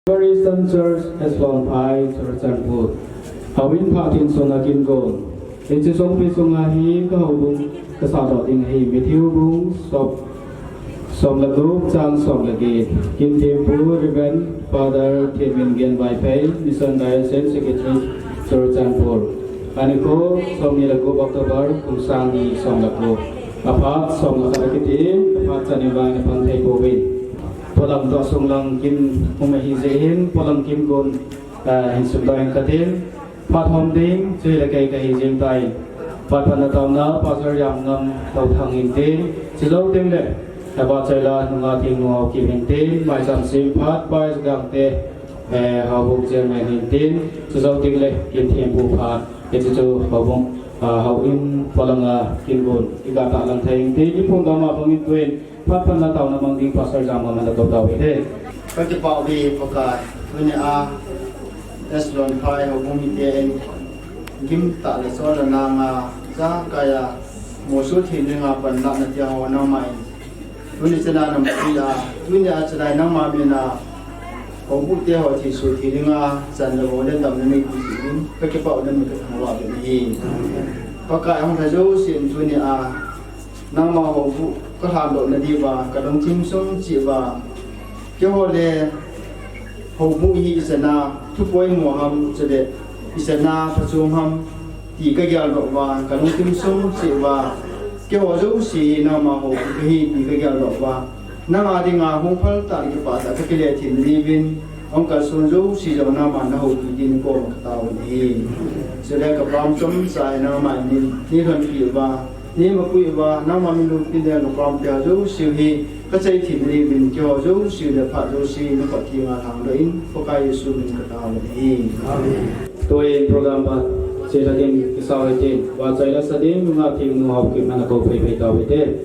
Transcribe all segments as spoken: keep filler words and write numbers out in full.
Eastern Church, Eslon Phai, Churachandpur. Houin phat in sung a kin gon. Hiche songpi sunga hi ka houbung ka sahdoh ding ahi, Matthew bung som, som le gup chang som le get. Kin thempu Reverend Father Thianmingen Vaiphei, Mission Diocese Secretary, Churachandpur. Anikho, somni le gup October, kum sang ni som le gup. Aphat som le khat akiti, aphat chan in vang na pang thei pouvin. Polam toh sunglang kin um ahi jeh in, polam kin gon, ah, hin sumdoh inge katin. Phat hom ding, chule kei kahi jing tai. Phat phatna taona, Pastor Jamngam Louthang intin. Chujou teng le, Hepa Chaila nunga Thingnu Haokip intin. Maicham sem phat, Vice Gangte, eh, Houbung Chairman intin. Chujou teng le, kin thempu phat. Hiche chu houbung, ah, houin polanga kin gon. I ga tahlang thei intin. I phung gam a bang in tuin. Phat phatna taona mang ding Pastor Jamngam ana kou tauhite. Ka kipah uve Pakai, tunia Eslon Phai houbung mite in gimtah le chol le nanga, jakaia, musuh thei dinga panlahna tia ho nangma in. Tuni chana nampi a, tunia chana nangma mina, houbung te ho thei suh thei dinga, chan le ho le damna nei pi in, ka kipah u le min ka thangvah u ahi. Pakai hung tha jouse in tunia, Nangma houbung ka lhandoh na diuva, ka lungthim sung cheh uva. Keiho le houbung hi ichan a thu poimo ham, chule ichan a phachom ham, ti ka geldoh uva, ka lungthim sung cheh uva. Keiho jouse hi nangma houbung kahi ti ka geldoh uva. Nanga dinga hung phal tah le kipah tah ka kile thei na diuvin, hung kalson jouse jong nangman na houpi din koma ka tao u ahi. Chule ka pam chomcha hi nangman nei, nei lhonpi uva. Nei mapui uva, nangma min loupi le nopam te ho jouse hi, ka chai thei na diuvin keiho jouse le phat jouse na khut thenga lhangdoh in, Pakai Jesu min ka tao u ahi. Amen. Tuin program pa, chela din kisau hite, Vahchoila Sading, nunga Thingnu Haokip ana kou phei phei tauhite.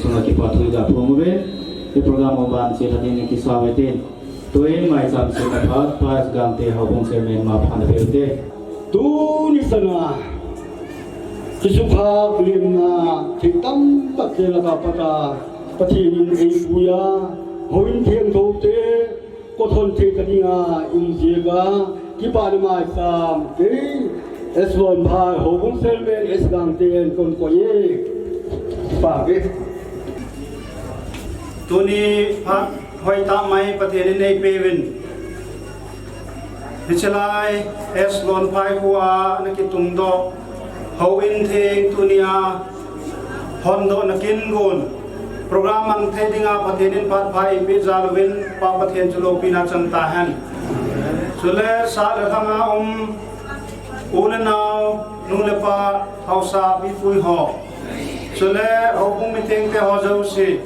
Chunga kipa thu iga phong uve, i program u ban chelha ding in kisa uve tin. Tuin maicham chelha phat, Pa S Gangte, Houbung Chairman, ma phan apeh ute. Tuni chana, kisukha limna, thil tamtah chelha ka pata, Pathen in eipui a, houin thengtho te, Kothon thei ka dinga, in jia ka, kipa na maicham, kei, S Lonphai, Houbung Chairman, S Gangte, in kon koi e. Kipa ke. Tuni phat hoitah mai Pathen in eipeuvin. Hichelai, S Lonphai khoa ana kitungdoh. Houin theng tunia, hondohna kin gon. Program mang thei dinga Pathen in phat pha eipeh jal uvin, Pa Pathen chu loupina chang tahen. Chule sah le lhanga um, u le nao, nu le pa, haosa, mipui ho. Chule houbung mithengte ho jouse.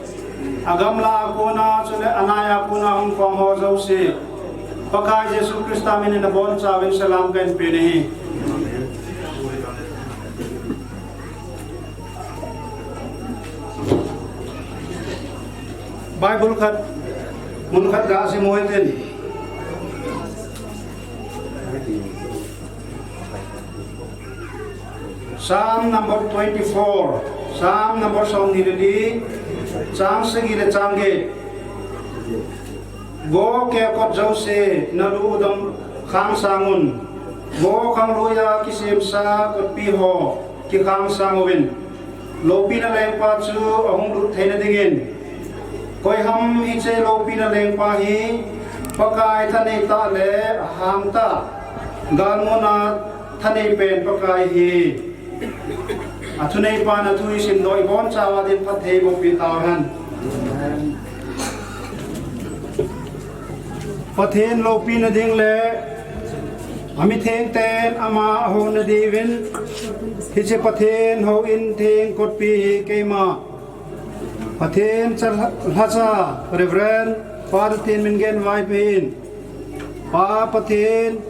Agamla a kona, chule anai a kona hung khom ho jouse. Pakai Jesu Christa min in abonchauvin salam kahin pe nahi. Bible khat, mun khat ga sim u hitin. Psalm number twenty-four, Psalm number somni le li, chang sagi le chang get. Vo kekot jouse, nalu u dam khang sang un. Vo khanglui a kisemsa kotpi ho, kikhang sang uvin. Loupina lengpa chu ahung lut theina dingin. Koi ham hiche loupina lengpa hi, Pakai thanei tah le ahang tah. Galmuna thanei pen Pakai hi. Athuneipan athu isim doh ibonchauva din phatthei boh peh tauhen. Pathen loupina ding le, amitheng ten ama ahouna diuvin, hiche Pathen houin theng kotpi hi keima Pathen cha lhacha Reverend Father Thinmingen Vaiphei in, Pa Pathen,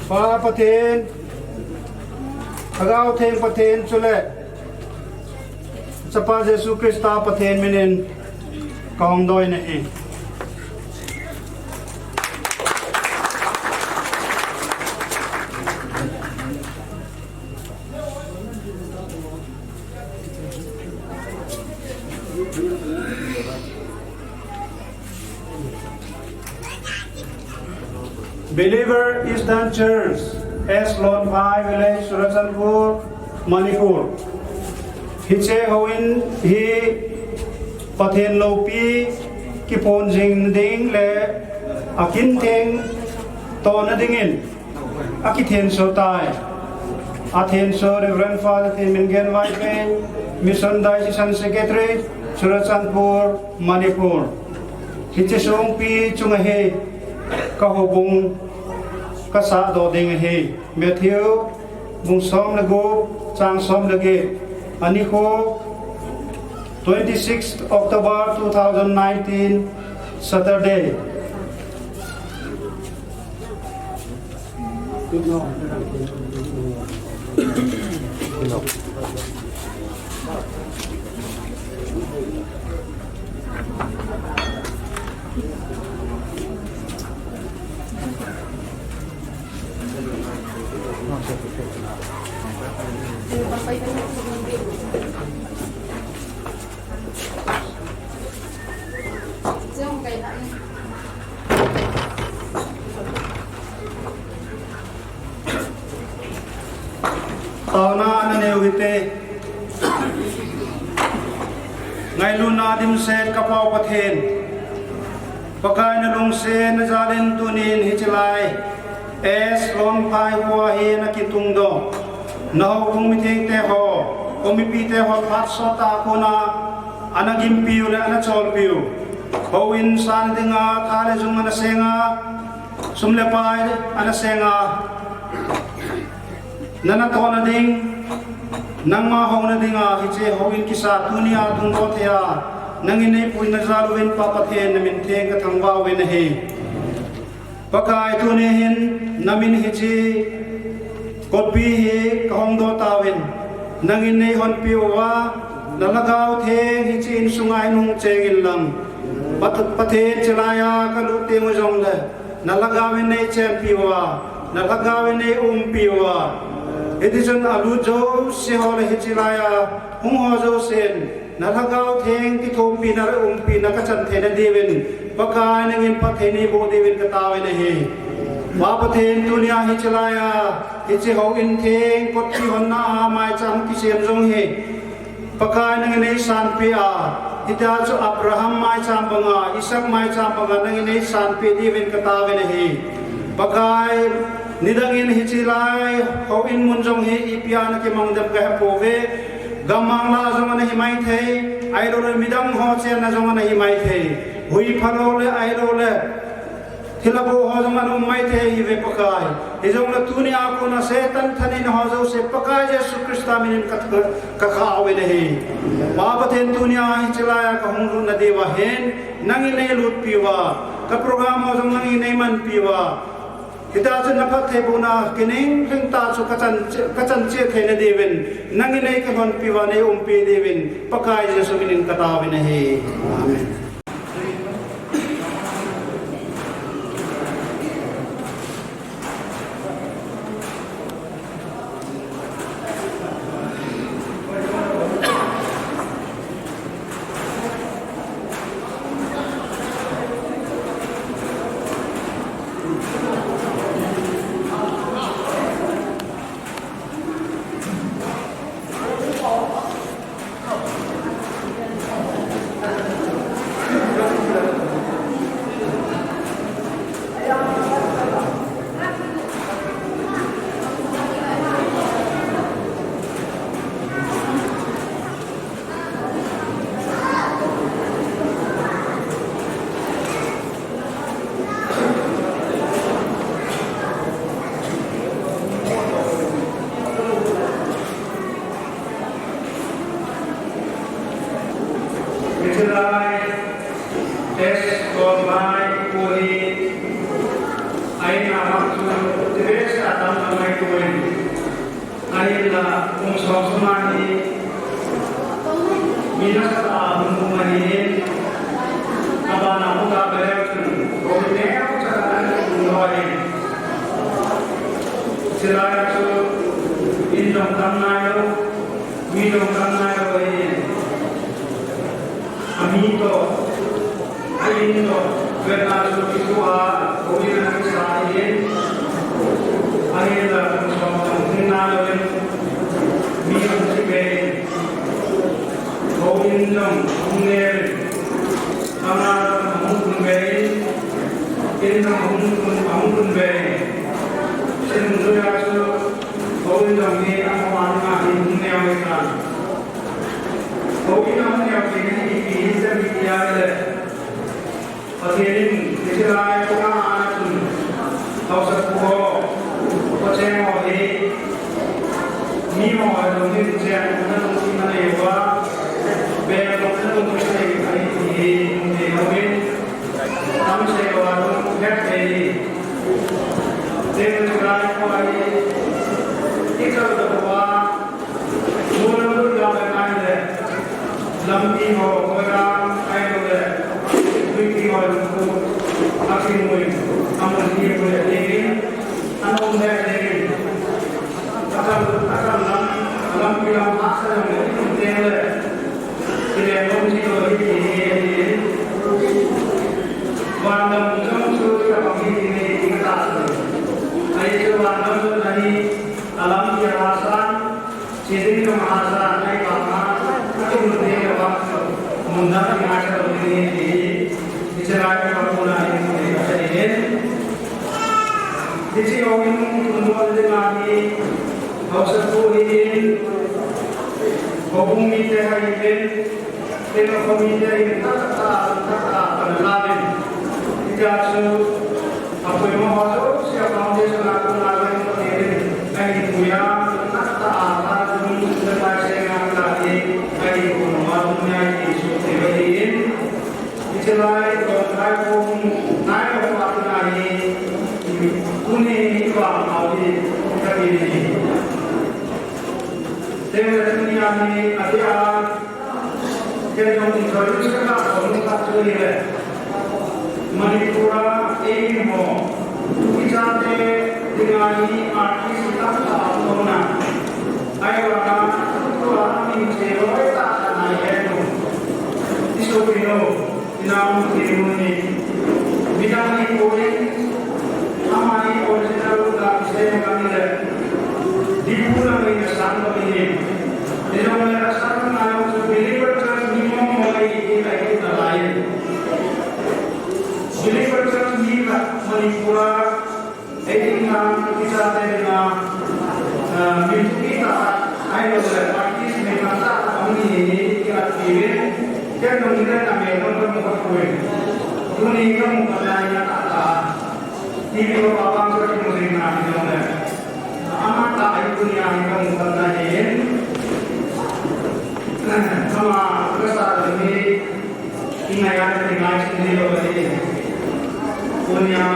Pa Pathen, Lhagao Theng Pathen chule Chapa Jesu Christa Pathen minin kahung doi nahi. Believer Eastern Church, S Lonphai Village, Churachandpur, Manipur. Hiche houin hi Pathen loupi kiphong jing ding le akin theng tona dingin akithenso tai. Athenso Reverend Father Thinmingen Vaiphei, Mission Diocesan Secretary, Churachandpur, Manipur. Hiche songpi chunga hi ka houbung ka sahdoh ding ahi. Matthew bung som le gup, chang som le get. Anikho, twenty-sixth October two thousand nineteen, Saturday. Taona nanei u hite. Ngailutna dimset ka Pa u Pathen, Pakai na lungsetna jalin tunin hiche lai S Lonphai khoa hi na kitungdoh, na houbung mithengte ho, u mipite ho phat sot a kona ana gimpiu le ana cholpiu. Houin san dinga tha le jung ana senga, sum le pai ana senga, na natohna ding, nangma houna dinga hiche houin kisa tunia tungdoh thei a, nangin neipuina jal uvin Pa Pathen na min theng ka thangvah uvin ahi. Pakai, tuni hin namin hiche kotpi hi kahongdoh tauvin, nangin neihonpeh uva, na Lhagao Theng hiche insunga hin hung cheng inlang, Pat-, Pathen, chulaiya kalut teng u jongle, na Lhagao in neichenpi uva, na Lhagao in neiumpi uva. Hitichun alut jouse ho le hiche laiya hung ho jousen, na Lhagao Theng kithopina le umpina kachan theina diuvin, Pakai, nangin phatthei neiboh diuvin kataovin ahi. Pa Pathen, tunia hiche laiya, hiche houin theng kotpi honna a maicham kisem jong hi, Pakai, nangin neisanpeh a, hitia chu Abraham maicham banga, Isaac maicham banga, nangin neisanpeh diuvin kataovin ahi. Pakai, nidangin hiche lai houin mun jong hi ipia nakimang dem kahepouve. Gammang lah jong ana hi maithei, ahiloule midang ho chenna jong ana hi maithei. Hui phalou le, ahiloule thilha boh ho jong ana um maithei ahiuve, Pakai. Hijongle tunia kona Satan thaneina ho jouse, Pakai Jesu Christa minin ka, ka, kakhah uvin ahi. Pa Pathen, tunia hiche laiya kahung lutna diuva hin, nangin neilutpi uva, ka program ho jong nangin neimanpi uva, hitia chu na phattheibohna kining lhingtah chu kachan, kachan cheh theina diuvin, nangin neikilhonpi uva, neiumpi diuvin, Pakai Jesu minin kataovin ahi. Amen. Hiche lai test kon mai pu hi, aina mak chu tibesa tam mai pu in. Ahinla kum som sunga hi mi nasatah a hung um ahin, abana hung kap leu chun, houin neocha ana um lou ahin. Chulai a chu in jong tam nailou, mi jong tam nailou ahin. Ami toh, a in toh, vetna chu kitua, houin ana kisa ahin. Ahinla kum som jong hung nalouvin, mi hung kibe in, houin jong hung neovin, ama jong hung tunbe in, in jong hung tun, hung tunbe in. Chun tunia chu houin jong hi ama dinga hin hung neo ahitan. Houin a hung neo theina hi ipi hitam itia ahile, Pathen in hiche lai panga ana chun, haosapu ho, khoteng ho hi, miho lungthim chen, ana lungthim anei uva, beng lungthim anei uva ahi ti hi, hung thei lhonin, tam sei louva lungthim het thei hi. Teng chu lai panga hi, ikal doh uva, Mun a lut lam le ngai le, lampi ho, koilam, ahiloule, luipi ho, lungput, akimu in, amun hi mu le dingin, anom le dingin, atam, atam lam, lampi lam hahsa jong le, itum teng le, kile nom ji lou hi, hi, hi, hi. Van gam jong chu, tabang hi, hi, hi, hi, ka ta sa. Ahi chu van gam jong ahi, alampi ahahsa, Chiding jong ahahsa, nai banga, atum ding le bang, mun dang ding ahahsa lou ding ahi ti hi, hiche lai a kona hi, hi, hi, hi. Hiche houin hung tundoh ding ahi, haosapu hi in, houbung mite hi in, Teng a committee in tah tah, tah tah, pan lamin. Hitia chu, apoimo ho jouse a foundation a kona jong Pathen in ahin puiya, tah tah a, tah lung le pai senga tah hi, ahin puiya, tunia hi, su te va hi in. Hiche lai, tong lai pum, nai lo pa tuna hi. Tuni a hi adia, kei jong introduce ka ta ko nu ka chu ni le. Manipur a eimi ho, tu kichate dinga hi artist tamtah a um na. Ahivanga, tua min che loi tah tah ngai e nu. Isopi nu, inam ti nu ni. Midang ni koi, ama ni original la kisei kami le. Dipu na mai na sang kami ni. Nijong le asang na chu Believer Church ni mong mong ai ki ai ki na lai. Believer Church ni ka Manipur a Ei ding na, kichate ding na, ah, min thupi tah, ahilou le, practice min tah tah, aum ni ni, ki at ki ve, ken nung ni le na me nung ka mu kha poi. Tuni ka mu kha na ya tah tah. T V ko pa bang ko ki mu ding na ni nung le. Ama tah ai tuni a ni ka mu kha na ni. Ama ka sa ni. Ingai a, ingai chin ni lo ni. Tunia,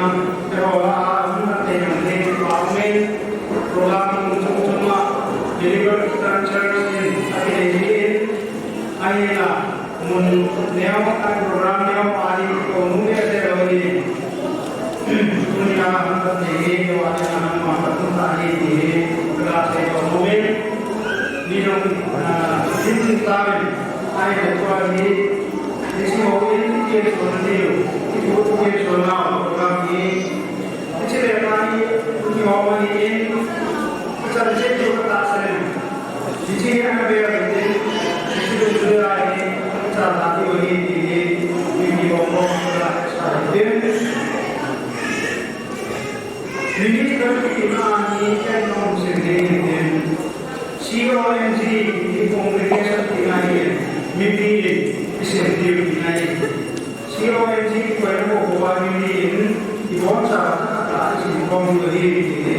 te ho la, a, hung na te yang ni, pa me, program mun chung chung ma, Believer Christian Church in, a ki ni in, ai la, mun neo, a program neo, pa ni, ko mun ni te lo ni. Tunia hung khat nei hi, keiho a ding a nangma khat hung tah hi ti hi, ka sei bou mong e. Ni jong, ah, hin tin ta ven, ai le tua hi, ni si ho in, i kei so na diu, i pu i kei so na, program hi. I chi le pa hi, ni ho ma ni in, i chan che diu ka ta sa len. Hiche hi ana bel in, hiche hi bel in, cha ta ti ho hi ti hi, mi mi bom bom la sa hi. Minister ti na ni ken nong sim ding in, C O N G ti congregation ti na hi, mipi in, i sim ding ti na hi. C O N G koi na ko ko ba mi ni in, i bon cha ta ta i sin bom ko ni ni,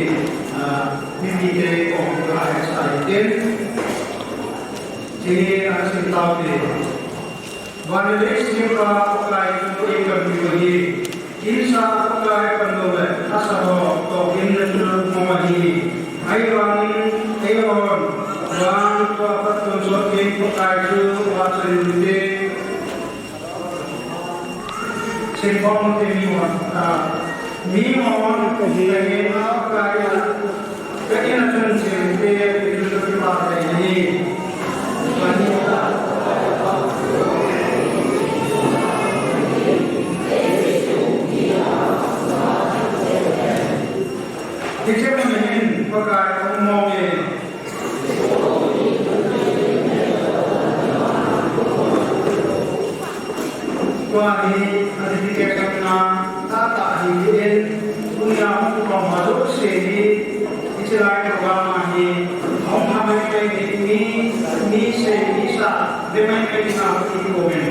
ah, mi ni te ko ko la sa i ten. Ti ni a sin tau te. Van le si pa ko kai ko i ka mi ko ni. Insa ko kai ka no le, asa ho to in le tu mo ma ni. Ai van in, ai von. Van ko pa tun so ke ko kai tu wa sa ni te. Singpong te mi hon, ah, mi hon, ka hin, ka hin, ka hin a chun sing te, ki chun ki pa te ni. Ki chun ni hin, pa ka hong mo ni. Tua hi, a dedication na, tah tah hi in, tunia hung kong ma jouse hi, hiche lai program a hi, hung ha mai mai ni, ni, ni sei, ni sa, ve mai mai na, i ko in.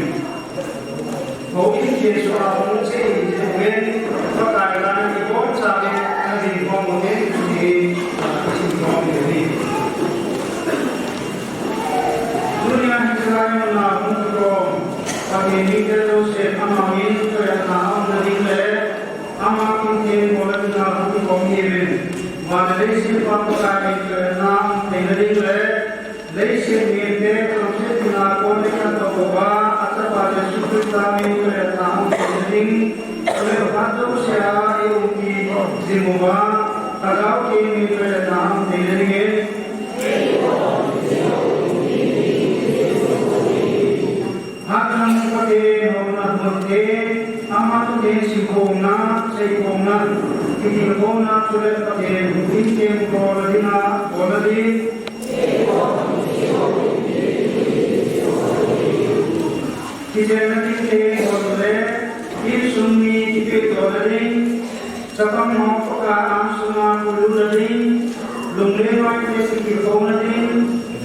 Houin Jesu a hung chei in, Pakai lana i bol cha le, a ding khom u hen, ti, a, i sim khom u hi. Tunia hiche lai muna hung kikhom, Pathen mite Joseph amangin, koiatna a umna ding le, ama kin theng bolna dinga hung kikhom hi uvin. Van le leiset pa Pakai in koiatna a um theina ding le, Leiset mite, chonset dinga kon le khantou uva, achapa Jesu Christa min koiatna a um theina ding, chule phat jousea eiumpi jing uva, Lhagao Theng min koiatna a um theina dingin. Hatchungnung Pathen houna mun theng, ama thutheng simkhomna, seikhomna, kitilkhouna, chule Pathen in theng bolna dinga, bolna ding, Kichenna ding theng hon le, insung mi kipehdohna ding, chapang ho Pakai angsunga kolutna ding, lunglen hoite kitilkhouna ding,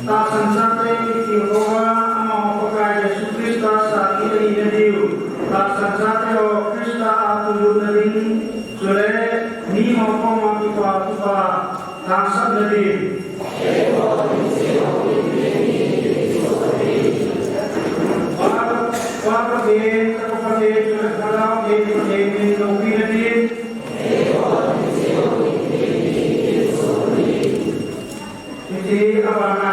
tahsan chate kitilkhou a, amaho Pakai Jesu Christa sakhi ahina diu, tahsan chate ho Christa a kolutna ding, chule miho koma kipa kipa, Tahsanna ding. Pa, Pa Pathen, Chapa Pathen, chule Lhagao Theng Pathen min loupina ding. Hiti abana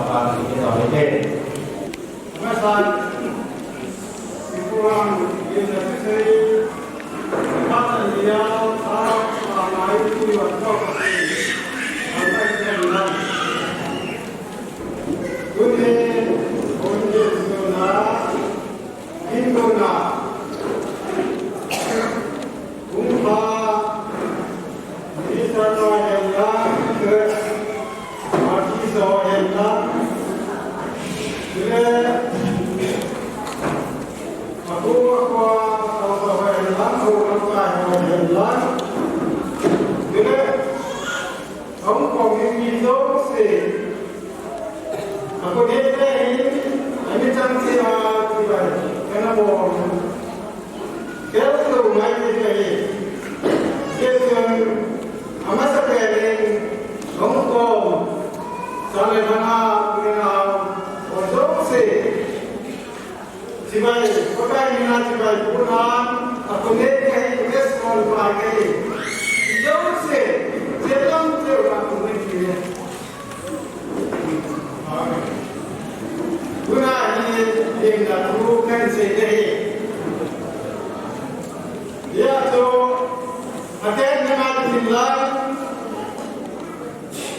Lalpa, ni ke to ni ke. Masa, Sikuang, ni na sisei, Masa ni ya, sa, sa, mai, ni wa, to, sa, mai, ni na. Tuni, tuni, tuni, tuni, Ela, tule, aum kong ni mi jouse, ako ne te hin, ami chang ti ha, ti bai, kana bol. Kel tu mai ti bai. Jesu, amasa kel in, aum kong, sa le na, ni na, o jouse. Chibai, Pakai mina chibai puna, a connect kahi, respond pa kahi. Jouse, chetam cheu a connect kahi. Puna hi, lim na tu kan sei kahi. Ya to, aten na ma tin la.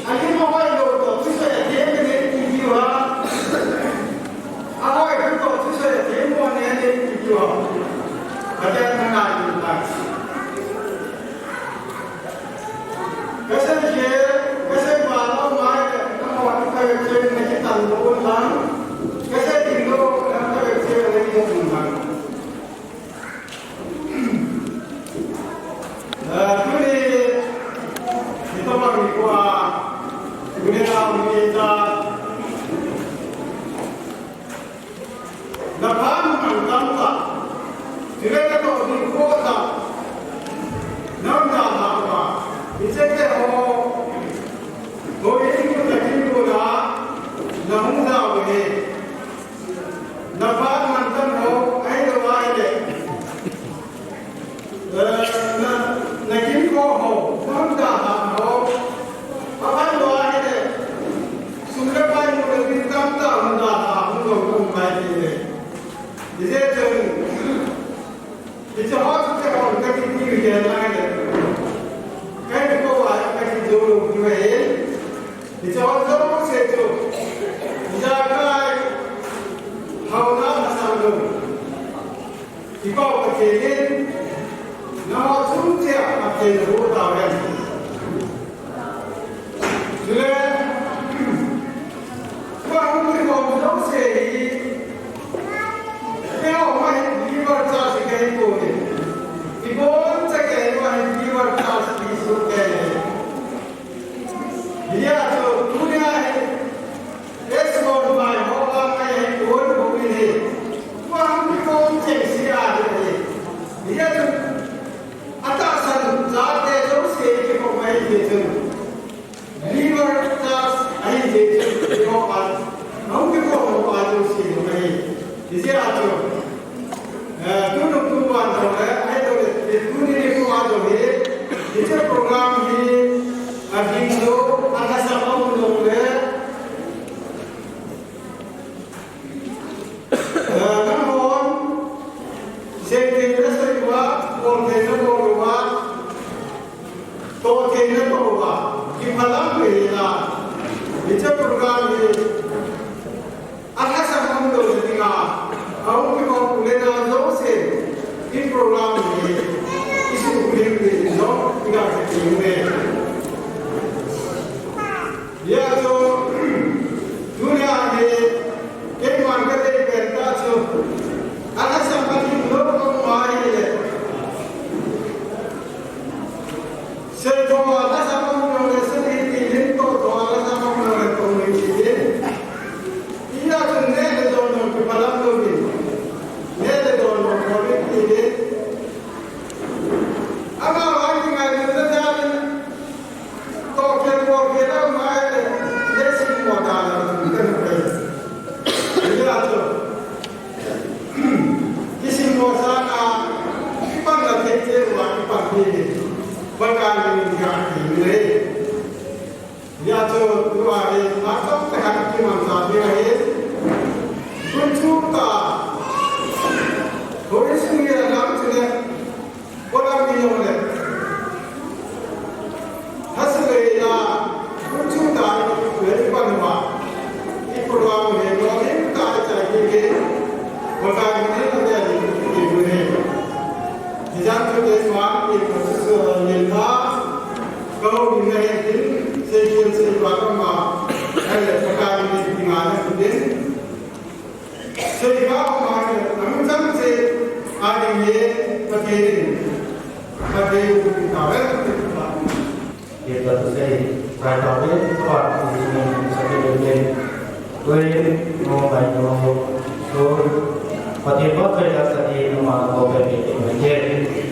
Ani mo hoi lo to, tu se ya ke ne ti ti wa. A hoi lo to, tu se ya ke mo ne ne ti ti wa. Ka te na na ti ta. Ka se ke, ka se ba lo mai, na mo ka ke ne ki tan lo lang. Ka se ti lo, na ka ke ne mo lang. Eh, tuni, hitobang nikho a, tuni na mi ta, na phan man tam ta, tile na to nikho ta, na na na pa, iche ke ho, ho ini ko ta kin ko na, na hung da we. Na phat man tam ho, ahilou ahile. Eh, na, na gim ko ho, na hung da ha ho. Aphat lou ahile. Sum le pai mu le gim tam ta hung da ha, hung lou hung pai ti le. Ije chun. Hiche ho, hiche ho, ka ti ti mi ke na le. Ka ti ko wa, ka ti jo lo ki wa e. Hiche ho jouse chu. Ijakai haona asang lo. Ipa Pathen in. Na ho chung che a Pathen hu ta wen. Chule, pa hung kikhom jouse hi, keiho ma hi believer church kahi poi. Ibon cha keiho ma hi believer church ti su kei. Hijeh chun tunia hi, Esbon vai ho a kahi poi, boi hi. Pa hung kikhom chengse ahi. Hijeh chun, atahsan chate jouse kikhom ahi jeh chun. Believer church ahi jeh chun, keiho a, hung kikhom ho a jouse jong ahi. Hijeh a chu, eh, tunu tuvan jong le, ahilou le, tuni nikho a jong hi, hiche program hi, ading lou, alhasam aum lou le, Eh, nanghon, seitheina sei uva, boltheina bol uva, tohtheina toh uva, kiphalam pehna, hiche program hi, alhasam umlou jeh dinga, ahung kikhom u le nao jouse, i program hi, isuhkhum ding jong, iga kiti uve. Hijeh chun, tunia hi, keiman kadei pen tah chu, alhasam aum lou koma ahile. Seitho a alhasam aum lou le, seitho in tohtoh a alhasam aum lou le, toh in ti in. Hijeh chun neh le don jong kiphalam louvin. Neh le don jong kiphalam louvin. Ama vang kingailutna jal in. Tohkhel bolkhel a um ahile, leiset mo dan a um kan pai. Hijeh chun, kisim mo sanga, kipanna thei cheh uva kipan ding in, Pakai min in kati uve. Hijeh chun, tua hi, natong tah khat kimanchah ding ahi. Gunchu tah, Holy Spirit a lam chule, Program hi jong le. Hasi le la, gunchu tah, le pan uva. I program hi jong le, ta chai ki ke. Pakai min in le, ki ki ne. Hijeh chun te ma, i ko su su ne ta. Ko min ne hin, sei kin sei ba ka ma. Ai le Pakai min in, ki ma ne din. Seikhao ma hi, amin chang cheh a ding hi, Pathen in. But they will be now everything. If that to say, right away, but we will be second again. When no by no, so, but if what we are studying, no matter how we make it, we get it.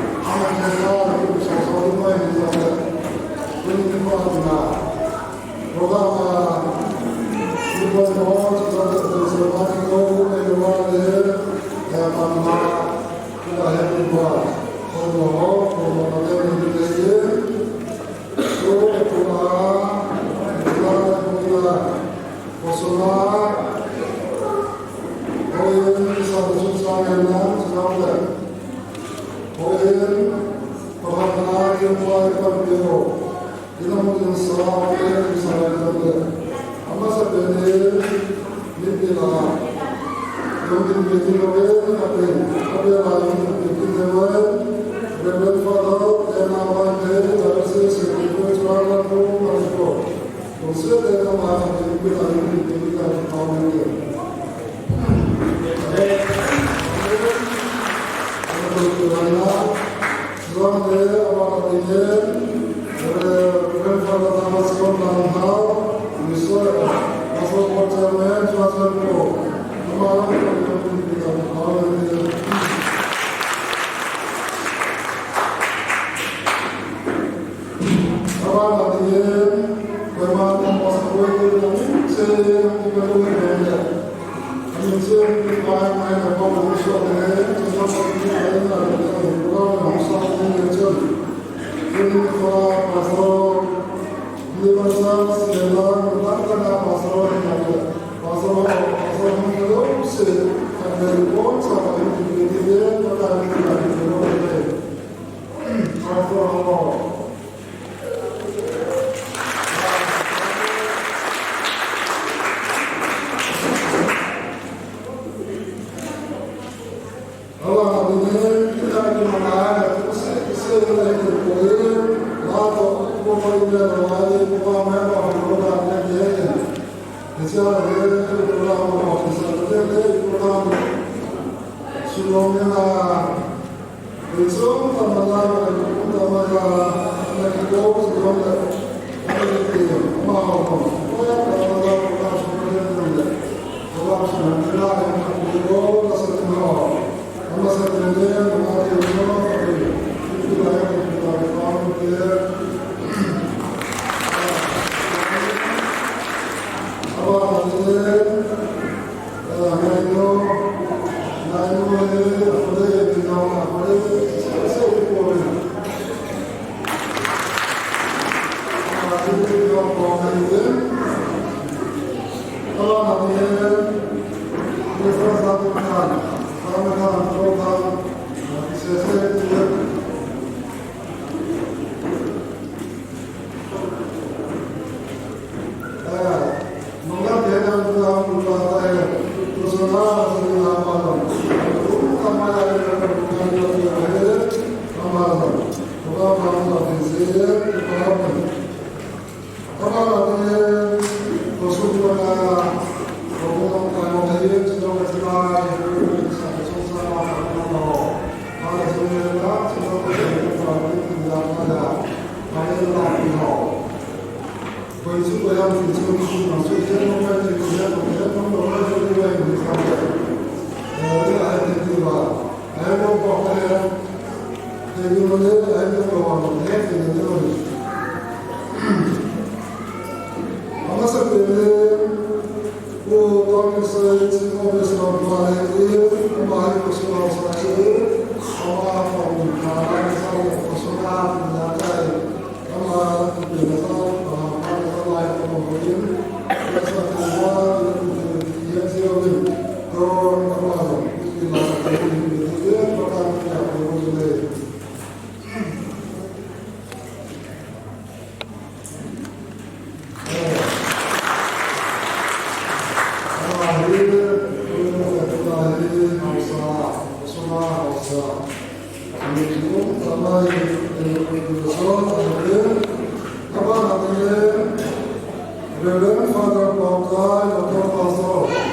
Reverend Father Paokai, local pastor.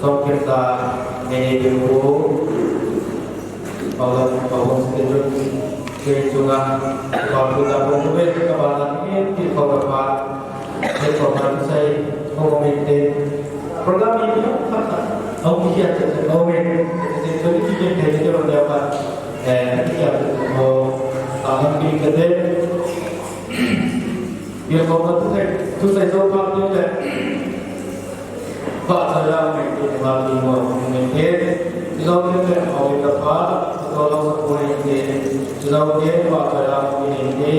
Songkirta Mene Bimbu, Pawan, Pawan Stadium, Kiri Chunga, Pawan Buddha Bung Bung, Kabala Ngi, Ti Pawan Pa, Ti Pawan Sai, Pawan Minte, Program hi khat khat a hung kikhel cheh cheh lou ve. Cheh cheh cheh, cheh cheh, cheh cheh lou ve. Eh, kikhel cheh cheh lou. Ah, hung kikhel cheh. Ye ko ka tu se, tu se so pa tu le. Pa sa la me ke ma ti mo me ke. Lo ke me au ta pa, to lo ko ke. Lo ke pa sa la me ke.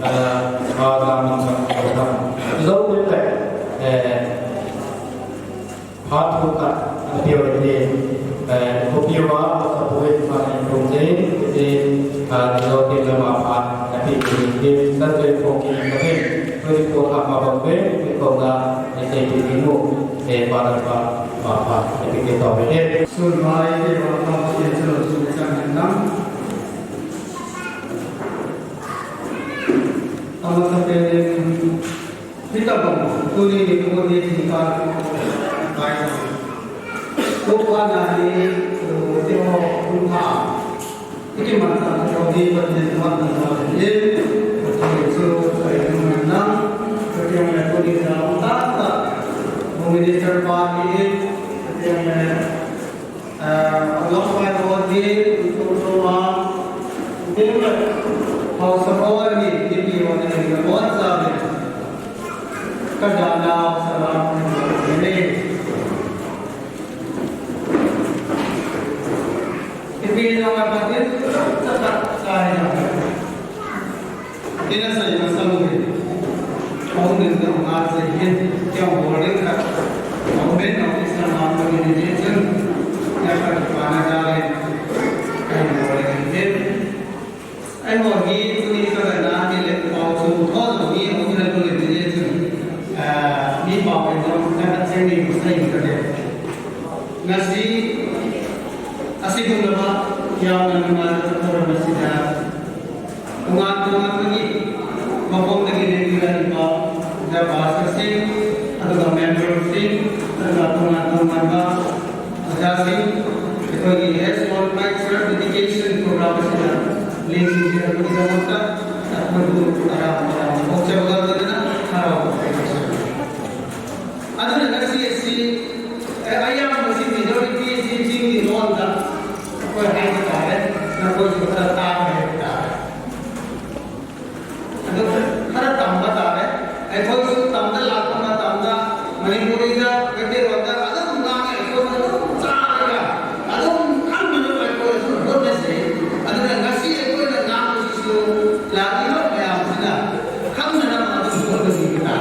Ah, pa sa me ke. Lo ke, eh, Phat thu khat, a pio in, eh, ko pio a, sa poi, phat in tung te, te, ah, ti lo te lama phat, a pi pi te, sa te ko ki ka te, ko ko ha ma ba pe, ko ko na, eh, te pi pi mu, eh, pa da pa, pa, pa, eh, pi ke to pe te. Sun mai te ba pa, te sun sun chang nam. Ama sa pe, Hitabang, tuni nikho hi thingkal kai. Ko pa na hi, ko te ho, ko pa. Iki man ta ko hi, ko te man ta ko hi. Ko te su, ko te man na. Ko te man ko ni sa ta ta. Ko minister pa ni, ko te man Ah, along pai ho din, tutu ma, din, haosa ho ni, din ni ho ni, na bon sa ni. Ka jana haosa la, ni. Ipi na ma pa din, sa sa sa ni. Ina sa ina sa mo ni. Aum din da ma sa hin, kya boarding ka. Aum din na office na ma mo ni ni chun. Ya ka pa na ja le. Ka boarding ni. Ai mo hi tu ni ka na ni le pa chu tho ni aum na tu ni ni chun. Ah, ni pa pe no na ka chen ni sa ni ka de. Ngasi, asi dum lama, ya na ma na ka na si da. Tunga, tunga, tungi. Mapom na gini gila iba. Da pastor sing, aduga member sing, aduga tunga, tunga ba. Aja sing, ito ni S one five certification program sila. Link sila ko kita mata. Takut tu, arah, arah. Oksa bagal tu na, arah. Aduna ngasi si, eh, ayam ngasi minority si jing ni non da. Ko hai ta, eh, na ko ju ta ta, eh, ta. Ado khara tam ba ta, eh. Ai ko su tam da la ko ma tam da. Manipuri da, kete ro da, ado na ai ko na cha da. Ado kan ni ai ko su ro ne se. Aduna ngasi ai ko na na ko su la ni ro ya sina. Kan na na ko su ro ni ta.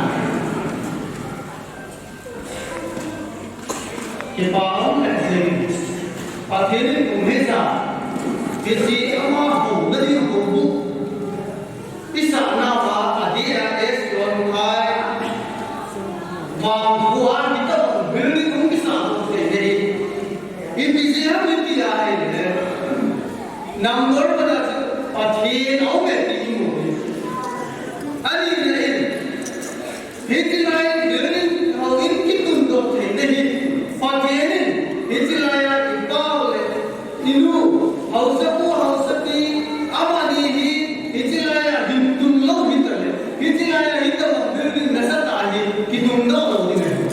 Kipa um le jing. Pathen in kum hisa. Hiche amaho nading houbung. Isah nauva adeh a S L N khai. Vangkho a hitabang building hung kisah thei ahi. Ipi jeh ham iti ahile. Number one a chu Pathen aume ti imu ahi. Ani le in. Hiche lai building houin kitundoh theina hi, Pathen in hiche lai a ipau le inu, haosapu, haosapi, amani hi, hiche lai a hin tunlou hitale, hiche lai a hitabang building nasatah hi kitundoh lou ding ahi.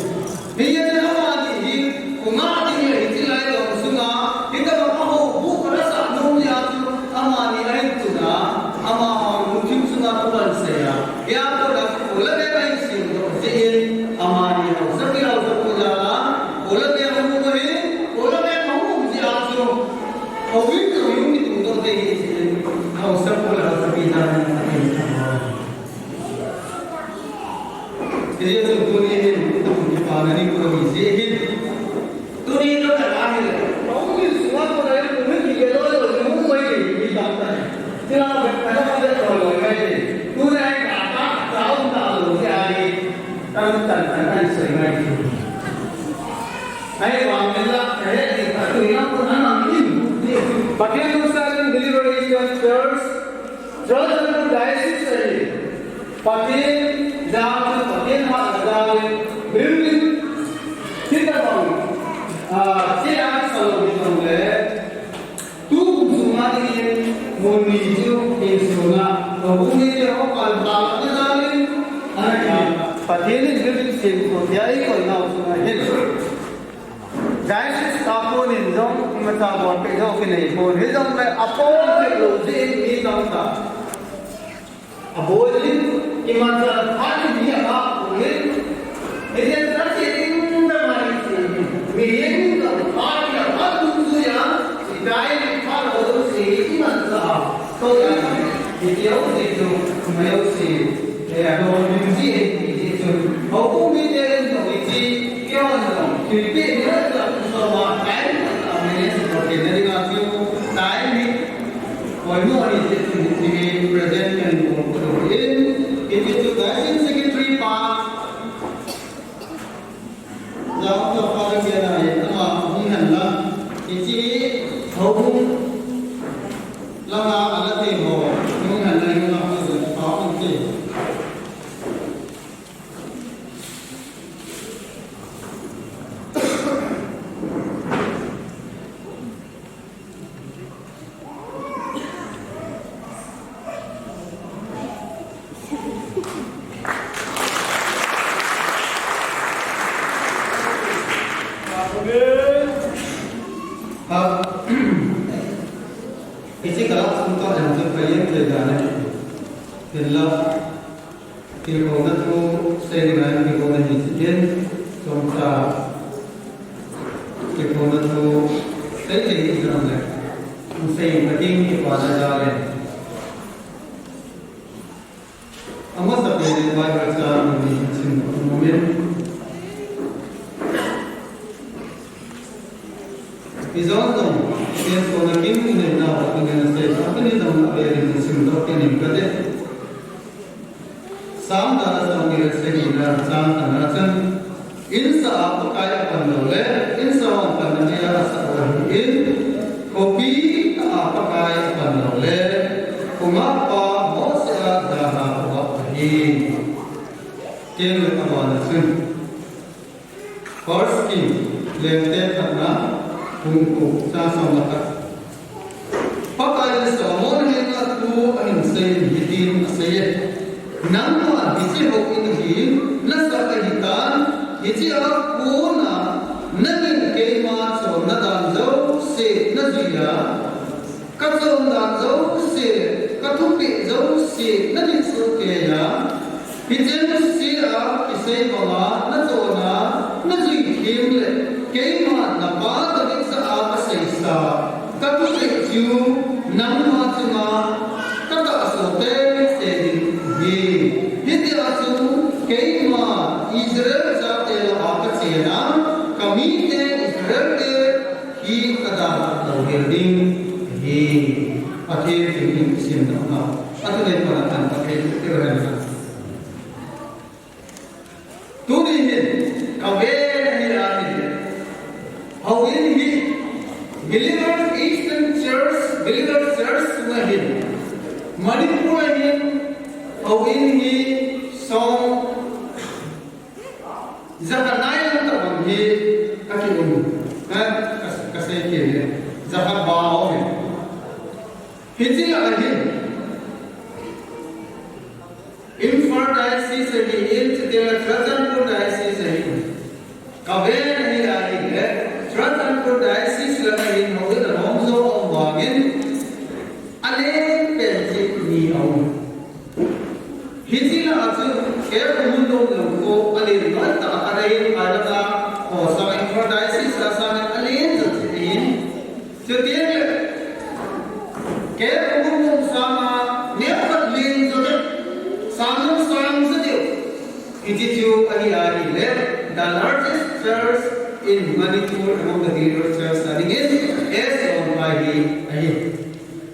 Hijeh chun amani hi, Kho ngah ding le hiche lai long sunga, hitabang a houbung khat asah nom jeh a chu, amani ahin chun a, amaho lungthim sunga thu ahin sei a. Hia kona chu kho le veng ahin semdoh jeh in, amani haosapi haosapu jal a, kho le veng ahung um ahi, kho le veng ahung um jeh a chu, houin chu hung kitungdoh thei ahi jeh in, haosapu le haosapi jal in, Hijeh chun tuni hin, kipa na ding koi hi jeh hin. Tuni ka na ahi le. Aum in sunga ko na aum in ki lo lo mu mai ni mi ta ta. Sila ka ka ka lo lo mai ni. Tuni ai ka ta ta um ta lo si ai. Tan tan tan tan soi mai ni. Ai wa mila ka he ni ta tu ina ko na na ni. Pathen Lungsatin Deliverance Church. Churachandpur Diocese ahi. Pathen jal, Pathen hatna jal in building hitabang, ah, che a kisa lou hijongle, tukum sunga dingin mun ni chu insung a, houbung ni chu hung kalpalna jal in, ana ki, Pathen in building semkhoh tia eikoinau sunga hin. Diocese a konin jong imacha bolpeh jong kinei pon, hijongle apon thei lou jeh in mi tamtah abol in, imacha phat in mi akap pon, hijeh a che ding dang a iche, mihem in jong phat in aphat dungjuia, itai in phat lou jouse imacha a, tua hi, hiti jouse chu, mai jouse, eh, alolhin ji ahi ti jeh chun, houbung mite in jong hiche, keihon jong, thilpeh ni a chu, soma, time, a manage, Pathen na dinga chu, time hi, poimo ahi jeh chun, hiche hi present kan bol kit u ahin, hiche chu Diocese Secretary pa, Jao Father Gena hi, ama hung hen lang, hiche hi, houbung langa ala thei ho, hung hen lang, hung hen lang, pa hung thei. Ha. Hiche kala sung ta jang chu ka yen thei dan ahi. Hinla. Tilkhouna thu sei ding ahin, tilkhouna hi hitin, chomcha tilkhouna thu sei thei hi jong le, hung sei pa ding kipana jal in. Amasapen in Bible chang ni hin sim nom in. Ijong jong, Pathen sohna kim inei nau a, Pathen in asei, Pathen in jong avel in simdoh kit in kate. Sam dan a som ni le sagi na chang khatna chun, insa a Pakai apan lou le, insa hon panna dia asah u ahin, khopi a Pakai apan lou le, khonga pa mohseh a jaha u ahi. Ken le abana chun. First King, Lengte khatna, bung ko, chang som le khat. Pakai in Solomon henga thu ahin seiyin hitin aseiye. Nangma hiche houin hi nasah ahitan, hichea kona nangin keima chonna dan jouse najuiya, kachon dan jouse, kathupeh jouse nadih sohkeiya, hicheng sea kisei banga nachonna najui them le, keima napa David jah a kaseisa, kathupeh chu nangma chunga katahso teitei ding ahi. Hitia chu keima Israel chate lah a kachena, kamite Israel te hi kadah louhel ding ahi. Pathen thu in isimdoh nau. Athunei pona kan Pathen thu teu hen lang. Tuni hin, kaven ahi ahile. Houin hi, Believer Eastern Church, Believer Church sunga hin. Manipur a hin, houin hi, song, Jakhat nai lang tabang hi akium. Eh, ka, kasei kit e. Jakhat ba aum e. Hiche lah a hin. Imphal Diocese ahin, chuteng le Churachandpur Diocese ahin. Kaven ahi ahile, Churachandpur Diocese lah a hin houin alom jo aum vangin. Alen pen chu ni aum. Hiche lah a chu, kei kamun lom lou khu, alen loi tah a kahin, Pilot a, aw, sang in Paradise a sang in alen jo chu ahin. Chuteng le, kei kamun lom sang a, neo khat len jo le, sang in sang jo deu. Hiche chu ahi ahile, the largest church in Manipur among the believer church, a dingin, S O N Pai hi ahi.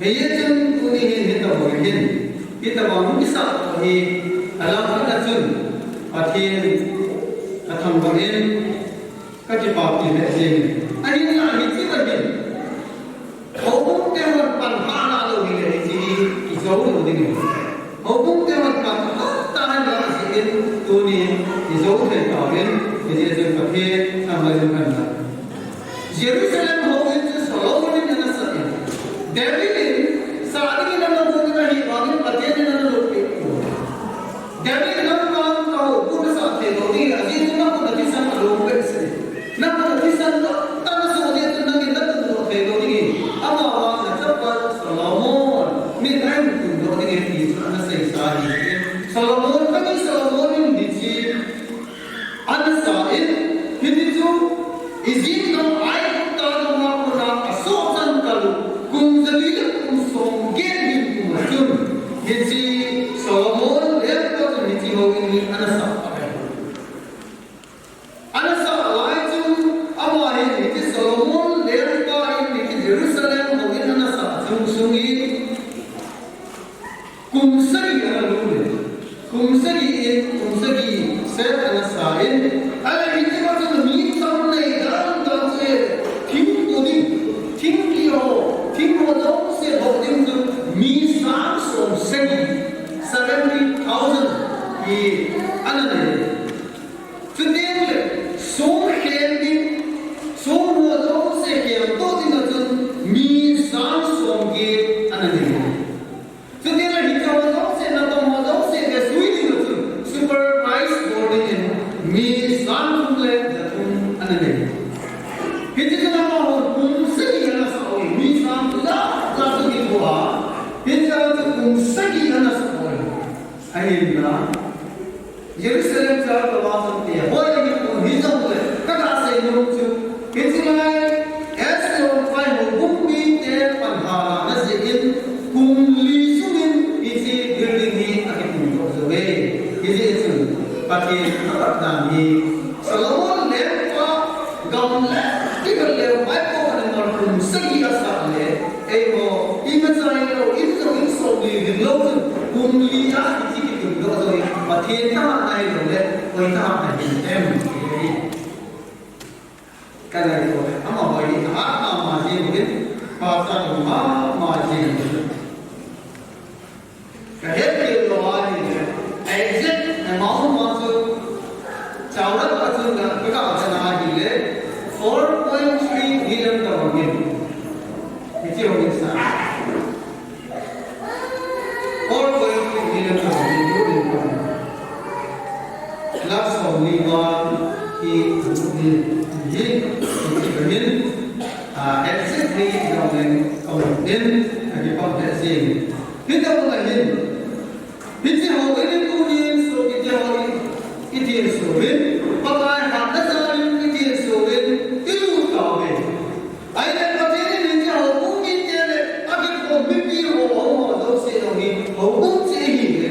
Hiche chun tuni hin hitabang hin, hitabang hung kisah hi alam khat a chun Pathen kathangvah in kakipah peh jeng in. Ahinla hiche a hin, houbung te hon pan hahna lou hile hiche hi ijou lou ding ahi. Houbung te hon pan hah tah in la jeh in tuni ijou thei tauvin, hiche chun Pathen thangvah in kan la. Jerusalem houin chu Solomon in ana sah in. David in sah dingin ana bol in ahivangin Pathen in ana lutpeh poi. David in nangma ka houbung nasah thei lou ding, ajeh chu nakhut a thisan alom behseh. Nakhut a thisan lou, Aigupta gam a kona asoh chan kal u kum jali le kum som get kum a chun, hiche Solomon lengpa chun hiche houin hi ana sah ahi. Ana sah lai chun, ama hi hiche Solomon lengpa in hiche Jerusalem houin ana sah chung sung hi, kum sagi ana lut in, kum sagi in, kum sagi seh ana sa in, ahile hiche a chun mi tam nei dan dan chu, thing tu ding, thing kiho, thing ho jouse ho ding chu mi sang som sagi, seventy thousand hi ana nei. Chuteng le, song khen ding, song ho jouse khen to ding a chun mi sang som get ana nei. Chuteng le hiche ho jouse, natong ho jouse, le sui ding a chun supervise bol ding in mi sang thum le ja thum ana nei. Hiche chun amaho kum sagi ana sah u, mi sang thum le ja thum chu kithoa. Hiche a chu kum sagi ana sah u. Ahinla, Jerusalem church a vang chun te, hoi a hi kum hi jong le, ka ga sei nom chu, hiche lai, S L five houbung mite pan halna jeh in, kum li sung in hiche building hi akitum doh jou e. Hijeh chun, Pathen apat dan hi, Solomon lengpa gam le, ti gam le, Bible a le mal kum sagi asah le, eiho, imacha hilou, in jong in som li ding lou chun, kum li a hiche kitum doh jou hi, Pathen thahatna hilou le, koi thahatna hi em? Ka ngai ko, amaho hi thahat mama jing uvin, pastor mama jing uvin. Ka het kit lou ahile, exact amount ma chu, chaurat pa chu ka, ka ga chana ahile, four point three million ka bang in. Hiche ho in sa. Four point three million ka bang in, you will come. Lakh som ni vang hi, ni, ni, ni, ni, ah, exact ni ka bang in, ka bang in, ka bang in, Hitabang ahin, hiche houin tunin soh, hiche houin, itin soh in, Pakai hatna jalin itin soh in, ilut tauve. Ahile Pathen in hiche houbung mite le, akikhom mipi ho, ho, ho, jouse jong hi, houbung cheh ahiuve.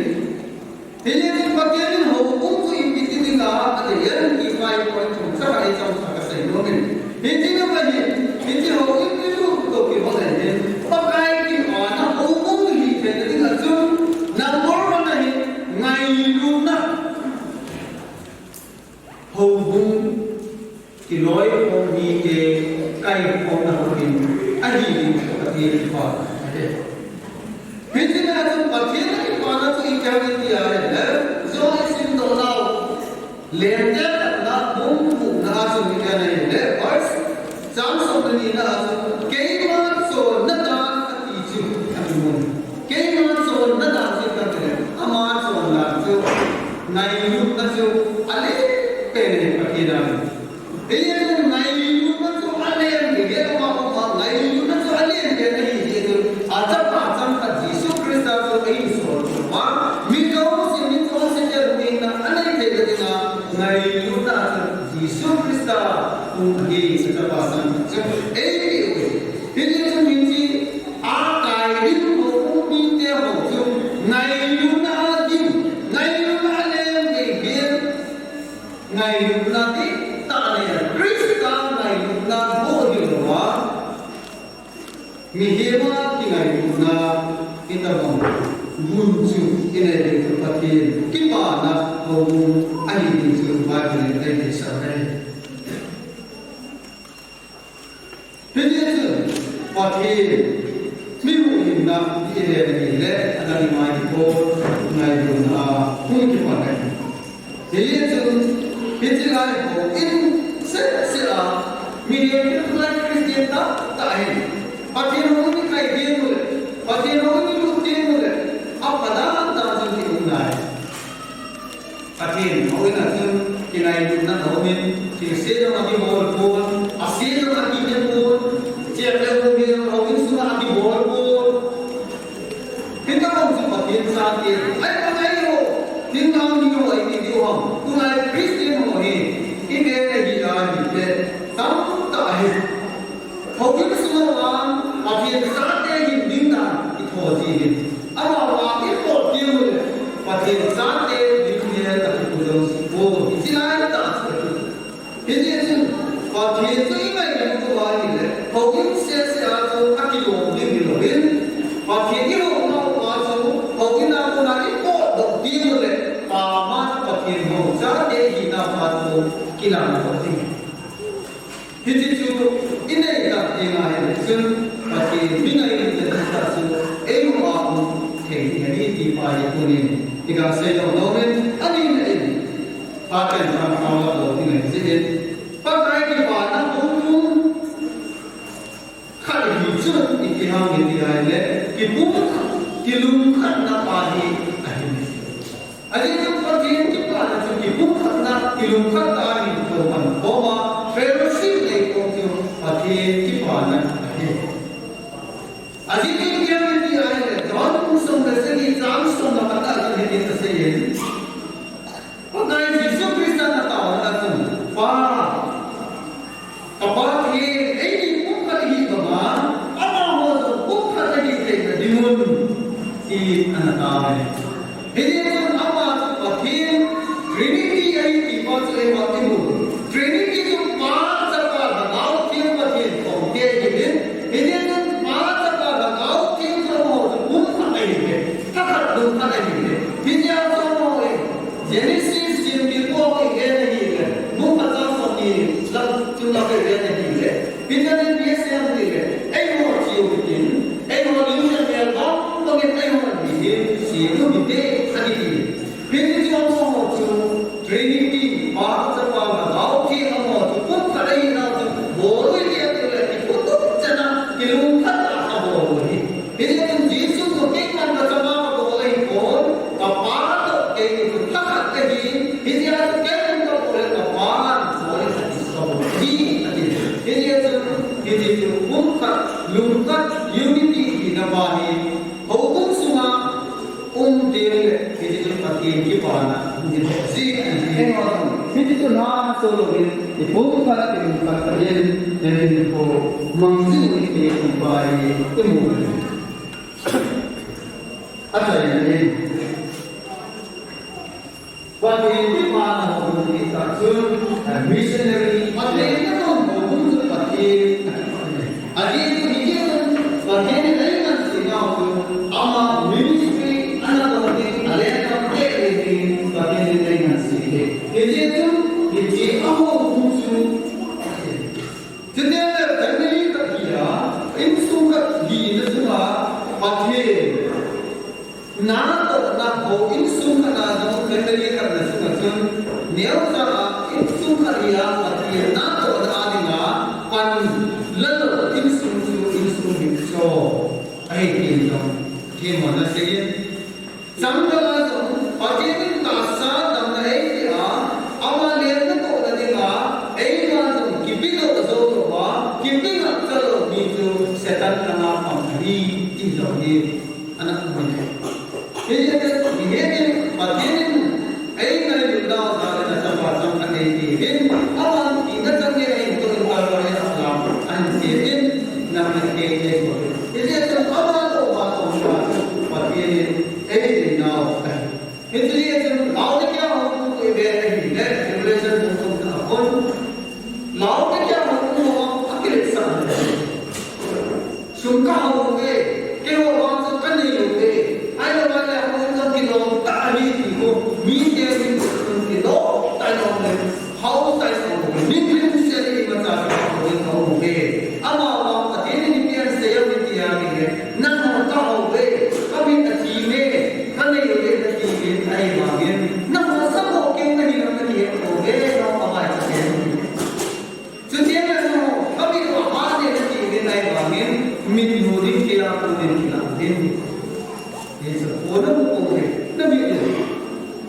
Hijeh chun Pathen in houbung chu ipi ti dinga adei em ti five point thum chakhat eicham sa kasei nom in. Hiche nama hi, hiche houin ilut toh kihol ahin, Pakai kipana houbung hi theina dinga chun, number one ahi, ngailutna. Houbung kiloikhom mite kaikhomna houin ahi ding chu Pathen kipana ahi. Hiche a chun Pathen kipana chu ipi ham iti ahile, John isimdoh nau, Lengte khatna bung gupna a chun ipi ana hile, verse, chang somle nina a chun, keima chonna dan ati chu, ati mun. Keima chonna dan chu ipi ham itile, ama chonna chu, ngailutna chu alen pen ahi Pathen a. Hijeh chun ngailutna chu alen pen ahi, ama, ama ngailutna chu alen pen ahi jeh chun, achapa changkhat Jesu Christa chu ahin sol chu ma, mi jouse, mi jouse te lungna anei theina dinga, ngailutna chu Jesu Christa hung ahi, achapa changkhat chu eipeh u ahi. Hijeh chun hiche, akai ding ho, mite ho chu, ngailutna a ding, ngailutna alen pen ahi. Ngailutna dihtah le Christa ngailutna bou hilouva, mihem a kingailutna itabang gun chu inei ding chu Pathen kipana houbung ahi ding chu Bible in eideisah e. Hijeh chun, Pathen, mi huhhingna dih le, dih le, ana dih mai ding bou, ngailutna a hung kipan ahi. Hijeh chun, hiche lai houin seh seh a, mihem tulai Christian tahtah hi, Pathen houin ikai teng ule, Pathen houin ilut teng ule, apa dan dan chun kium nai. Pathen houin a chun, kingailutna aumin, thilse jong akibol pon, ase jong akinem pon, chep le gou jong houin sunga akibol pon. Hitabang chu Pathen chate, ai, Pakai ho, thinglhang mi ho, iti diu ham, tulai Christian ho hi, ivet a hile, tamtah ahi. Pathen chate hin ding dan i tho ji hin. Amavang i pot ding u le, Pathen chate ding le a ki pu jong si po, hichi lai ta chu. Hijeh chun, Pathen chu i ngailutna a ahile, houin sese a chu a kilom ding hi louvin, Pathen i lomna a chu, houin a kona i potdoh ding u le, ama Pathen hou chate hina pa chu kilang doh ding. Hiche chu i nei tah ding ahile chun, Pathen mi ngailutna tah chu, eiho a um thei ding ahi ti pa hi tunin i ga seidoh nom in, ani na in. Phaten pang pang la bol ding ahi jeh in. Pakai kipana pum pum khat hi chu i kiham hi ti ahile, kipum khat, kilungkhatna pa hi ahi. Ajeh chu Pathen kipana chu kipum khatna, kilungkhatna ahi, koiman koma fellowship nei kong chu Pathen kipana ahi. Ajeh chu kiham hi ti ahile, John bung som le sagi chang som le khat a chun hitin asei in. Pakai Jesu Christa na taona chun, Pa, ka Pathen, eini pumkhat ihi banga, amaho jong pumkhat ahi theina dingun, tin ana tao e. Hijeh chun ama chu Pathen, Trinity ahi ti pa chu eima i mu. Trinity chu Pa, Chapa, Lhagao Theng Pathen thomte ahi. Hijeh chun Pa, Chapa, Lhagao Theng chu amaho chu pumkhat ahi. Thakhat lungkhat ahi. Hijeh a chu amaho e. Genesis simpi kong i en ahile, bung khat chang somni lang chunga i en ahile, Peter in ipi asei em tile, eiho cheu hitin, eiho lim le mel bang bangin eiho hi, seilu hite, ati. Hiche chu amaho chu Trinity, Pa, Chapa, Lhagao Theng amaho chu pumkhat ahina chu bol u hite atile, kiphutup chan a, kilungkhat a abol u ahi. Hijeh chun Jesu toh keiman kachapa kabol ahipon, kapa toh kei ni chu thakhat kahi, hijeh a chu kei in kabol le kapan bol le khat in kabol ahi, ati. Hijeh chun, hiche chu pumkhat, lungkhat, unity hina pa hi, houbung sunga um teng le, hiche chu Pathen kipana hung hi doh ji ahi. Hiche chu na so louvin, i pumkhat, i lungkhat tah in, i hinkho mang jing u hite ti pa hi i mu u ahi. Achaina in, Pathen kipana houbung hita chun, a missionary, Pathen natong houbung chu Pathen akipah e. Ajeh chu hiche chun, Pathen in eingansena u chu, ama ministry ana tong ding, alenggam tei ding, Pathen in einganse e. Hiche chun, hiche a houbung chu Pathen. Chuteng le family khat hi a, insung khat hina chunga Pathen natohna ho, insung khat a jong family khat na sunga chun, neocha a insung khat hi a Pathen natohna a dinga pan la lou insung chu insung hi cho ahi tin jong themmo na sei in. Changgal a jong, Pathen in tahsa damna eipeh a, ama lenna tohna dinga, eima jong kipedoh jou louva, kipe ngapcha lou mi chu Satan langa pang ahi, ti jong hi ana um e. Hijeh chun, hiche Pathen in eingailutnau jal in achapa changkhat eipeh in, aman thina chang geiya ahin toh in Calvary a alam ahin sep in, nang le kei eipeh in. Hijeh chun, aman toh, aman toh, Pathen in eideinau ahi. Hiche jeh chun Laodicea houbung toh ivet ahile, Revelation bung thumna a kon, Laodicea houbung ho akiletsah e. Sum kahao uve, keiho vang chu kanei uve, ahilouleh houin jong kilom tah ahi ti ho, mite min sum kilom tah in aum le, hao tah in aum uve, min limset in imacha kihao ding aum uve. Amavang Pathen in ipi asei em iti ahile, nangho kahao uve, kamit athim e, kanei uve nati uvin ahivangin, nangho sammo keu nahi ham nati uve, nangho amai cha keu. Chuteng le nangho, kamit u ahat e nati uvin ahivangin, mit mu ding kila, mu ding kila ding. Hichu kona mu pouve, namit u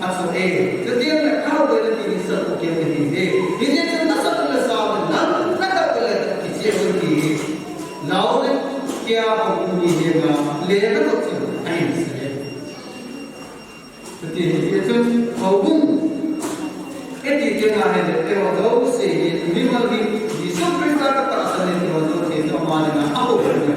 aso e. Chuteng le kahao uve nati uvin sammo keu nahiuve. Hijeh chun nasat u le sa uvin lang, nakap u le kicheh uvin ti hi. Laodicea houbung mi henga lena toh chun ahin sei e. Chuti hi, hichun houbung iti teng ahile, eiho jouse hi, mimal hi, Jesu Christa katahsan e ti ho jouse chu ama dinga ahou ahi.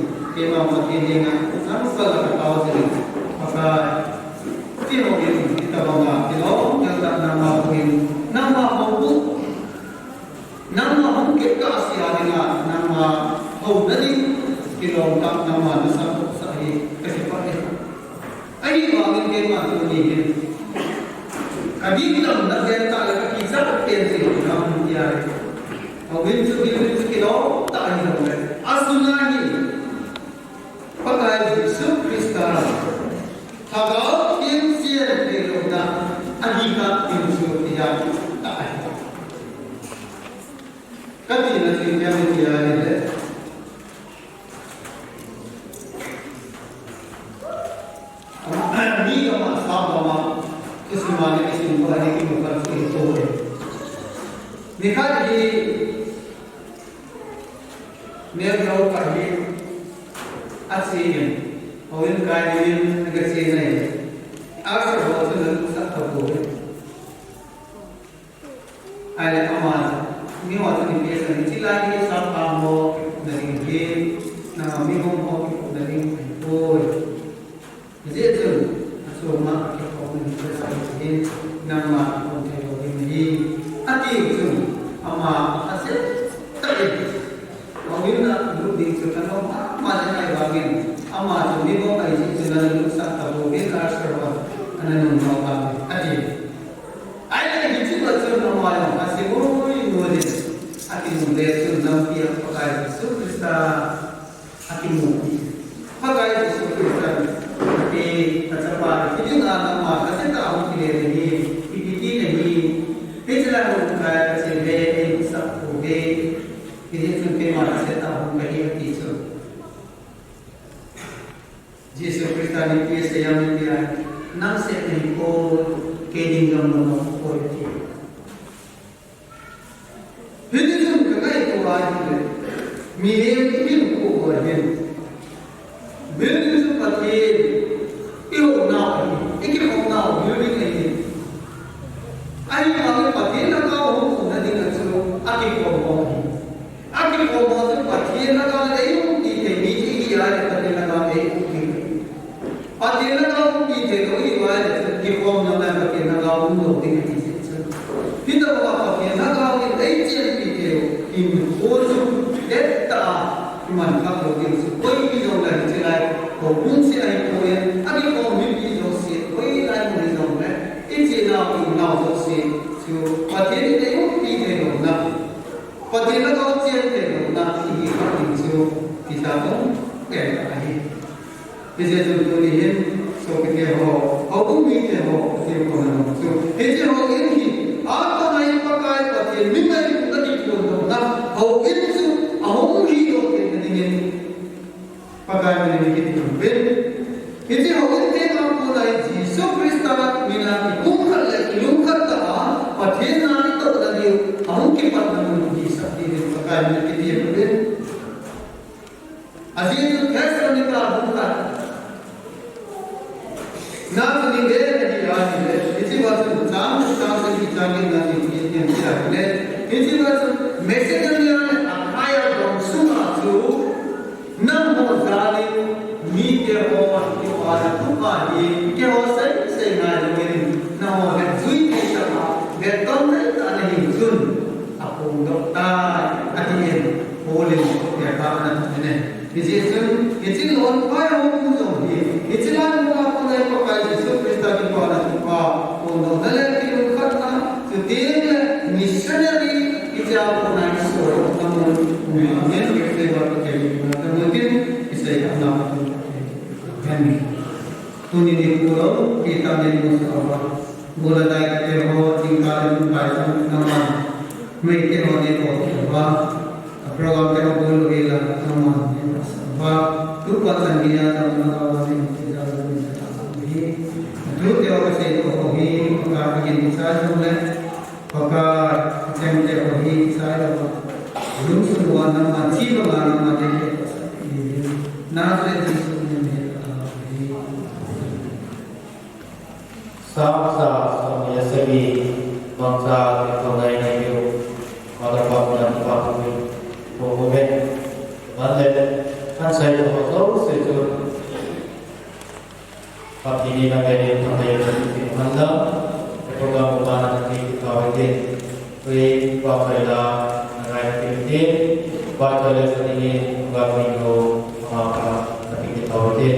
keima Pathen henga, nang sala ka tao jing, Pakai, ti ho in, ti tabanga, ti lo, ti ta nangma ko in, nangma ko bu, nangma hung kit ka sia dinga, nangma ho na ding, kilom ta, nangma na sa ko sa hi, ka si pa e. Ahivangin keima tuni hin, ka ding lam na ven ta le ka kichat pen jing ka hung ti ahi. Houin chu, houin chu kilom ta ahi jong le, asunga hi Pakai Jesu Christa Lhagao Theng chen thei louna ahi kha tin chu kidang ta ahi. Ka tina chu ipi ham ti ahile, mi gam a, sa gam a, thusim a le kisim uva le kimu kha chu ahi poi. Nikhat hi, neo neo khat hi ache in, houin kai in, aga che in ahi. Usher ho chun alutsah tapoi. Ahile ama, mi ho chun ipi asei em, hiche lai hi sappao ho kikupna ding ahi, nangma mihom ho kikupna ding ahipoi. Hijeh chun, achoma akikhom in, nangma kikhom thei lou ding ahi, ati chun, ama alhasam tah in, houin a lut ding chu kanom mama jeng ahivangin, ama chu mihom ahi jeh chun ana lutsah tapouve, usher hon ana nunnom tauve, ati. Ahile hiche pa chun ama jong asimui nui in, akinungle chun lampi a Pakai Jesu Christa akimupi. Pakai Jesu Christa, kei kachapa, hiti dinga nangma kaseta hung kile nahi, ipi ti nahi, hiche lai hung kai kache le, eimusah pouve, hijeh chun keima kaseta hung kahi ati chun. Jesu Christa in ipi asei em itia, nang seh nahi poi, kei ding jong nanom poi ati. Hiti chun kangaito ahile, mihem ihinkho ho hin, building chu Pathen ihou nau ahi, ikikhom nau building ahi. Ahivangin Pathen lhagao hung umna dinga chu akikhom ho ahi. Akikhom ho chu Pathen lhagao in eiumpi thei mi chu ihi ahile Pathen lhagao in eiumpi thei. Pathen lhagao umpi thei lou ihiuva ahile chun kikhom nom le Pathen lhagao umlou ding ahi jeh chun. Hitobanga Pathen lhagao in eichenpi thei u hinkho chu dettah a iman khah lou ding chu koi hijongle hiche lai houbung cheh ahipoi, akikhom mipi jouse, hoilai mun hijongle, ichenau inao jouse chu Pathen in eiumpi thei louna, Pathen lhagao chen thei louna ihi kha ding chu kichatong pen ahi. Hijeh chun tuni hin sopite ho, houbung mite ho, Pathen koma nanom chu, hiche houin hi, atamai Pakai Pathen min ngailutna kiphondohna houin chu ahung hidoh theina dingin Pakai min in kithum uvin. Hiche houin tenga kona hi Jesu Christa mina kipumkhat le kilungkhat tah a Pathen na kitohna diu ahung kipatna mun hisah dingin Pakai min in kithum uvin. Ajeh chu Thessalonica bung khat na chu ni le na hi ahile, hiche uva chun chang, chang, chang, chang, na chu ni, ni, ni, ni, hiche uva chun Macedonia le Achaia gam sunga chu nangho jal in mite ho kipana thupha hi keiho sei sei ngai louvin, nangho hetjui thei tah a, hetton thei tah a nahiu chun aphongdoh tai, atin Paul in lekha ana thot in ahi. Hiche chun, hiche lolpai ho jong hi, hiche lai muna kona i Pakai Jesu Christa kipana thupha, phongdohna le kilungkhatna, chuteng le missionary, hiche a kona i sohna mun, um, amen, Christa Pathen na, na mun tin, i sei kha na. Amen. Tuni nikho lou, Peter ni musa uva. Bula dai te ho, jingkah le kum kai sang naman. Mei te ho ni ko ke uva. A program te ho bul uvin la naman ni masa uva. Tu pa chan ni a jam na uva ni ti ja ni ta uvi. Tu te ho ka sei ko ho hi, ka ka gin sa jong le. Ka ka chen te ho hi sa uva. Lungsung uva naman, chi uva naman ni ke pa sa ni. Nazareth Jesu min in ka uvi. Psalm som le sagi, bangcha kithongai nei u, Mother Baptist Department, ko ko ve. Mande, kan sai ko ko se chu. Pathen in na ve ni, na ve ni, manda, ko ko ga mo ba na ki ka ve. Tui, pa, pa, la, na ngai, ti, ti, pa, pa, la, sa, ti, ni, pa, pa, lo, ma, pa, na, ti, ti, pa, ti.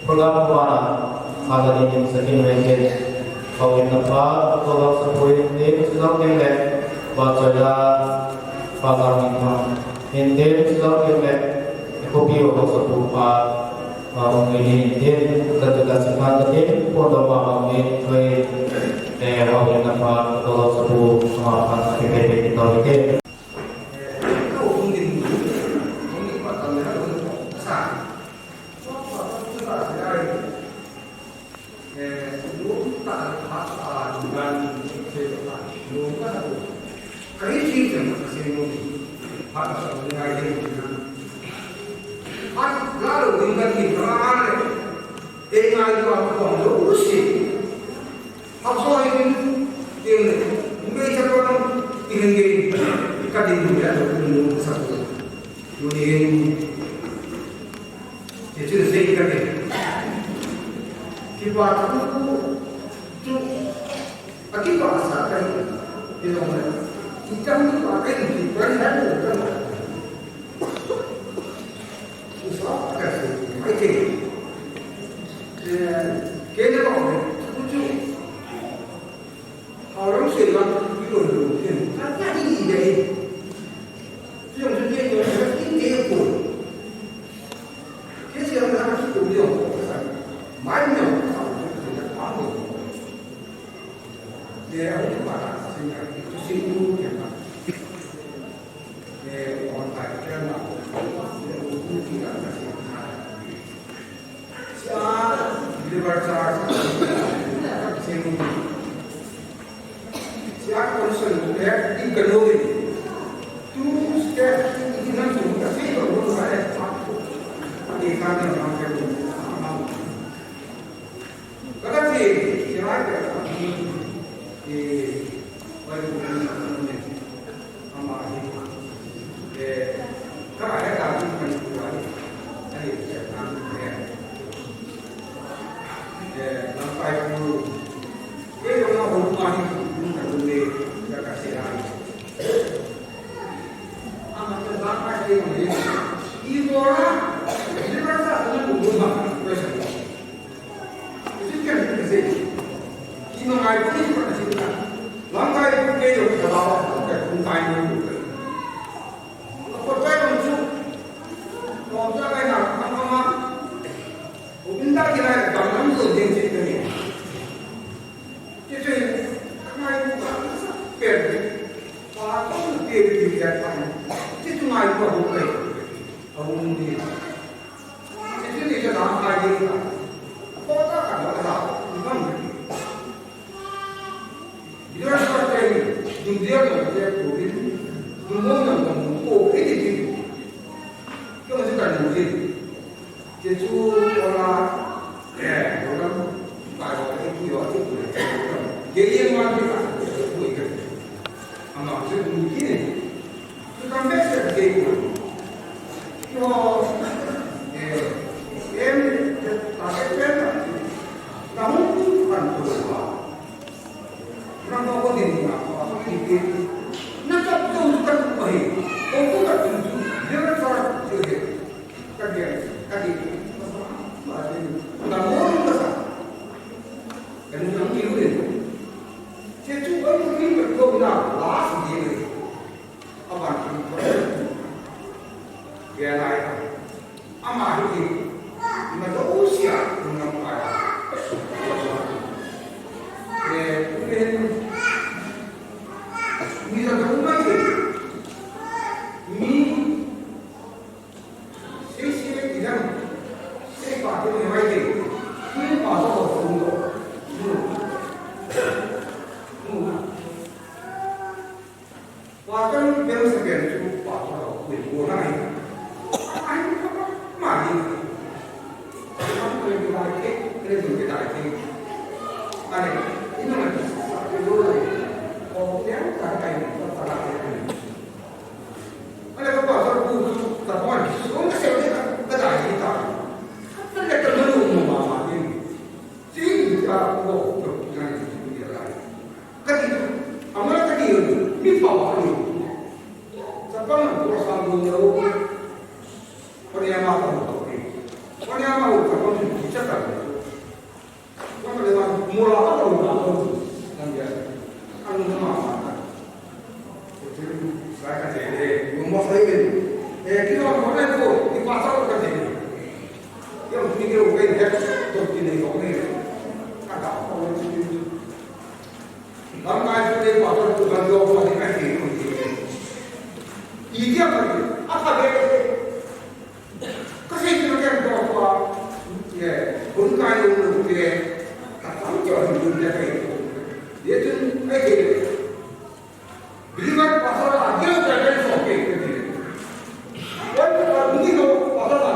Program kumana, kala din sakin wengin. Houin na pha, Doctor Haosapu Hindin, chujou ding le, Vachoila, Pajang Minthang Hindin, chujou ding le, Khopi Haosapu pha, Houin Hindin, Doctor Kasimhan Hindin, Pondoma Houin, Houin, eh, Houin na pha, Doctor Haosapu, ama pha, Hindin, Hindin, Hindin. Hichun sei kate. Kipa thu chu, akipa sa kahi. Hilou le. Kichang kipa kahi, kipa kahi, kahi. Usa kahi, mai kahi. Eh, kene ba, chu. Hao lam sei lam, i loi loi ken. Ka, ka hi hi dei. Ti jong chu dei ko, ka hi dei ko. Ke sei lam ka ki ko dei ko. Mai ni ko, ka ko dei ko. Ye, a ko ba, sei ka, sei ko ke ba. Pastor tu kan do ko ni ka ti ko ni. Idia ko ni. Apa be? Ka sei tu kan do ko. Ye, kun ka yo no ke. Ka tam jo ni kun ja ke. Ye tu ai ke. Believer pastor a dia ka kan so ke ke. Wan ka buni ko pastor a.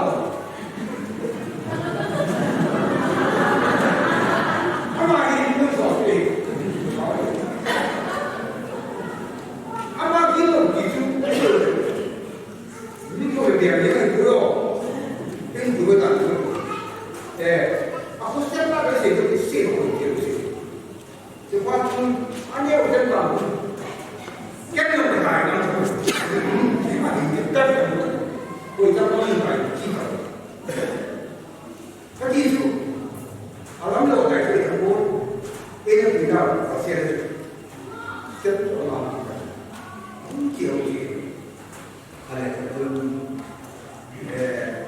Ama hi kun so ke. Ama ki no ki tu. Ni ko dia ni kan ko. Kan ko ta ko. Eh, apostle pa se ko se ko ke se. Sepan, ani udah tahu. Kan yang berkaitan. Sepan ini tak tahu. Koi tak tahu yang lain. Kita. Tadi itu, alam lo tak ada yang pun. Ini tidak pasal. Setiap orang kita. Mungkin, mungkin. Ada yang pun. Eh,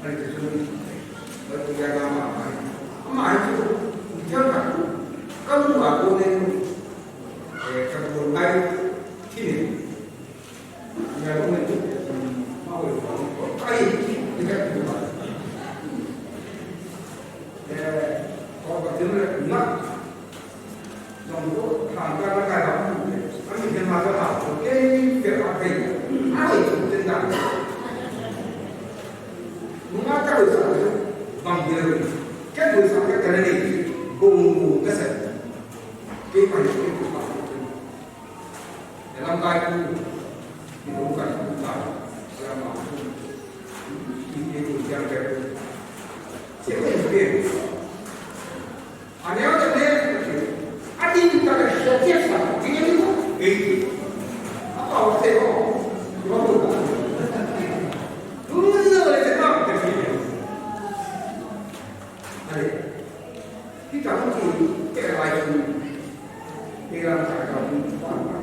Ani ti chu, ani ti ya ga ma ma. Ama hi chu, ni tiang ka ku, ka mu a ko ne, eh, ka ku ngai, ti ne. Ya ko ne, ma ko ko, ko kai, ni ka ku ma. Eh, ko ka ti ne, na. Jong ko, thang ka na ka ram. Ani ke ma ka ha, ko ke, ke a ke. Ai, chu tin da. Nunga ka ru sa, bang dia ru. Ke ru sa ka ka ne, ko mu ka sa. Ke pa ke ko pa. Lam kai ku. Ni ko ka ku ta. Lam ma ku. Ni ke ku yang ke. Che ke ke. Ani a te ne, a ti ta ka sha che sa, ti ne ko, e ti. A pa wa te ko, wa ko. Lu ne le te na te ti. Ale. Ki ta ko ti, te la ju. Te la ta ka mu pa pa.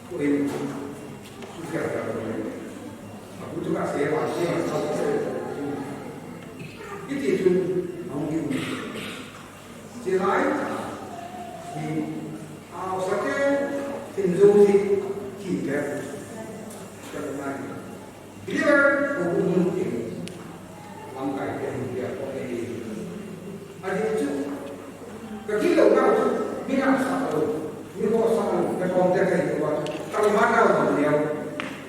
Ko in, su kya kya ko in. Abu tu ka se wa se wa sa se. Iti tu, ang yu. Silai ta, ki, a sa ke, tin zo si, ki ke. Kya ko na ni. Believer ko bu mun ke. Lamkai ke hin ke ko ke. A di chu. Ka ki lo na chu. Mi na sa lo. Mi ko sa lo. Ka kon te kai ko wa. Ka ma na lo ni.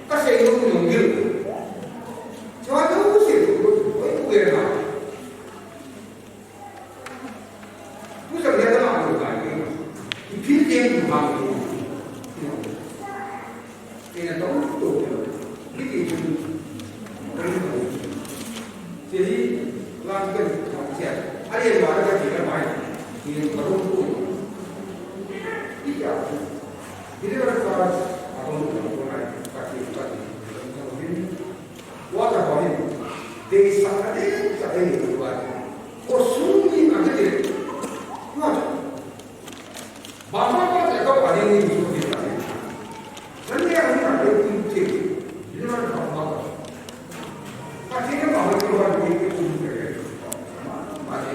Ka sei lo ni ngi. Chua lo se ko. Ko ku ye na. Pu sa le ta ma lo ka ni. Ki phin te ku ha ni. Ina tong to. Ni ki chu. Che hi, lang ka ni ka che. A le ma ka che ka mai. Ni ka lo ku. Ni ka. Ni le ka. A ko ni ka ko nai. Ka che ka che. Wa ta ko ni. Dei sa ka dei sa dei ni wa. Ko sung ni ma ka dei. Wa. Ba ma ba ta ka wa ni ni su ni ta ni. San ni a ni ta ni ku ti. Ni ma ka ba. Ka ti ni ma ba ni wa ni ku ni. Ma, ma ni.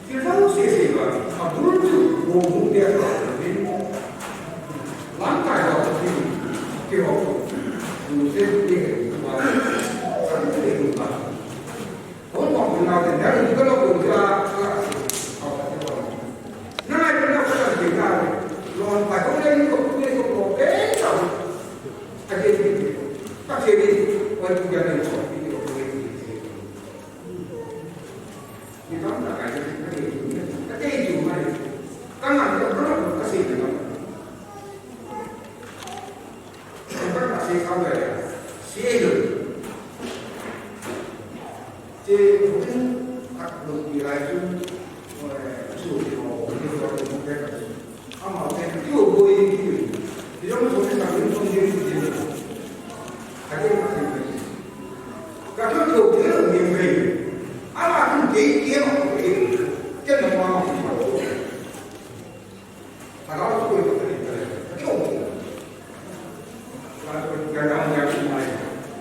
Ti zau se se ba. A bul tu bo mu de ba ni. Lang kai ba ti. Ti ho. Mu se ni ba. San ni ba. Hong Kong na te na ni ka lo ko ja ka. Na ai na ko na de na. Lo pa ko le ni ko ni ko ko pe ta. A je ni. Pa je ni. Wa ku ja ni ko ni ko ni. Ni kam ta ka ni. Ka te ju ma ni. Ka na ko ko ka se ni. Ka ta se ka le. Se lo. Che hung khat hung pi lai chu, eh, chu ti ho, ti ho, ti ho, ti ho. Ama te ti ho boi ti ho. Ti jong so ti sa ni song ti ti. Ka ti ma ti. Amen. Amen.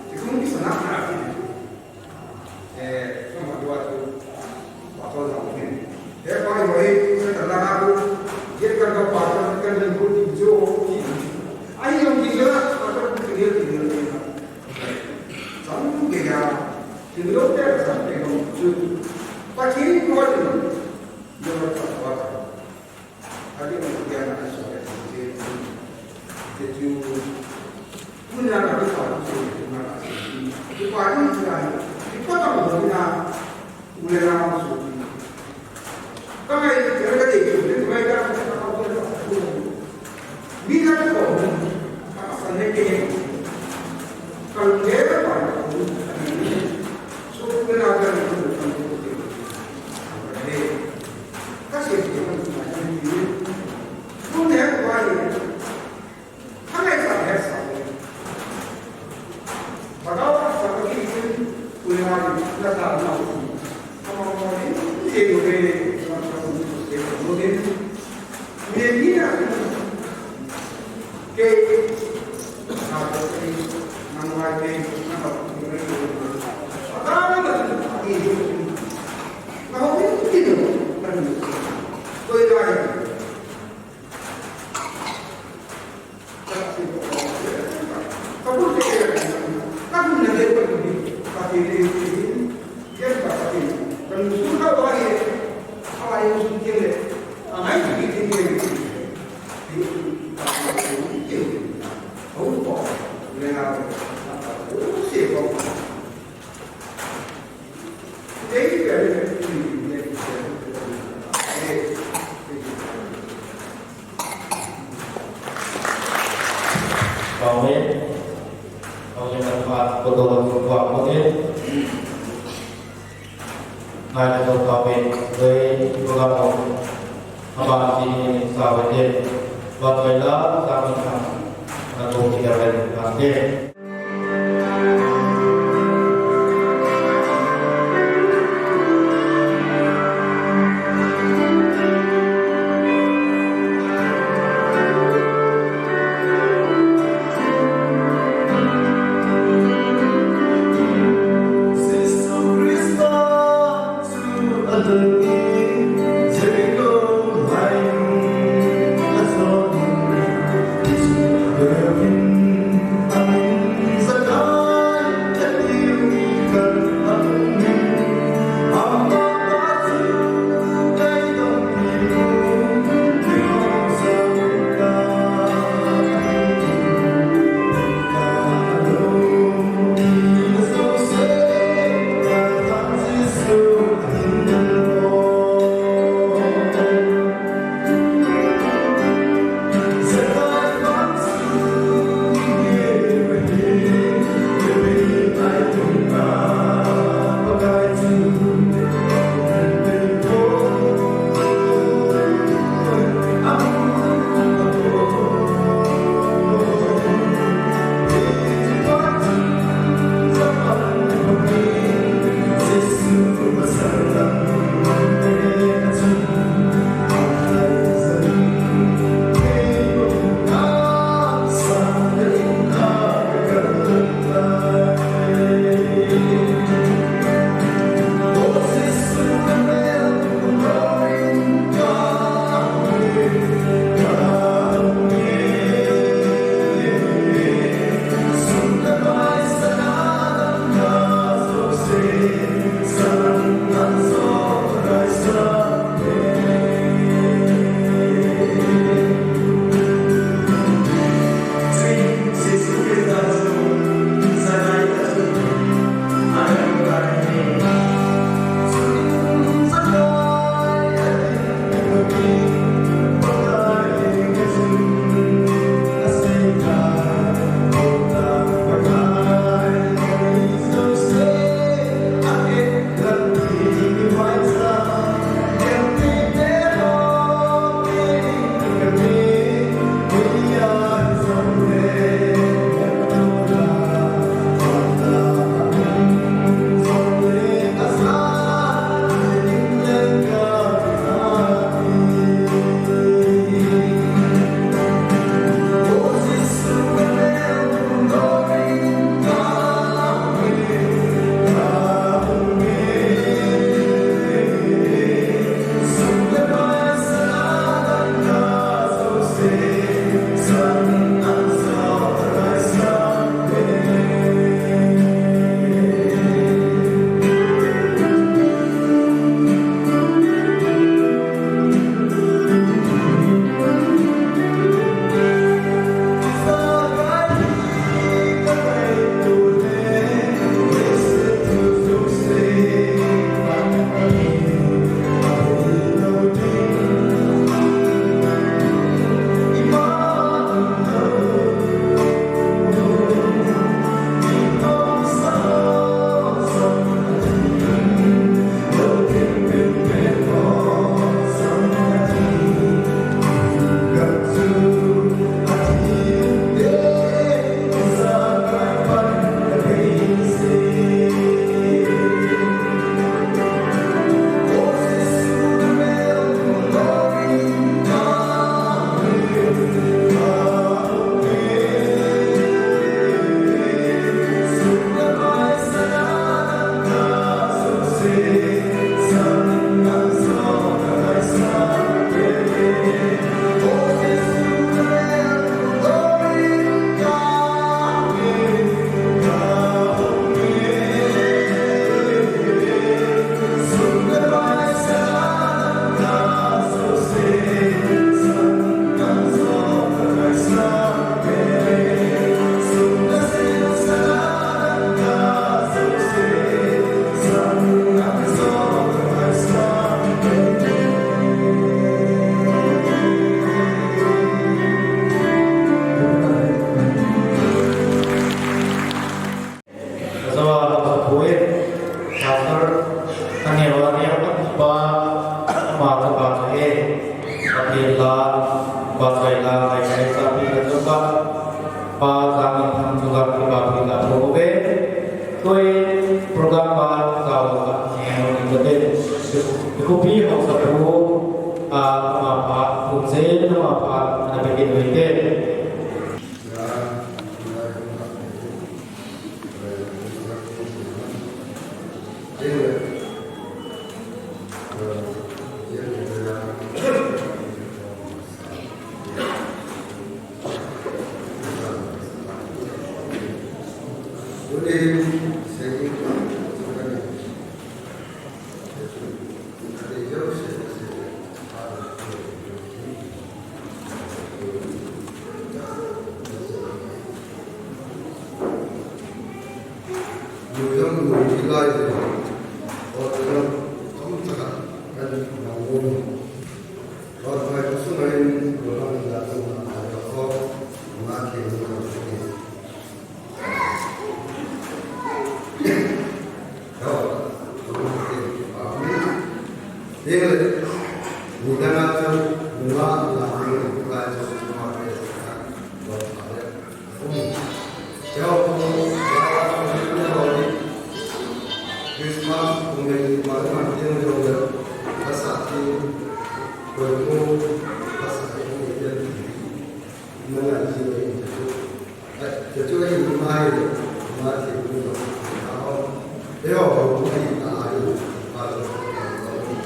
Amen. Amen. Amen. Ang chunga kipa thu ina thu ve. Koi program ba ka wa ka ni no ni ka te. Ko pi ho sa pu a ma pa pu se na ma pa na be ke ve te. Christmas, kung may mga mga yung yung yung, basta yung, kung yung, basta yung yung yung, mga yung yung yung, eh, yung yung yung mga yung, mga yung yung yung, ako, pero, kung may mga yung, para sa mga yung,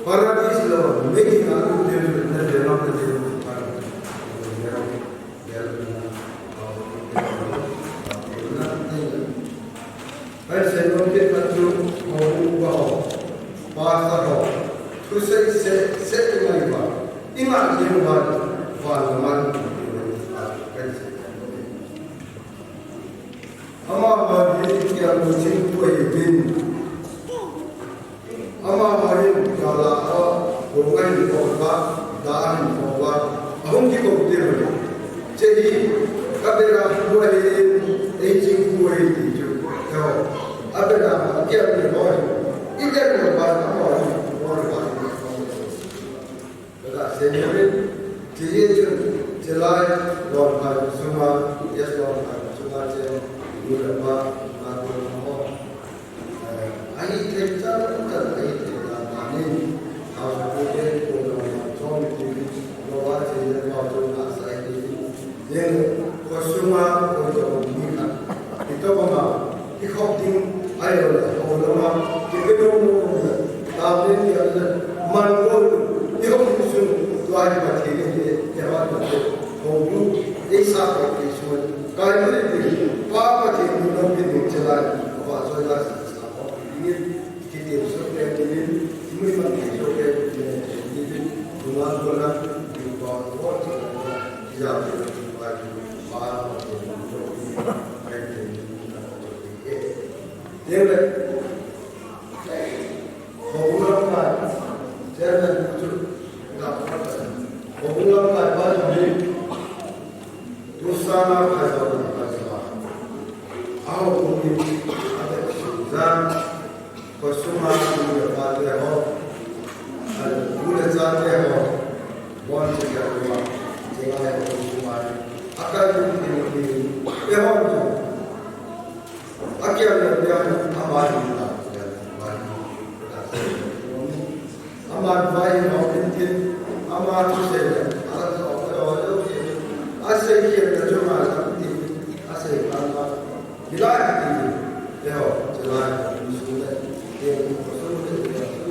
Paradise lo, mei na lu de na de na de na. Hai se no ke ta chu, ho u ba ho, pastor ho, thu sei se, se mai ba, i ma ye ba, ba ma, kai se. Ama ba hi kia mu ching ko hi bin. Ama mahin kala a, ko ngai ko ba, da hin ko ba, ahung ki ko te ba. Che hi, ka be ra ko hi, ei chi ko hi ti chu. Yo, a be ra ma ke ni ko. I ke ni ba, ama hi ko ba. Ka se ni, che ye chu, che lai, lo ka suma, yes lo ka suma che, ni ba, ma ko ko. Ahithei chan chan ahithei dan danin, House of People, Program Committee, Global Change, Fortune, Asai, Yen, Kosuma, Kojo, Nika, Itobama, Ikhoting, Ayo, Olama, Kibino, Tabin, Yalan, Mangol, Ikhoting, Tuai, Matini, Yaman, Kobu, Isa, Kokisun, Kai, Papa, Tinu, Pinu, Chelai, Papa, Soya, Kitin sohkei dingin, muiman sohkei dingin, dungan bola, jumpa, or jumpa, jumpa, jumpa, jumpa, Chairman, Hobula Kaipa, Dusana Kaipa, Kaipa, Aho Kumi, Ate Suzan, Kei kei na chu ma lam ti, a sei pa ma. Hilai ti. Eho, chulai, mi su le. Ye, ko su le, ye, su.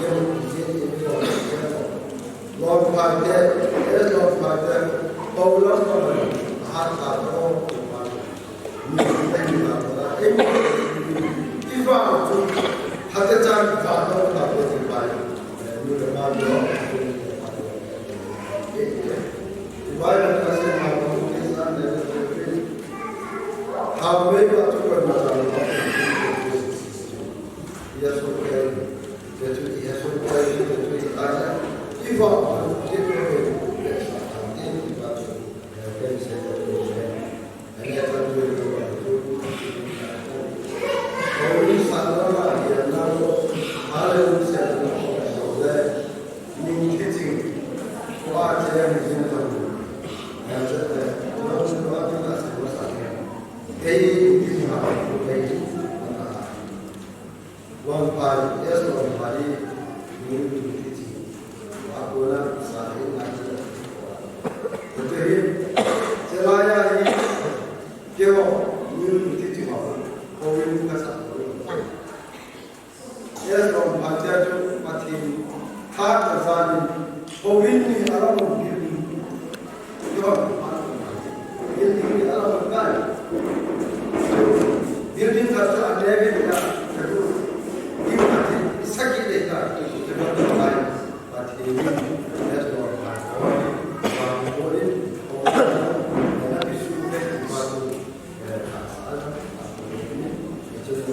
Ye, ye, ye, ye, ye. Lon pai te, ye, lon pai te. Pau lam pa ma. Ha ta to, pa. Mi su le, mi na, pa. Ye, mi. Ifa, tu. Ha te chan, pa, to, pa, ko, ti, pa. Ye, mi le, pa, yo. Ye, ye. Longpai, yes, Longpai, Longpai. Wa ko na sa hi na ki. Ko te hi, chelai a hi, keiho, ni ti ti ma. Ko win ka sa ko. Yes, Longpai te chu Pathen. Tha ka sa ni. Ko win ni a la mo. Building ni a la mo kai. Building ka sa ne ni ka. Ni ka ti sa ki de ka. Te ba kai. Pathen in, eh, Lord, my God, my God, eh, na ti su pe, ma tu, eh, ka sa, ma tu, eh, eh, che, eh,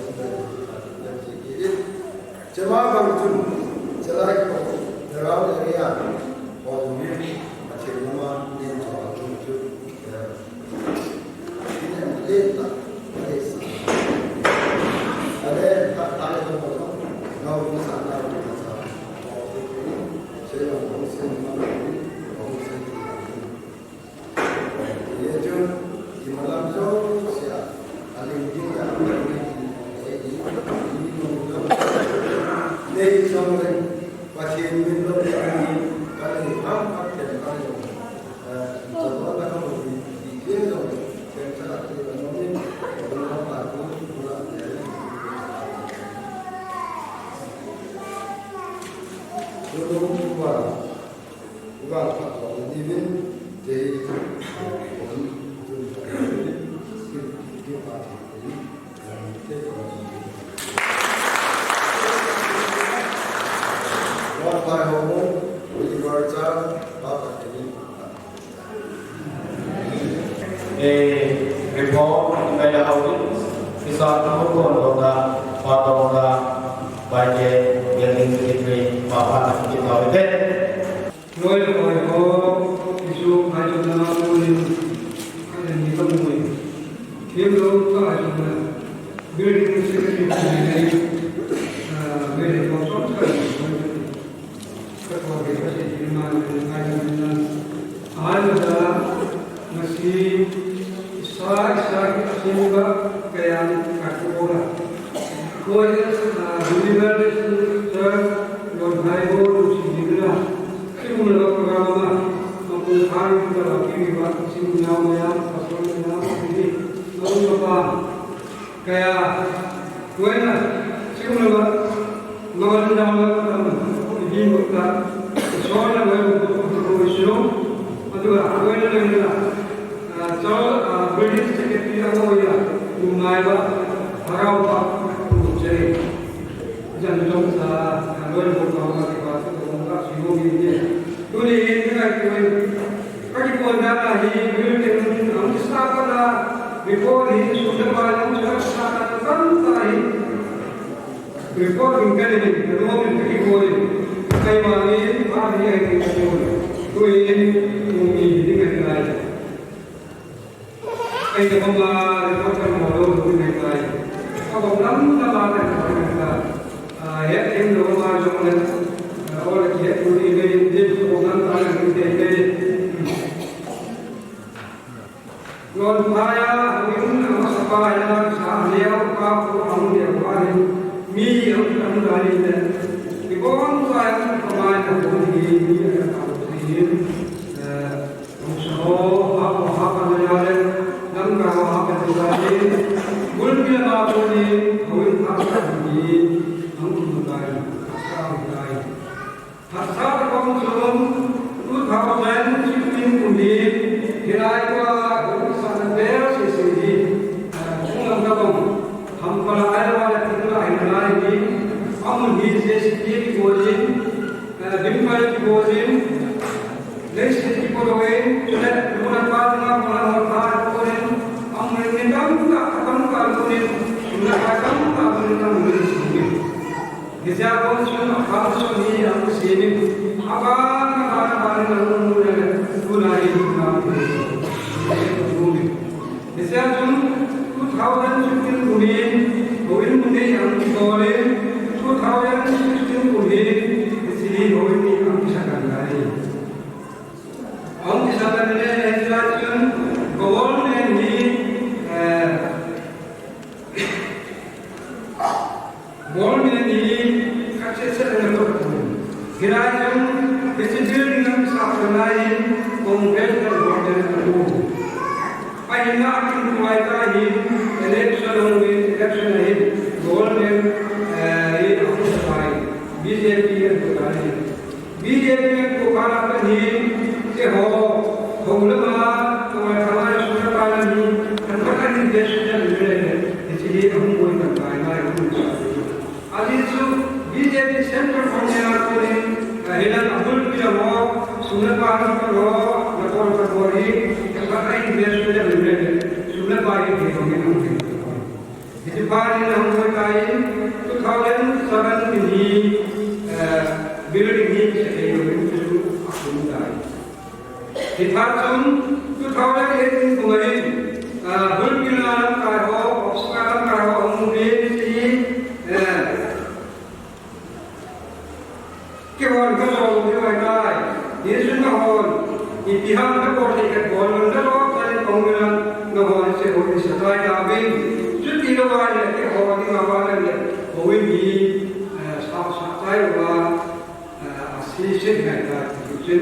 eh, che, eh, che, ma bang tu, che lai ko, around area, Hall ni, Pathen nama, ni, ma tu, tu, eh, Pathen min lo, Pathen min lo, Pathen min lo. Eh, report, kaya hawin, isa ko ko da, pa ko da, pa ke, building secretary, pa pa na kita wite. Noi ko ko, isu, ai tu na, ko ni, ai ni ka mo ni. Kim lo ka, ai tu na. Building secretary, ah, building construction. Ka thua ve ka sei thei ma le ngai le na. Ahile, ngasi, isa, isa ki asin ba, kaya ni ka thua. Ko ye, ah, Universal Church, Longpai Hall, si ni na. Si mo na ka programa, ma ko thani ka la ki ba, si mo na ma ya, pastor na, si ni, na pa. Kaya, koina, siguna ba, mawan dama, um, di mo ka, so na ba, ko, ko, ko, so, aduga, koina, koina, ah, so, ah, British secretary ang koina, umay ba, haraw ba, ko, jay. Jan jong sa, ah, koina, ko, ko, ko, ko, ko, ko, ko, ko, Tuni hin ka kipon, ka kipon dan ahi, building hung start na, before hi, sunda pa lang, sunda pa lang, tan ta hi. Before hin ka ni, ka ni ka kipon, ka ima ni, ma ni ka kipon. Tuni hin, tuni hin ka kipon. Ei, ka bang a, report kan mo lo, lo ni kai. Ka bang lam na ba kan mo ni kai. Ah, ya, em lo ma jong le. Ah, or ya, tu ni le, de, ka bang lam ta ni kai kai. Longpai a, min, ama sa pa ya, sa leo, pa, ko, am, ya, pa, ni. Mi, am, am, da, ni, le. Ki bang pa ya, pa, ma, ya, ko, ni, ni, ya, ka, ni. Eh, so, ha, ha, Amun hi J C B kibol in, eh, Bimpai kibol in, leiset kibol in, chule, muna pa, muna pa, muna pa, kibol in, amun hi tamtah, tamtah kibol in, muna pa, tamtah kibol in, amun hi. Hiche a kon chun, a kon chun hi, amun hi, abang, abang, abang, amun hi, tunai, tunai, tunai. Hiche a chun two thousand fifteen kum in, houin mun nei ahung kibol in, two thousand sixteen kum in, hiche hi houin ni ahung kisa tan ahi. Ahung kisa tan ahi, hiche a chun, government hi, eh, Ball ni ni khat seh seh na to. Hilai jong, hiche building lam sa na in, Congress na ball ni na to. Ahina akin tuai ta hin, election hung in, election ahin, ball ni, eh, ye ahung sa tai, B J P na to tai. B J P ko kana pa ni, keiho, hou lama, ko ma kama ya suna pa na ni, kan pa kan ni best na ni le, hiche hi ahung boi kan pa na ya hung sa. Ajeh chu B J P Central Committee ko ni, eh, hilang abul pi la ho, suna pa ni pa ho, na ko pa ko ni, kan pa kan ni best na ni le, suna pa ni ko ni hung ni. Hiche pa ni na hung koi tai, two thousand seven ni, eh, building ni se ke yo ni chu a kum tai. Hiche pa chun two thousand eighteen kum a hin, eh, bulpina lam kai ho, office lam kai ho, hung ni si, eh, Kihon ka jong kihon tai. Nisun na hon. Ipi ham na bol thei khat bol lou na lo tai kong na na hon se hon se tai ta bin. Chuti lou vai le kihon ni ma va le le. Houin hi, eh, sa sa tai va, eh, a si se ngai ta. Chun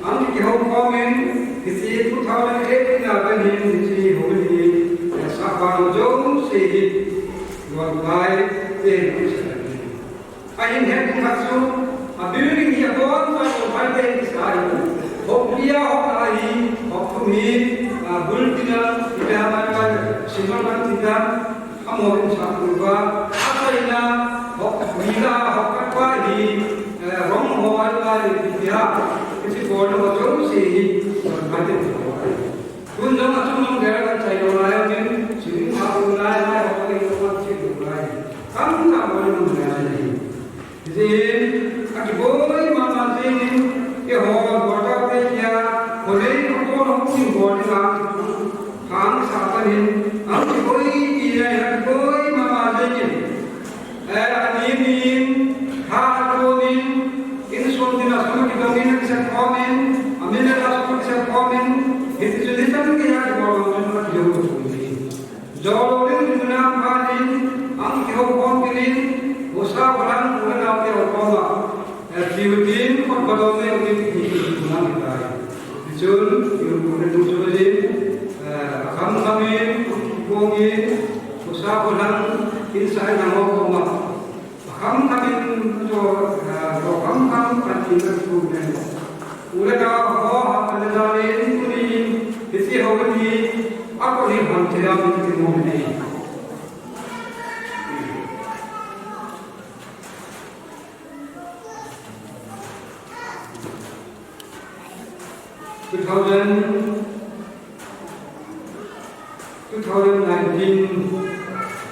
ang kihon komin, kiti two thousand eight na ka hin kiti houin hi, eh, sa va lo jong se hi. Lou vai te ni se. Ahin het khat chu, a building hi abon sa jong phai te kisa hi. Hop li a hop a hi, hop thum hi, a, bulpina, ipi ham a, cement man ti ta, amahon sa tu va, a sa ina, hop li la, hop khat va hi, eh, rong ho a la hi, ipi ham, kisi bol na ho jong si hi, phai te. Tun jong achung jong gei a kan chai lou lai, tin, sing ha lou lai, lai ho lou lai, ho lou lai. Kam na ho lou lai ni. Jin, akiboi mama jin, keiho, bol ta te kia, ho lei ko to lou kin bol ni la. Khang sa pa ni, akiboi ti le, akiboi mama jin. Eh, ani min, ha atomin, insung tin a sum kidongin, akisep khomin, amin a sum kisep khomin, hiti chun hitan keiya kibol lou chun akihou lou chun. Jolou ding chun nam phanin, ang kihou khom kinin, usa phalang, usa nau kihou khom a. Eh, tiu tin, khut kado me, umin, hiti chun nam hitai. Tichun, tiu kut le tu chun, eh, akham khamin, kongin, Usa ko lang, inside na mo ko ma. Kham kham in jo, ah, jo kham kham kan in kan tu ne. Ule ka ho ha kan da le in tu ni, kisi ho ni, ako ni han kira ni ti mo ni. Two thousand, two thousand nineteen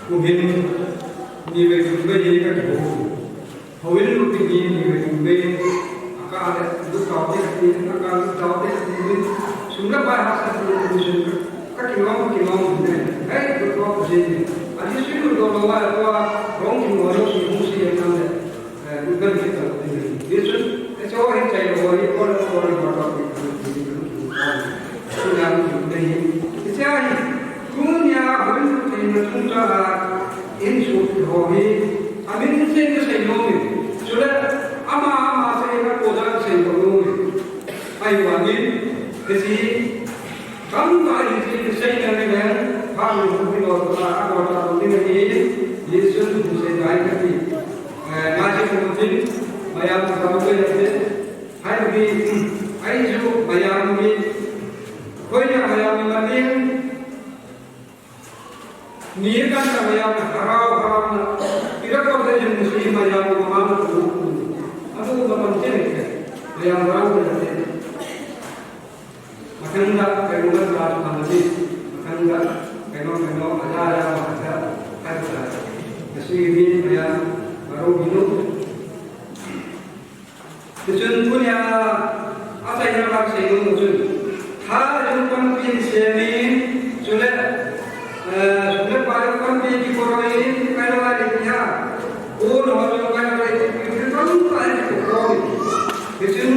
kum hin ni ve kum ve ni ka ko. Hawin lu pi ni ni ve kum ve. Aka le lu ka te ni, aka lu ka te ni. Sum la pai ha sa ni sum ka kilom kilom ne. Hai lu ko je ni. Ani sum lu do lo wa ko rong ni mo lo si mu si ya na le. Eh, Google Meet a, Google Meet. Yesu, eh, so, eh, chai lo, eh, call, call, call, call, call, call, call. Tunia, tunia, tunia, hon, tunia, tunia, in, so, ho, hi, amin, se, se, se, no, mi. So that, ama, ama, se, na, ko, da, se, no, mi. Ai, wa, mi, ke, si, Kam ta hi ti sei na ni le, pha ni hu ni lo ta, a lo ta ni ni, Yesu ni sei dai ka ti. Eh, na ji ko tin, mayam ka mo ke te. Hai ni, ai ju mayam ni. Koi na mayam ni ma ni. Ni kan na mayam harau harau na. Ira ko te ni Hichun tunia achaina ka sei nom u chun, tha jong panpi in sem in, chule, eh, chule pai panpi kikoi in, kai lo lai tia. Ul ho jong kai lo lai tia, kikoi in kikoi in. Hichun,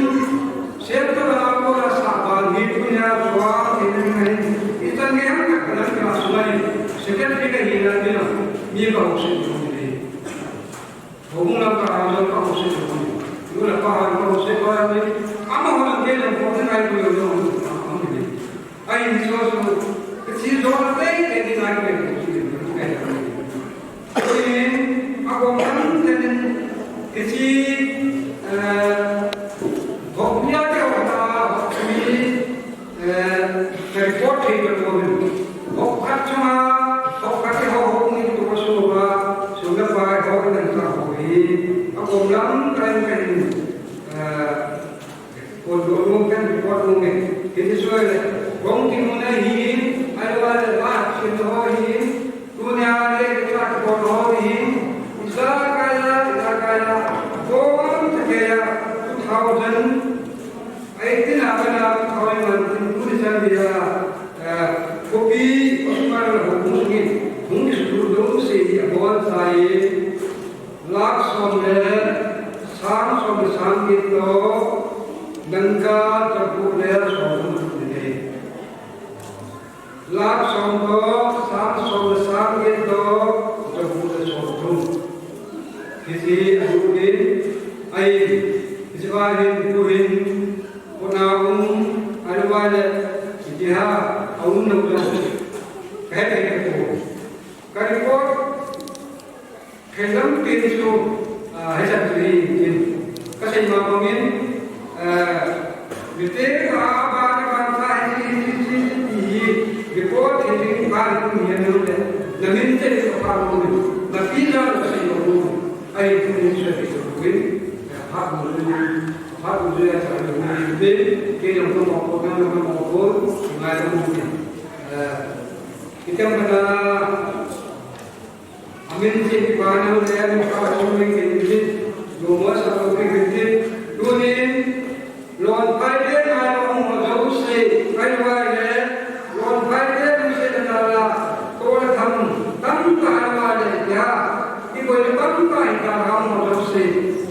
sem to la ko la sa ba ni tunia chuang in in in. Ichan nge ham ka kalan ka sumai. Secretary ka hi la ni lo. Ni ka ho sei nom u ni. Houbung lam ka hao jong ka hao sei lou. Nu le pa hao ka hao sei lou. Amaho lam ke lam ko ngai ko yo jong. Ai, ni so so. Ka chi jong a tei tei ni ngai ko yo. Ai, a ko man tei ni. Ka chi, eh, hok nia ke hok na, hok ni. Eh, ka report thei ka ko min. Hok khat chunga, hok khat ho hok ni to ka so ba, so na pa ho na ka ho hi. A ko lam ka in ka in. Eh, ko do no kan report no me. Kini so le, kong ti mo na hi, ai wa le ba, chin ho hi. Tunia le ka report ho hi. Isa kaya, isa kaya. Ko ta kaya, two thousand. Ai, tin a, kana, khawai man, tin, tuni chan dia, eh, khopi, Osman la houbung sungin, hung kisu dong se, abon sai, lakh som le, sang som le, sang get to, dangka, chabu le, som le, Lakh som to, sang som le sang get to, jabu le som thum. Hiche hi alu in, ai, hiche va hin, tu hin, kona um, alu va le, hiche ha, aum lo jong. Kahe kahe ko. Ka report, Khenam pen chu, ah, hichan chu hi tin. Ka sei ma bangin, ah, mite ka ba ka ban sa hi hi hi hi hi hi. Report hi tin ka ni ni ni le. Na min te ka pa lo ni. Na pi la ka sei lo ni. Ai tu ni sa ti ko ni. Pha mo ni. Pha mo ni ya sa ni ni. Ke yang ko ko na ko ko. Ngai mo ni. Ah, kita mana Amin chin pa nang le, amin pa chun min kin chin, lu mo sa lu min kin chin, tunin, lon phai te ngai lo hung ho jouse, kai wa le, lon phai te hung se na la, to la tham, tam ta wa le, ya, i boi le tam ta i ta hung ho jouse,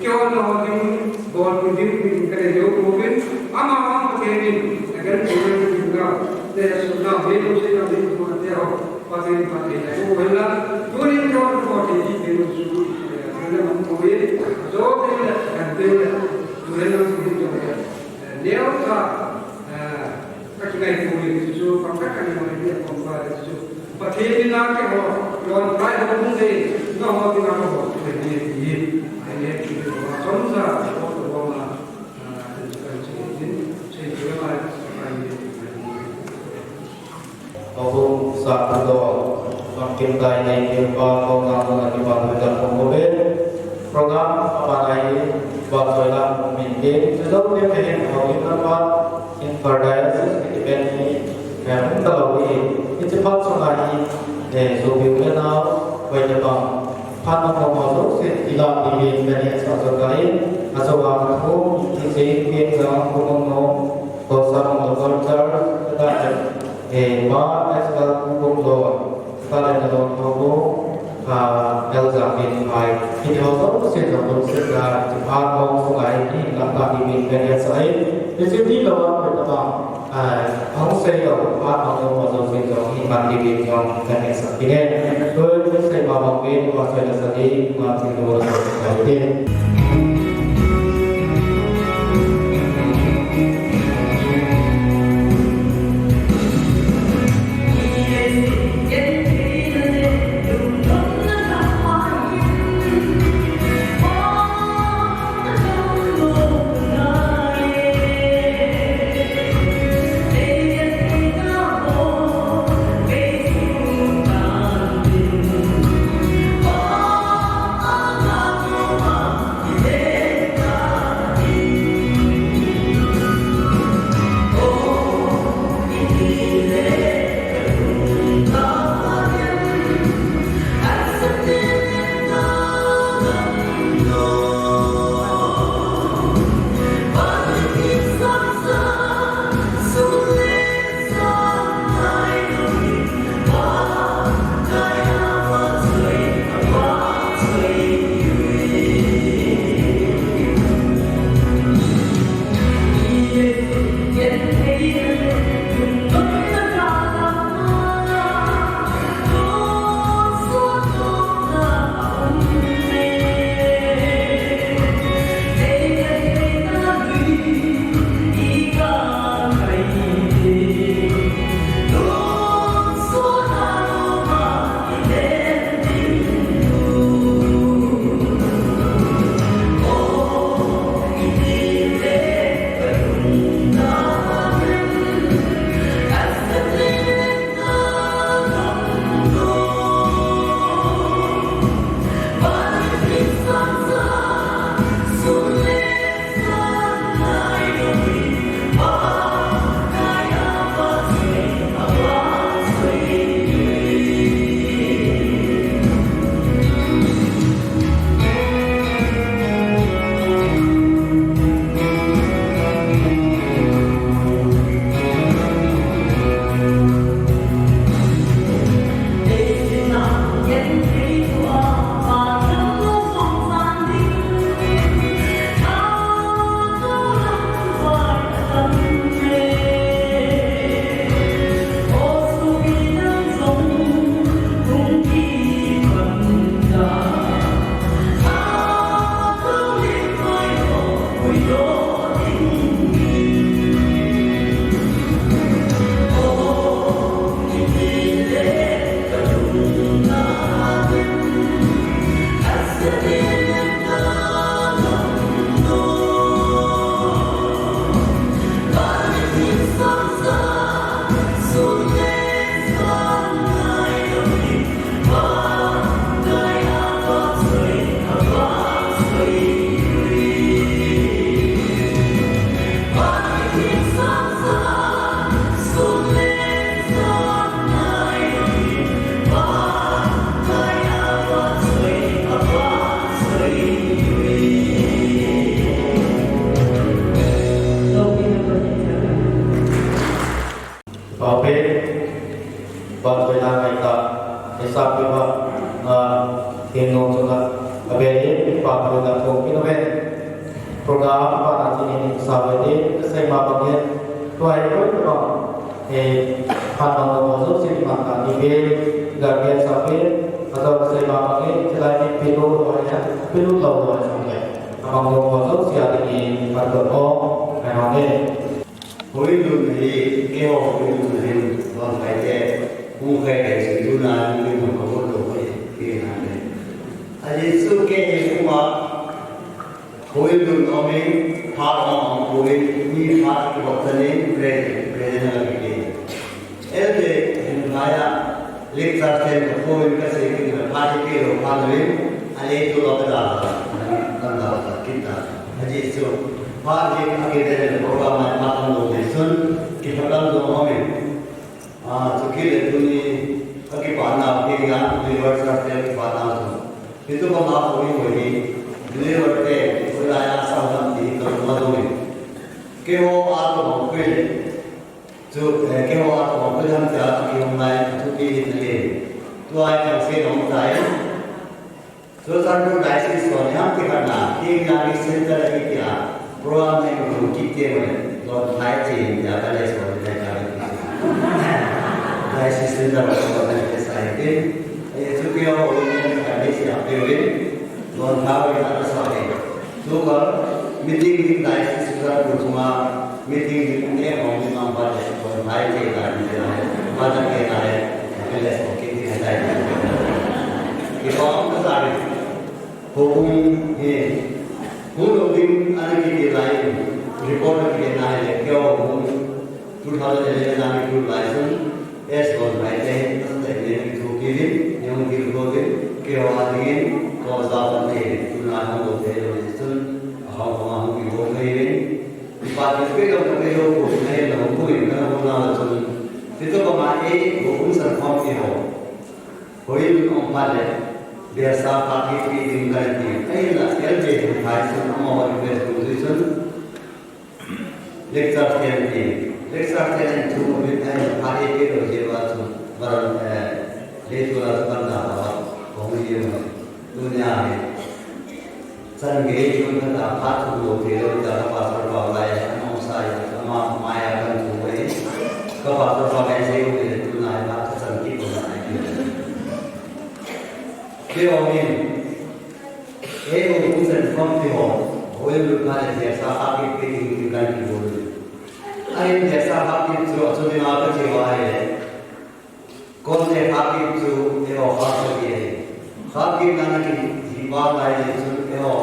kyo no ding, bol ding, ding, ka le yo ko bin, ama hung ko ke bin, agan ko bin, ding ga, le su na, le lu se na, le ko te ho. Pathen, Pathen, ko hela, tunin ko ko ti ti ke su, eh, na mo ko ye, jo te le, kan te le, tu le na su ni jo le. Eh, neo ka, eh, ka ki ngai ko ye su, pa ka ka ni mo ye ko pa le su. Pathen ni na ke ho, lon kai ho mu de, no ho ti na ho, tu le ni ni. Ai ne ki ko ma son sa, ko ko ma, ah, kan se ni, se ni ma, ai ni. Houbung sa kado, bangkim tai nei kim pa, ko na ko na kim pa, ko na ko ko be. Program apa nai, ba soi la ko min ke. Sejong ke ke hin, houbung na pa, in paradise, ke ke ni, ke hum ta lo ni. Ichi pa so na ni, eh, so bi ke na, wai ke pa. Phat mong mong ho jouse, ila ti min ka ni sa so ka in, a so a ka home, ti se pi en jang ko mong mong, ko sa mong lo culture, ka ta, eh, ba, as well, ko lo, ka le na lo, ko ko, ah, el ja pi phai, ti ho jouse, jong lo se ka, ti phat mong so ka in, ni lam ka ti min ka ni sa in, ti se ti lo, ko ta ba. Ah, hung sei lo, phat mong mong ho jouse jong hi man ding in jong kan hetsah kit e. Tun hung sei mong mong in, Pastor Lasadi, Martin Lord, Pastor Lasadi. Pape, Pape na ngai ta, esa pe ba, na, keno chunga, abe, Pape na ko, kino be, program, pa na chini, sa be, esa ma ba, tua, ko, ko, eh, pa na, ko, so, si, ma, ka, ni, be, ga, be, sa, be, asa, esa ma ba, eh, chila, ni, pilu, lo, ya, pilu, lo, lo, ya, sa, be, amang, ko, so, si, a, ni, pa, ko, ko, eh, ha, eh. Hoilun hi, keiho hoilun hin, vangkhaite, hung khai khai si tuna, hung hin hung kabol lou hi, ti na le. Ajeh chu kei hi kuma, hoilun omin, phat ong ong poi, mi phat kibol chanin, pre-, present la kike. Elde hin phaya, lecture ten ka point ka sei kin ka pha ki lo pha lo in, a le tu lo ka da, ka da, ka da, ki da. Ajeh chu, pha ki, a ki de le program a pha kan lo de sun, ki pha kan lo mo min. A, chu ki le tu ni, a ki pa na, ki ya, ni lecture ten ki pa na sun. Ki tu pa na ko ni ko ni, ni lecture ten, ko la ya sa han ti ka lo ma do ni. Keiho a to ko le. Chu, eh, keiho a, keiho a, keiho a, keiho a, keiho a, keiho a, keiho a, tua, keiho a, keiho a, Churachandpur Diocese ko ni ham ti khat na, ti na ni center a ki tia, program ni mu ki te mo le, don thai chi tia ka le so ni ka le. Diocese center ko ni sa ti. Ai chu keiho a, keiho a, keiho a, keiho a, Don thao in ata sa e. Tuka meeting ding dai si sudan ku chunga meeting ding e hong ni mang ba le don thai ke dai ni dai. Ba da ke dai. Ke le so ke ti dai. Ke ba ka sa ni. Ho kum he. Hu lo ding ana ke ke dai. Report ke dai le ke ho. Two thousand eleven a ni kul lai chun, S one mai te, asa te ne ni thu ki din, ne hung kil ko din, keiho a dingin, ko za pan te, tuna hung lo te lo ni chun, a hung ko ma hung ki ko mai din. Ipa ki pe lo ko pe lo ko, ne lo ko in, ka lo na la chun. Ti to ba ma e, ko hung san khom ki ho. Hoi lu ong pa le, bia sa pa ki pi ding ka ti. Ai la, el je hung phai chun, ama wa request ko chun. Lecture ten ti, lecture ten in thu bit ai pha e ke lo je wa chu, baran, eh, le chu la chu kan da ba, ko mu ye mo. Tu nia he. Chan ge chu kan da pha thu lo te lo ta ka pastor pa lai, ama sa ya, ama ma ya kan thu wei. Ka pastor pa lai se u le tu na pha ka chan ki ko na ai. Ke o min. Ei, o, hung san khom ti ho, hoi lu kha le sia sa kha ki pe ding ti kan ki bol. Ai, sia sa kha ki chu, chu ni ma ka chi wa ai le. Kon le kha ki chu, e ho kha sa ki ai. Kha ki na na ki hi ba lai le chu, e ho.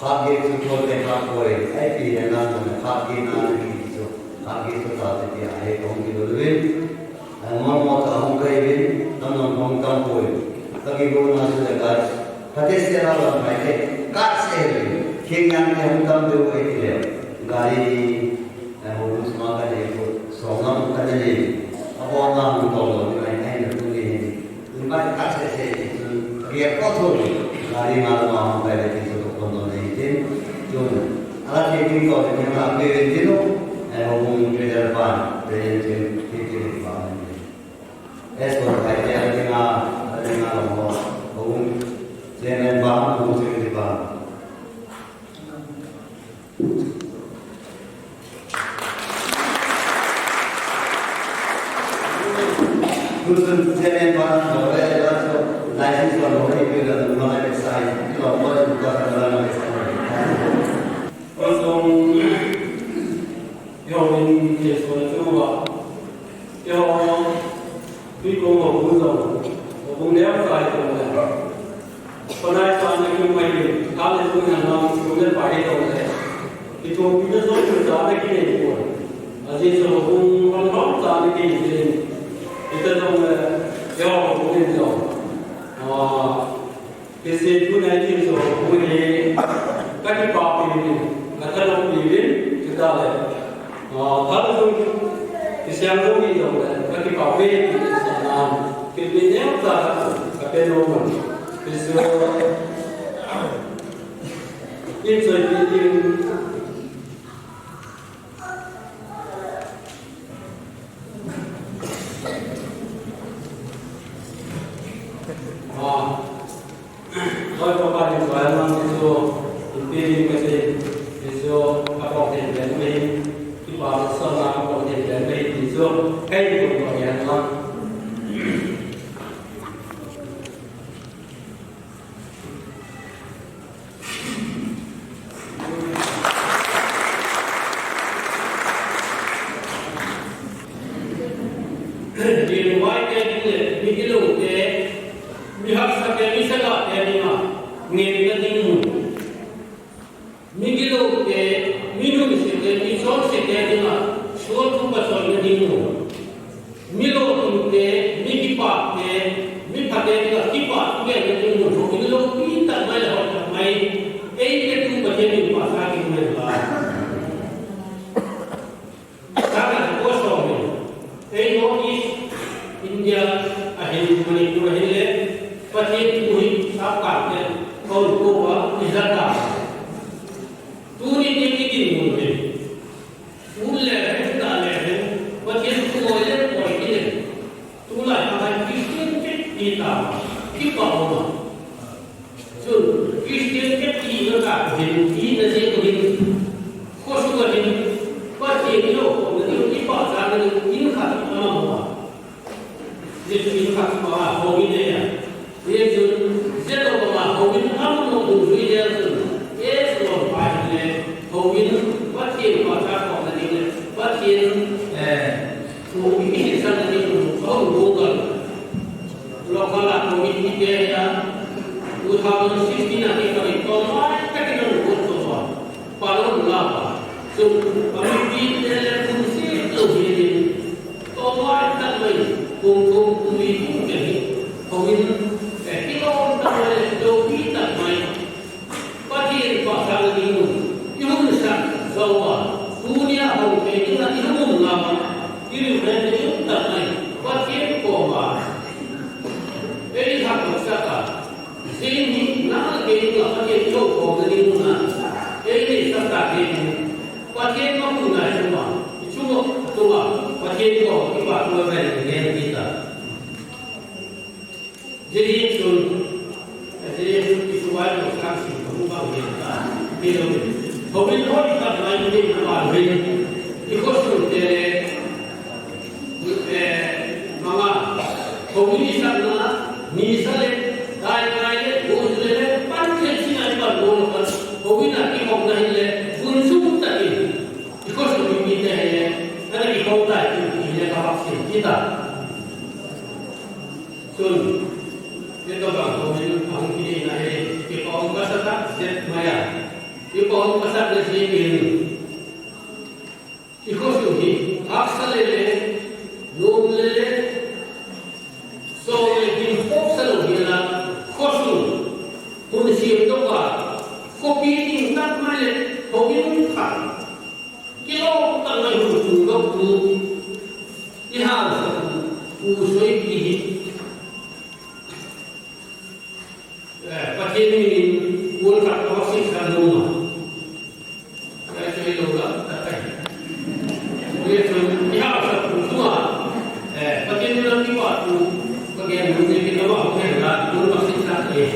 Kha ki chu kon le kha koi. Ai pi le na chu kha ki na na ki chu. Kha ki chu ta ti ai, kong ki bol le. Ai, mo mo ta hung kai vin, tam nang hung tam poi. Ka ki go na su le ka, ka te se la la mai te, ka se le, king yang te hung tam de wei ti le. Gari ni, ai, ho lu sma ka le ko, so na ka le le. A bo na hung to lo ni mai ai na tu ni ni. Ni mai ka se se ni tu, ri ko to ni. Gari na ma hung kai le ti so ko kon do ni tin. Tun, ala ti tin ko ni na pe vin tin no. Ai, ho hung ke da pa, pe vin tin, ti ti pa. Eso, kai te a dinga, a dinga lo mo. Hung, chairman ba, hung secretary ba. Kusun chairman ba, lo le, la so, license ba, lo le, lo le, lo le, sai, lo le, lo le, lo le, sai. Kosong, Keiho in Jesu na chu a. Keiho, tui kong ho bu jong. Ho bu leo sai jong le. Panai sa na kiu mai le. Ka le bu na na kiu le pa he jong le. Kithopi na jong chu cha na kinei ko. A Jesu ho bu bang bang cha na kinei le. Ita jong le. Keiho ho bu in jong. A. Kei se tu nai ti so, bu hi, Thal jong kisem jong hi jong le, ka kipah ve ti sa nan, kipe neo ta ka pe nom. Ti chu, i choi ti ding. Ah. Loi pa pa ding pa mang ti chu, in pi ding ka sei, ti chu ka pok thei pen mai, kipa sa na ka pok thei pen mai ti chu, kai ko ko yan lang. Ding vai te ding le, mi gilou te, mi haksa te, mi sega te ding a, ngen na ding mun. Mi gilou te, mi nuisat te, mi chonset te ding a, sual thu ka soi na ding mun. Mi lolhing te, mi kipah te, mi pha te ding a, kipah thu ngen na ding mun. Houin loupi tak mai le hoi tak mai, eite tu Pathen in pha sa ding mai la. Sanga ko so mi. Ei North East India ahin Manipur ahin le Pathen thu hi sap kang te kon ko a ija ta. Tuni ni ki din mun ni. U le hen ta le hen Pathen thu le ko ki le. Tulai pa Christian kiti ta. Kipa o ma. Chun, Christian kiti na ka ko hin, ti na je ko hin. Ko su ko hin. Pathen ni lo ko na ni ki pa sa na ni in kha ki ma mo. Ni chu in kha ki ma ho ni ne ya. Ni chu je to ma ho ni ma mo mo du ju ya chun. Yes lo pa ni ne. Ho ni Pathen pa sa ko na ni ne. Pathen, eh, ko ni ki sa na ni ko ho ni ko. Local a committee te a, two thousand sixteen a te kami tolmai takin an vote to pa, palon la pa. So, committee te le kum si to hi din, tolmai tak mai, kum kum kum i kum ke hi, komin, eh, kilom tak mai, dopi tak mai. Pathen pa sa na ding mun, i hun sa, zo a, tunia hong thei ding a i hun la ma, i rin ren ding tak mai, Pathen ko ma. Ei ha ko sa ka, zing hi na ke ding a Pathen ko ko na ding mun na. Ei ni sa ka ke ding, Pathen ma mun na i ma, i chu mo tu ma, Pathen ko i pa ko ve ni ni ta. Jesu, Jesu Kristo wa lo kang si ko ba ni ta. Ni lo. Ko bin ho ni ta na ni na ba ni. Ni ko su te le. Eh, mama. Ko ni sa na, ni sa le. Dai dai le, ko le le, pan ke si na ba lo lo pan. Ko ni na ki ko na le, kun su ta ki. Ni ko su ni te le. Ana ki ko ta ki le ka ba si kita. Chun, hitobang houin ahung kidei na hi, kipa um kasa tak zet mai a. Kipa um kasa le si in. I khosung hi, haksa le le, nom le le, so le kin khop sa lo hi la, khosung, hun si to ka, khopi ding tak mai le, houin khat. Kilom tak mai hu chu lok tu. I hal sa tu. U soi ki hi. Eh, Pathen min in kul khat ka sik sa lo ma. Ka soi lo la ta kai. Ye tu i hal sa tu tu ma. Eh, Pathen min in ki wa tu. Ka gen lu ne ki na wa ko he la kul ka sik sa e.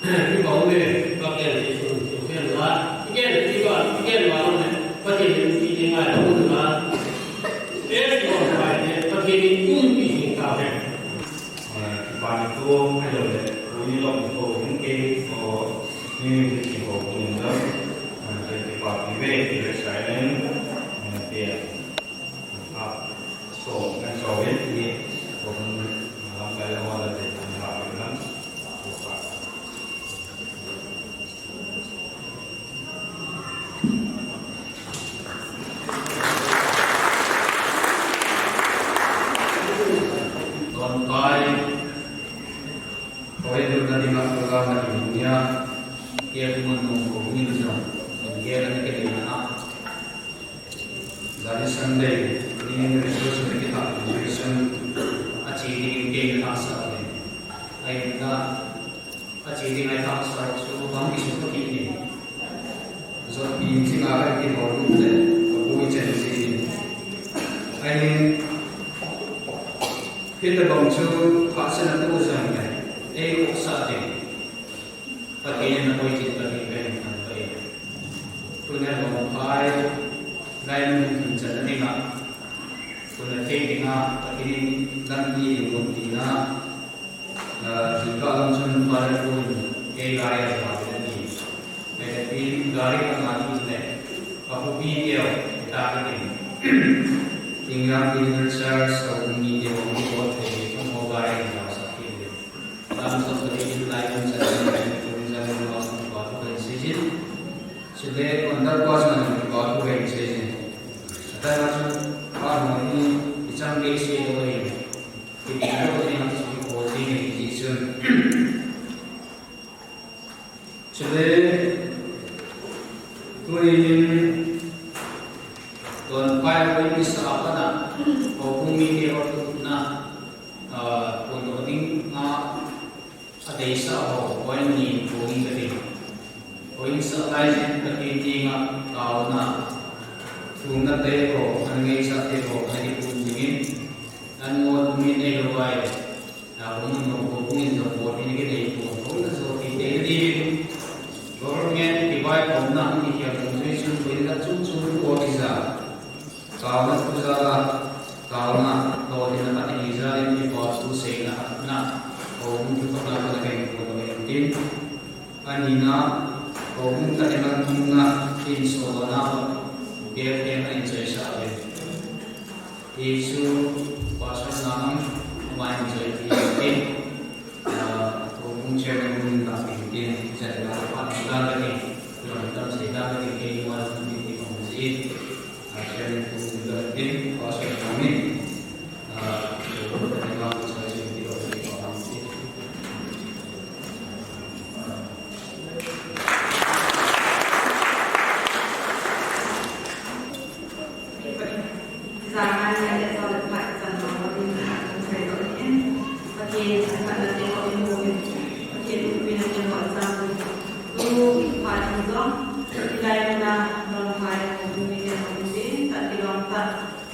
Ki bol le, ka ken ti sun, ti ken la, ti ken ti ba, ti ken ba lo ne, Pathen in ti ne ngai lo ne la. E ti bol pai ne, Pathen in um pi hin ta ve. Eh, kipa ni tu, ahilou le, tu ni lom ko, hin ke, ko, ni ni ki ko, ko ni lo. Eh, kipa pi ve, pi ve silent, eh, pi a. Ah, so, kan so ve, ni. Kei a kuman nung ko min jong, kei a na kei na a. Jani Sunday, ni resource ni kita, resource a chi ni kei na sa ni. Ai na, a chi ni ai ta sa, so bang ki so ki ni. So pi chi nga ka ki ko lu le, ko bu chen si ni. Ai ni, kita bang chu, pa sa na tu jang ni. Ei ko sa ni. Pathen in na koi chin Pathen ka hin thangvah e. Tuna lom phai, lai mun thun chan a dinga, tuna thei dinga, Pathen in lampi in mun tina, ah, hi ka lam chun Father Kun, kei gari a sa pila ni. Kei na pin gari ka nga tu le, ka pu pi keo, ta ka tin. Ingram Universal, so mi keo, mi ko thei, ka mo gari a sa pila ni. Lam so so in lai mun sa in kun sa in ma sa pa tu kan se jin. Sile kon da kwa sa in pa tu kan se jin. Ata na su pa no ni ichang be se do ni. Ki di do ni ma su ko ni ni ji sun. Sile tu in don pai ko ni sa pa na ko kung mi ke o tu na, ah, ko do ding na. A deisah ho, point ni pung ka ti. Point sah lai in Pathen dinga taona, thumna te ho, an ngeisah te ho, an kiphong dingin, an ngot min ei lo vai. Na ko mun no ko pung in jong ko tin ki dei ko, ko na so ti te na ding. Government kivaipohna hung kikhen pung jui chun ko in la chung chung ko ti ja. Taona thu jal a, taona, taona khat ni jal in kipa thu seina na, ko hung thu khat na ka khen ko lo in tin. Ani na, ko hung khat ni man hung na, tin so na, ke ke na in choi sa ve. Jesu, pastor na ang, ma in choi ti tin. Ah, ko hung chairman hung ta tin tin, sa na pa ni la ka ni, lo tam se la ka ni, ke ma ni ti ko si.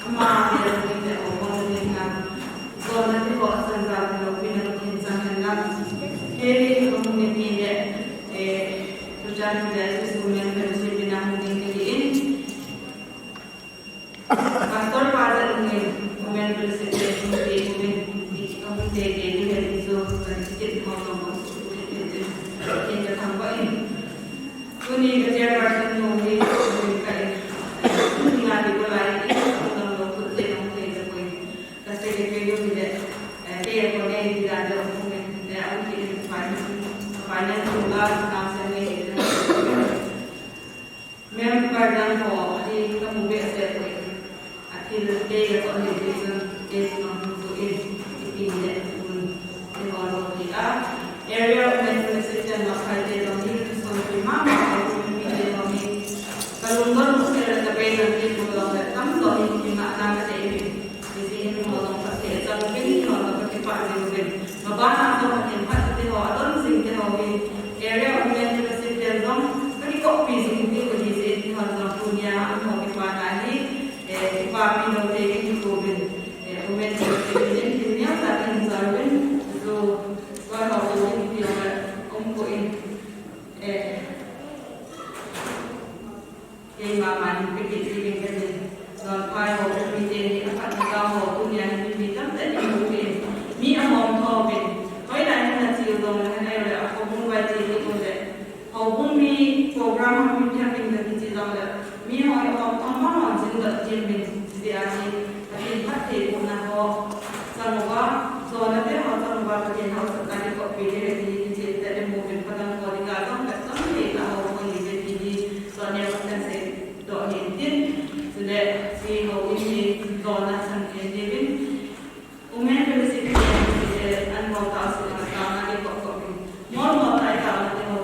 Ama, he, hung ni te, o, hung ni te, na. Zona te ho, san za te ho, pina, kin, san, hen, la. He, ni, hung ni te, le, eh, tu, jan, tu, jai, tu, su, men, pen, si, pina, hung ni te, in. Pastor, pa, za, hung ni, hung men, pen, si, te, hung ni te, hung ni, hung ni te, te, ni, le, ni, zo, kan, si, te, ho, zo, ho, su, te, te, te, te, te, te, thang, ba, in. Tuni ka chairperson nu hi, tuni ka in. Tuni nga di ko lai, in, in, in, lo, ko, se, no, se, se, ko, in. Ka secretary nu hi le, eh, te, ko, ne, di, da, da, ko, ne, ne, a, ki, in, finance, finance, ko, la, na, se, ne, ne, ne. Member dang ho, a, di, ka, mu, be, se, ko, in. A thil kei ka chon le ti chun, kei chun hung chu in, i tin le, um, i ho lo ti a. Area Women President ma khai te jong hi, so ki ma ma ka um mi te jong hi. Ka lungdon mu se le ka bei jong hi, mu jong le, tam jong hi, ki ma na ka te hi. Ti si hin mo jong ka se, chang pin hi ho jong ka kipah jing uvin. Ma ba na jong ka kin phat te ho, a don jing te ho hi. Area Women President jong, ka kikoppi jing ti ko hi si, ti ho jong tunia, a mo kipah na hi. Eh, kipapi lou te, kei kikopin, eh, women te, kei kikopin, kei neo sa, kei neo sa, kei neo sa, so, so, so, so, kei kikopin, um, ko in, eh, kei mama ni, kei kikopin, kei kikopin, so, pai ho, mi te, ni, a, ka, ka, ho, tunia, ni, mi, tam, te, ni, mu, pin, mi, a, mong, tho, pin, hoi, na, ni, na, chi, u, dong, na, na, yo, le, a, ko, mu, bai, chi, ki, u, le, Houbung mi program hung pia ding kati chu jongle, mi ho i hom thom mama jing doh jing min, chuti a chu, Pathen phattheibohna ho chang uva, jona te ho chang uva, Pathen haosatna ding kop pi ding ahi, ti chu tia ding mo pin phatang ko ding a jong, ka chang thei ta ho ko ni ve ti hi, so neo ka kan seidoh hi tin, chule, si ho in hi jona chang thei ding in, Women Fellowship hi, eh, an bol tah a sila taona ding kop kop in. Mol mol tai taona ding ho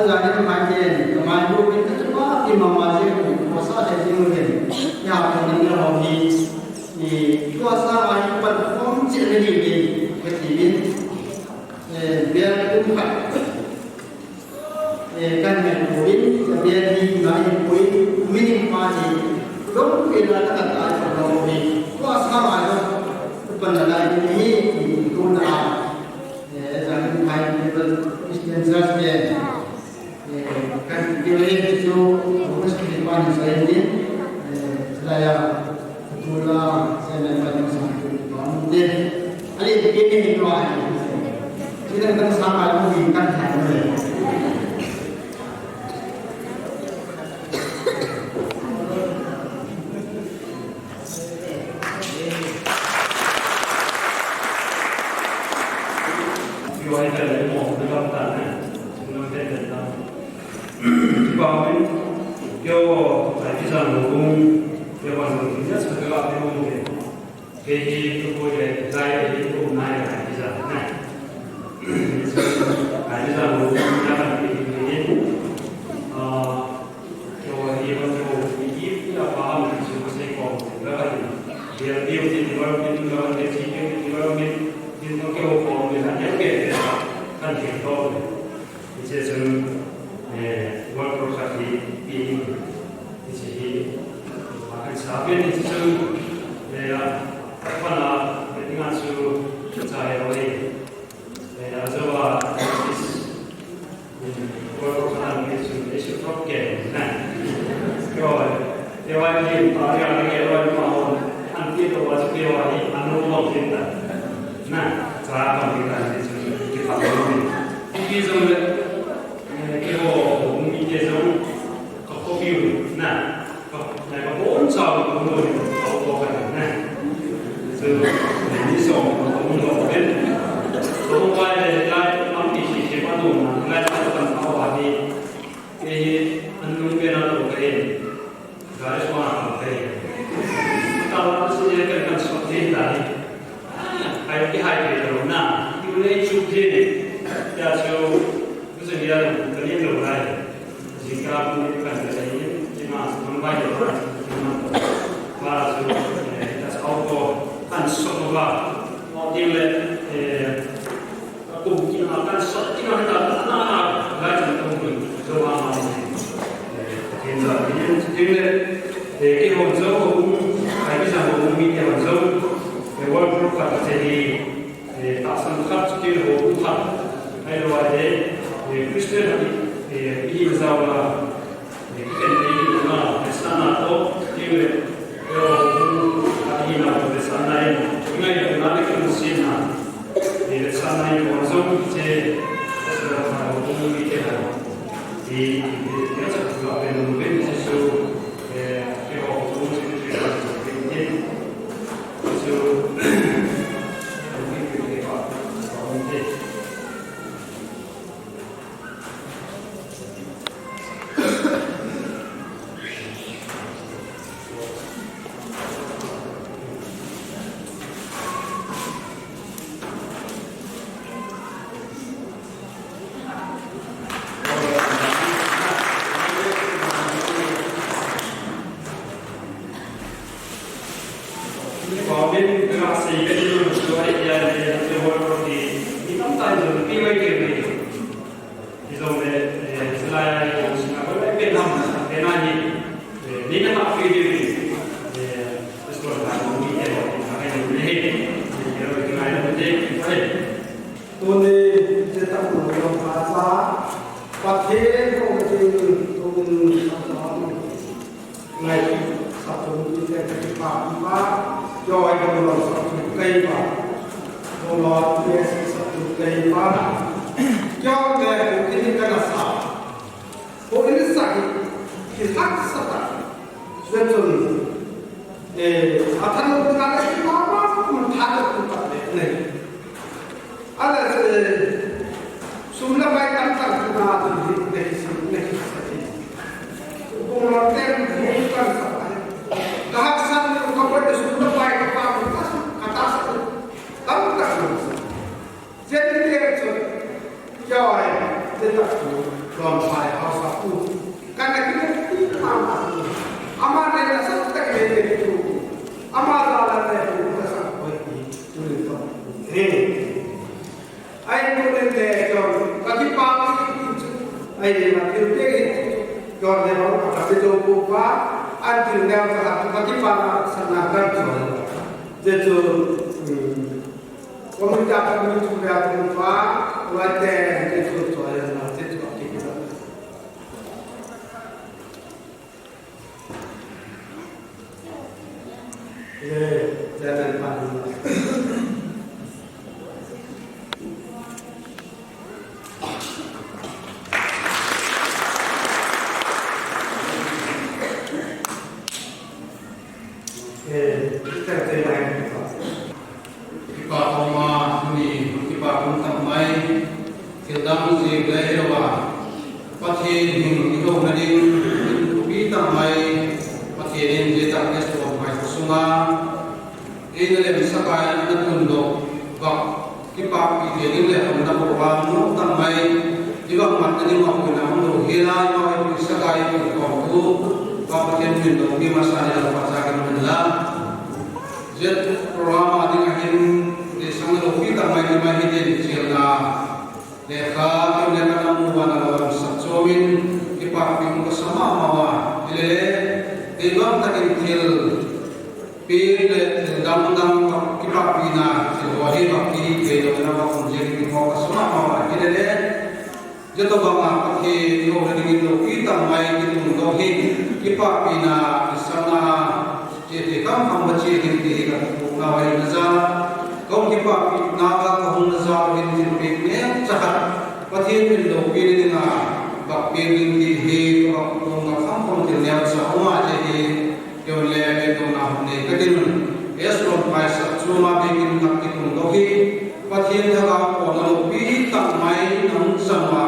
Jani mai jen, mai bu bin ka chupa ki mama jen, ko sa le jing jen. Ya ko ni ya ho hi. Ni ko sa mai pan kom jen ni ni ka ti bin. Eh, biar kum khat. Eh, kan mai ko bin, ka biar ni mai ko bin, mini ma ni. Dong ke la ka ta ko ni. Ko sa mai ko pan la ni ni ko na. Eh, jani mai Christian Church ke. Eh, kan kile chu, August ni pa ni sa ni, eh, sila ya, tula, sa na pa ni sa ni, pa ni. Ali, kini ni pa ni. Sila kan sa ka ni kan sa ni. Hiche chun, eh, work khat hi, pi, hiche hi, a kan sa pen hiche chun, eh, a, a pana, eh, dinga chu, chai lo hi. Eh, a jo a, is, eh, work khat an pi chu, is a problem, na. Yo, eh, yo, a pi, pa, ya, ya, yo, pa, on, an pi to wa, pi wa, hi, an no, no, pi ta. Na, sa, pa, pi ta, hiche chun, ki pa, lo, pi. Pi jong le, Eh, keiho, houin mite jong, ka khopiu, na, ka, na, ka bonchauva, ka houin, ka houin, ka houin, na. So, ni som, ka houin, ka houin. Ka houin, lai, lai, lampi, si, si, pa, dum, na, lai, lai, pa, pa, pa, ni. Eh, an nung pe na to, ka, eh. Gari sua na kai. Tao na si ye kan kan sot din dai. Hai ki hai ke lo na. Ki le chu ke. Ya chu. Ku se ya ka ni lo dai. Ji ka ku ni kan ka ni. Ki ma sa man bai lo. Ki ma. Ba chu. Ta sa ko kan sot ba. Mo din le. Eh. Kum kina kan sot kina ta na na lai chan kum ni jo ma ma ni. Eh, kin za ni kin le, eh, kihon jo, um, kai ki sa um mi kihon jo. Eh, work group khat che hi, eh, tahsan khat kin ho um khat. Hai lo ai de, eh, Christian ha, eh, hi za la. Ni pa min ka sei ka ni lo so ai ya ni ya ni ho ro ni. Ni tam tai zo ni wai ke ni. Hijongle, eh, hilai a hi, sina ko lai pen ham, pen a hi, eh, ni na hah peh diu hi, eh, restaurant a ko mi te ho, a kai ni he, eh, kei lo ki ngai lo te, eh. Tuni, hiche tah ko lo pha cha, Pathen ko te, ko te, Ngai, saptum ti te ti pa pa. Yo ai ko lo saptum kai pa. Ko lo ti saptum kai pa. Yo le ko ti ni ka na sa. Ko ni sa ki, ki hak sa ta. Swe tun. Eh, a than lo ka na ki pa pa, ko than lo ka pa le. Ahile, eh, sum le pai tamtah kina ti hi, nei sim, nei sim. Kong lo ten hi kan sa. Ka haksat ni ka poi sum le pai ka pa ka sa, ka ta sa. Tamtah kina sa. Jen ni ke chu, kya hai, jen tak chu. Hei, ma thil te hi, don le ma ka te jo ko pa, an thil ne ka ka ki pa na sa na ka jo. Je chu, um, ko mi ta ko mi chu ya ko pa, wa te, je chu jo ya na, je chu ki pa. Kipa koma, tuni kipa kum tam mai, thil dang jing le hilou a, Pathen hing i lou na ding, pi tam mai, Pathen in je tak le som mai sunga, ei na lem sakai na tun do, bak, kipa pi je ding le hom na ko wa, mu tam mai, i bak mat na ding ma ko na hom lo, hi la, i ma ko sakai ko ko tu, ba Pathen min do, mi ma sa ni la pa sa ke min la. Jet program a ding a hin, deisang na lopi tak mai ni mai hi din chial na. Lekha, kim le ka na mu wa na lo sak chomin, kipa pi mu ka sa mama wa. Hi le le, dei bang takin thil, pi le thil dang dang kipa pi na, thil ho hi bak ki, dei lo na bak kum je ki ho ka sa mama wa. Hi le le, Jet to banga Pathen i hou na dingin lopi tam mai kitung dong hi, kipa pi na i sa na, che te kam kam ba che ding te hi ka pu na wa na ja. Kong kipa pi na wa ka hung na ja hin tin pe ne cha. Pathen min lopi na dinga, bak pe ding ti hi, ka bak pu na kam kam tin ne cha uma che hi. Keu le ve to na hum nei ka din. Esron pai sa chu ma be kin nak ti kum lo hi. Pathen thagau ko na lopi tak mai nang sang ma.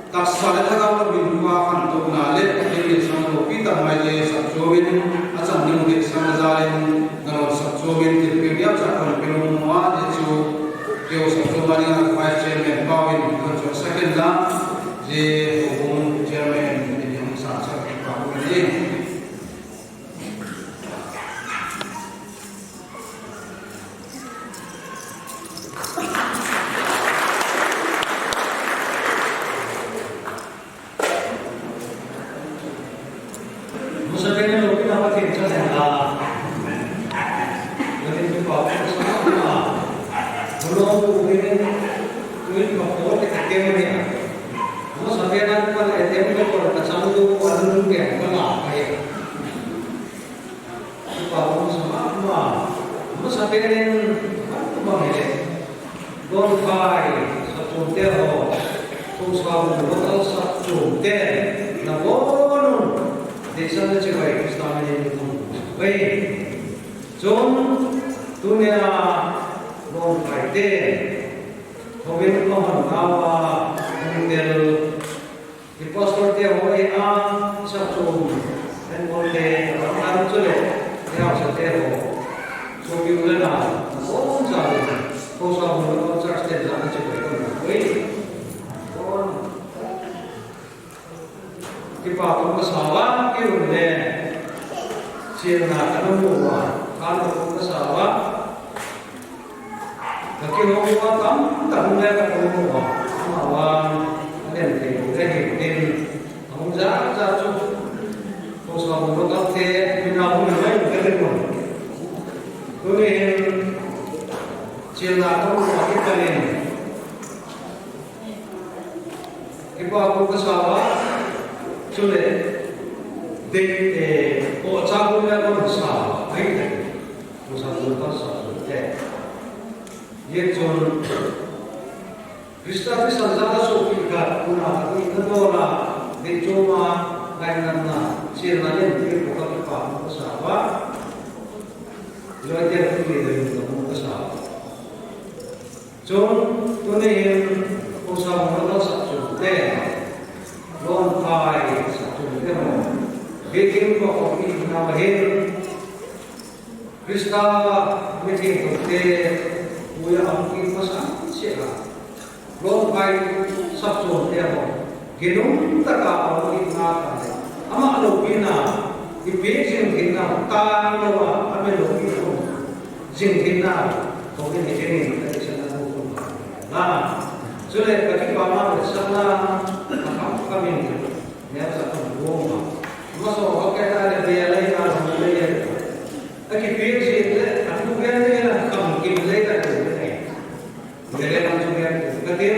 Taksa le thagau ka min pa khan to na le Pathen le sang lopi tak mai le sa chu min a chan ni mu de sang na za le na lo sa chu min ti pe ya cha kon pe lo ma de chu. Keu sa chu ma ni na vice chairman pa win kon chu second la je ho hung chairman ni yang sa sa pa win ni. Kipa kum sa mama, masa penin, mama mele. Don kai, sa chom te ho, kum sa kum lo sa chom te, na bonun, de san de chibai, Krista mele ni kum. Wei, chom, tunia, don kai te, ho ben ko han kawa, kum tel, Hi pastor te ho e a, sa chom, en bol te, an chule, ya sa te ho. So ki ule na, ko sa le, ko sa mo ko church te ja na che ko ko. Oi. Ko. Kipa kum ka sa wa, ki ule. Sir na ka no wa, ka no kum ka sa wa. Ka kihou a tamtah hung le ka hou a, amavang a len thei lou ka hi in, a hung jat jat chu, ko sa hung lou ka te, min a hung le ka te ko. Tuni hin, chilna ka hung a kipan in, kipa ko ka sa a, chule, dei, eh, ko cha ko le ko sa, ai te, ko sa ko ka sa, te. Hijeh chun, Krista Christian jat a sopi khat, tuna khat, i na dol a, dei chom a, ngainatna, chilna len thei ko ka kipa ko sa a. Loi te ko ni dei ko ka sa a. Chun, tuni hin, ko sa mo ka sa chun te. Lon pai sa chun te mo. Bikin ko ko ni na hin. Krista mithengte puia a hung kit masang cheh a, longpai sapchom te ho, ginum taka a hung kit na ta le, ama loupina, i peh jing theina, tang lou a, a mi loupi jing theina, hung kit ni jing in, ka ti sa na hung kit na. Chule ka kipah ma le sanga ka kham ka min le. Ne sa ka bu ma. Ma so ka ke ta le be le ya le le. A ki pe ji le a bu ke le la kham ki le ka le le. Le le ma chu ke ka tin.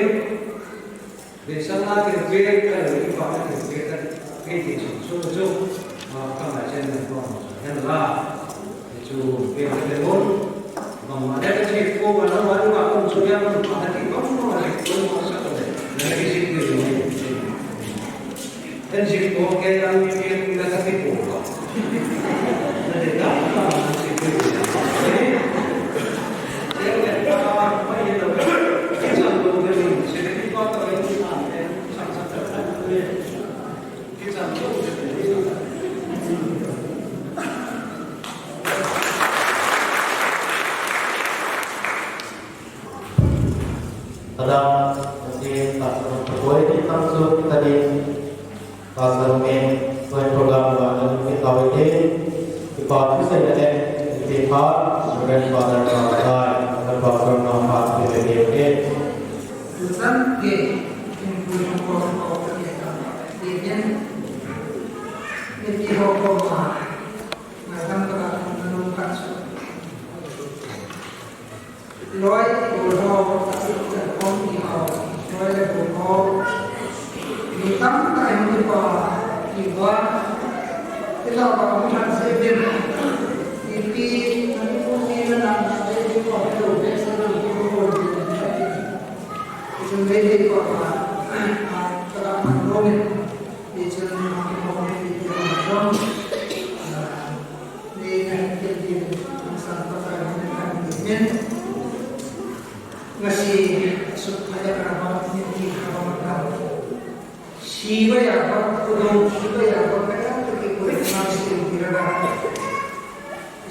Be sanga ke pe ka le ki pa ke pe ka. Ke ti chu chu chu. Ma ka ma chen na ko. Hen la. Chu pe ka le mo. Bangma le ka chi ko ma lo ma lo ma ko chu ya ma ma ti ko ma le ko ma sa ko le. Na ki chi ko lo. En chi ko ke ang ni ke na ka ti ko. Na de da ma chi ko. Ke le ka ma ye lo. Ki chan ko de ni chi ki pa ta ni ma. Chan chan ta ni. Pada, kasi, pastor, pagawai din ang sulit ka din. Pastor, may, may program ba na may tawag din? Ipag-usay na din. Ipag, Reverend Father Pastor, Pastor ng Pastor, okay. Sante, yung tulong ko, ko, ko, ko, ko, ko, Niti ho ko ma, na dam ka na nung ka su. Loi, loi ho, ka su ka kong ni ho, loi le ho ho. Ni tam ka ni pa, ni wa. Ila ba mu han se bin. Ni pi, na ni ko ni na na, na ni ko ni lo, be sa na ni ko ni lo. Ni sun le le ko ma, ka ma lo ni. Ni chun, ni chun, ah, ni na hin kel din, ang san pa ka hin kan din. Ngasi, suk kaya ka ba, ni ki ka ba ka. Si ba ya ba, ku do si ba ya ba, kaya tu ki ku na si ki ra ba.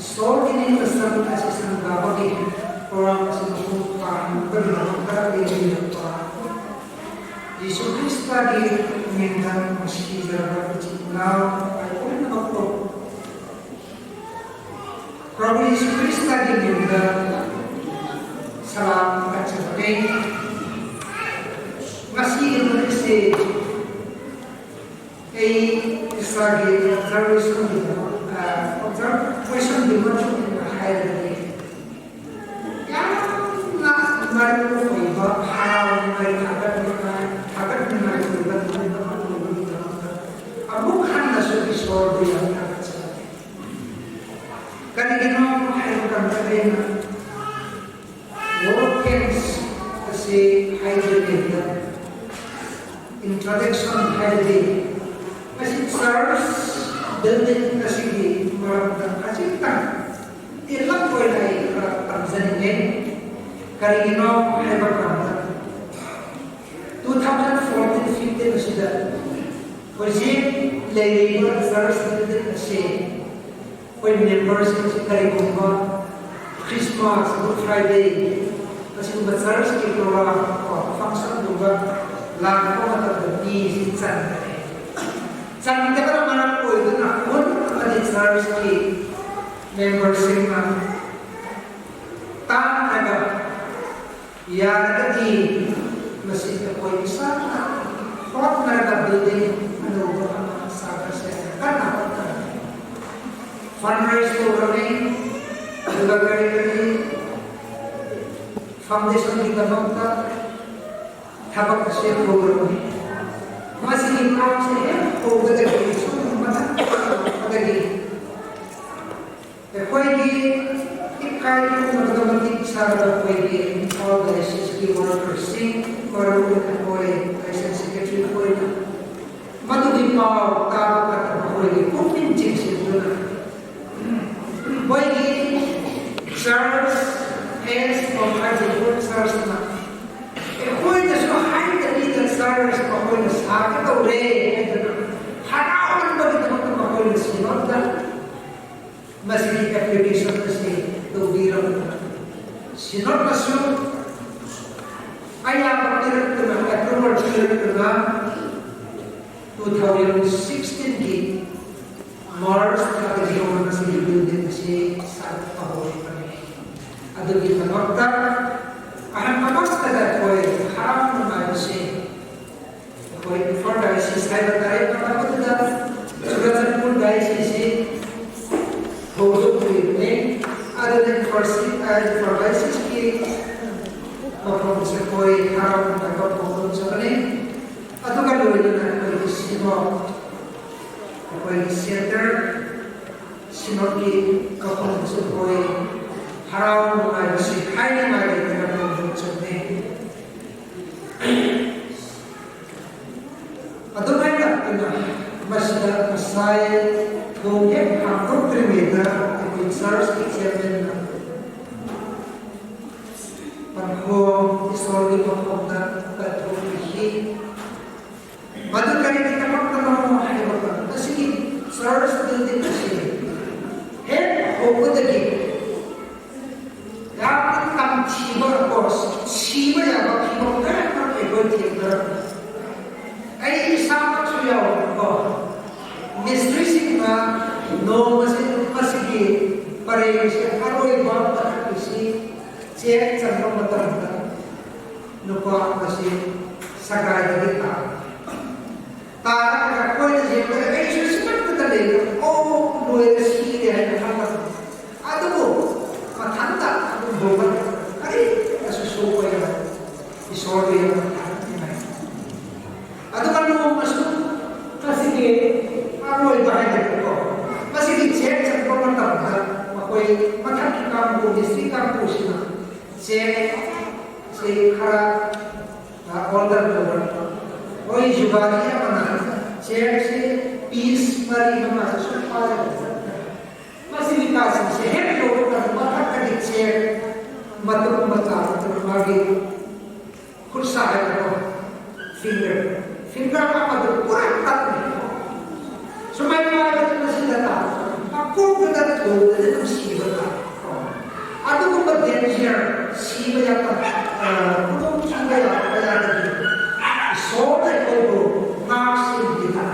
Sol ini pesan kasih sangga bagi orang kasih mampu paham bernama kara ini apa. Yesus Kristus di minta masih jaga kecil lau, ai pun apa. Prabhu Yesus Kristus di minta salam kacil. Masih Indonesia. Ei, isa ki observation di, ah, observation di ma chu in a hai di. Ya, na, na ru ko ba, ha, na thagat ni na, thagat ni na ru ba, na ru ba, na ru ba. Amu khan na su ki so di ya na ka cha. Kani ki no, hai ko kan ka de na. Watkins, kasi hydrogen da. Introduction hydrogen. Kasi church building kasi di maram da kasi tang. Ilang ko ilai para tang sa ningen. Kari ino hydrogen da. Two thousand fourteen fifteen kasi da. Kasi lei church building kasi. Hoi members, kari kumba, Christmas, Good Friday, kasi kumba church ki program, ko function kumba, lang ko mata ni si chan. Chan te para mana koi tu na kun, kati church ki membership na. Ta na ka, Ya, kati, masi ka koi sa, hot na ka building, ano ba ang sa ka siya, kan na hot na. Fundraise ko kami, diba kami kami, foundation kita nokta, thabak kasi ko kami. Masi ni ko siya, ko kami, so, mata, kami. Koigi, ikai tu na ka mati sa ka koigi, Imphal Diocese ki workers, si, Maru ka koi, Diocese Secretary koi na. Matu di pau, ta ka ta koigi, pumin ching si tu na. Koigi, church, as of Anglican church na. Koi na so hai ka di ka church, koi na sa ka tau re, harau man ba kita koi na si na. Masi application masi tu bira. Synod masu aya approve tu na, approval tu na two thousand sixteen ki March thirty-one masi building masi sa pahoi kami. Adu kita makta, ahan makta da koi, haram na Sai ba tai, pa pa tu da, Churachandpur Diocese, Hozuk Kuipne, Adonai Farsi, Adonai Farsi ki, ma pom se koi, haram na ka pom se ne. Atu ka loi na koi simo, koi center, simo ki ka pom se koi, haram na ka si, hai na ka pom se ne. Adonai na ina masida masai thong he ham thong trimeda, a church ki chairman na. Pan ho isol ki pon da ka thong hi. Madu kai ki ka pon da ma hai ba ka. Kasi ki church building kasi. He ho ko da ki. Ya, tam thiba ko, thiba ya ba thiba ka ka ke ko thiba. Ai, isa ma chu ya ko. Mystery sing na, no, masi, masi ki, pare, masi, aroi ba, ba, masi, che, chan, no, matan, ta. No, pa, masi, sagai, di, ta. Ta, ka, koi, na, je, ko, ai, su, su, ta, ta, le, o, no, e, si, le, ai, ta, ta. Adu, mathang ta, adu, boban, ari, asu so ko ya, isol ko ya, mathang, ya. Adu, kan mo masu, kasi ke, amo iba hai ko. Kasi ke check, check ko mathang ta, makoi, mathang ki kam ko, mistake kam ko sina. Check, si khara, ah, order ko. Oi, jubari ya mana, check si, piece, mari, mana, su pa ya. Masi ni ka sin se het lo ka ma ka ka dik che ma tu ma ta tu ma gi khut sa hai ko finger. Finger ka ma tu pura ta ni. Sumai ma ka tu si da ta. A ko ka da tu da tu si ba ta. A tu ko ba danger si ba ya ta. Ko ki ba ya ba ya ta. So da ko ko ma si di ta.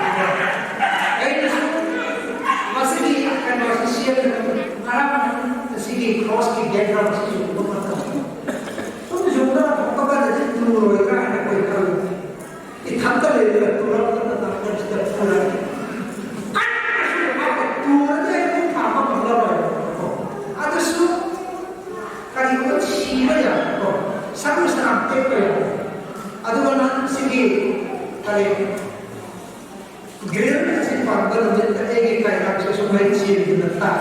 Ai ni. Masigi, kan masigi siya, alam, masigi cross ki background si yung mga tao. Kung yung na, kapag na din, turo ka, na ko ikaw. Itanta le, turo ka, na, na, na, turo. Kan, turo na, yung tama, mga ba. Ata su, kali ko, siya ya, ko. Sabi sa ang teko ya. Ado na, sige, kali. Grill na si pang ba na din ta egi kai hak sa sumai chin din na ta.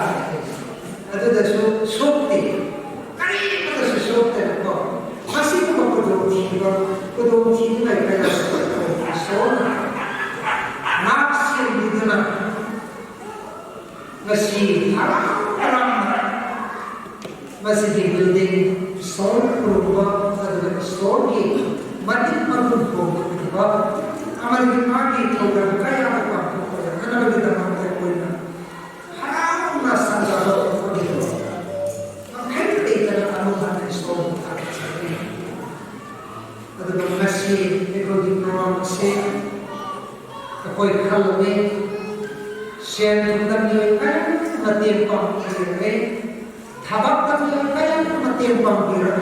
Ado da su sopti. Kari ko da su sopti na ko. Masi ko ko do thi ba. Ko do thi na kai na so na. Nak sin din na. Masi haram haram. Masi di building sol purba adala sol ki matik matik ko ba. Amar di magi ko ga kaya ko ko. Ana ba di tamam ko ko na. Haram na sanga ko ko di ko. Makai ko di ka na anu na sol. Adala masi ko di program se. Ka koi khal le. Sen dam ni kai na tem pam ki le. Thabak tam jong kayang mateng pang dira.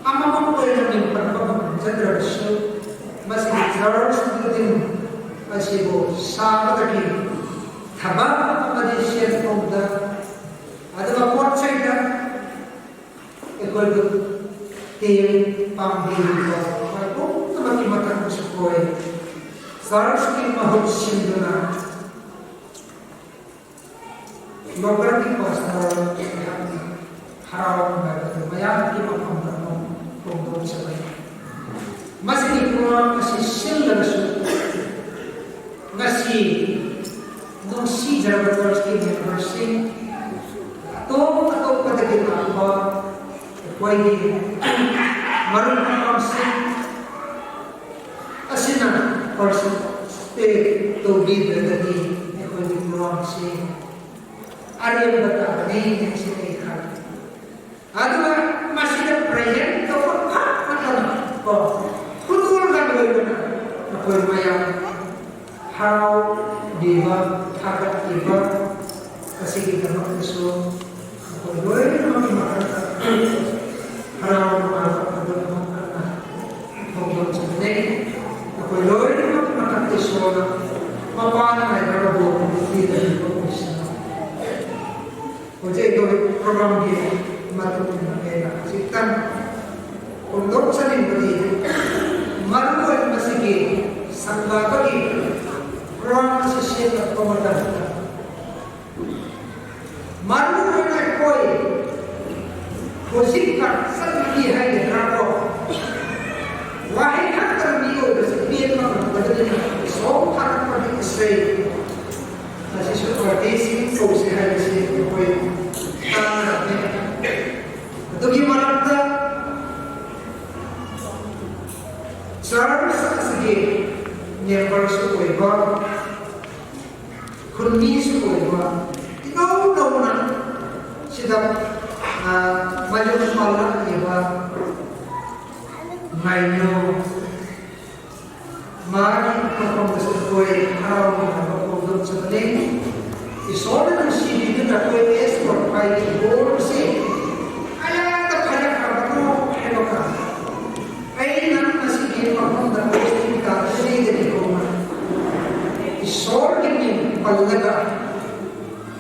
Ama mong ko yang min pan pang jadra su. Masi church building asi bo sa ta ki. Thabak ama di sian pong da. Ada ba pot sai da. Ekol du tem pang dira. Ko ko ta ma ki mata ko su ko e. Church ki ma hok sin du na. Democratic pastor, harau, maya, kima pamdam mo, kong dong sa bai. Masi ni kuma, masi sil na su. Masi, nung si Java Church ki member si. Ato, ato, pada ki apa, koi ni, marun pamdam si. Asina, person, eh, to be the, the, the, the, the, the, the, Arem bata ni ne si ne kha. Adua masih ada present to ko kha na ko. Kutul kan ko na. Ko maya. How diva thakat diva. Kasi kita maksud. Ko doi na ma ka. How ma ka doi ma ka. Ko doi sa ne. Ko doi na Hoje do program hi matu na ke na sitan. Kondok sanin badi. Maru en masigi sangga bagi. Program sisi na pamatan. Maru en koi. Hojik ka sanggi hai de rako. Wahai khan kan mi o da si pien ma kan badi. So khan kan mi isai. Nasi su artist in so si hai si koi ta ne. Atu ki malam ta church asigi member su koi ba, khun mi su koi ba, ino no na sida, ah, major pala ye ba, ngai no. Mari kapam da sa koi harau na kapam da sa ne. Isol na si di na koi es por pai di bol si. Aya ta phaya ka ba ko hai ba ka. Ai na na si di kapam da koi si ka si di ko ma. Isol di ni palaga.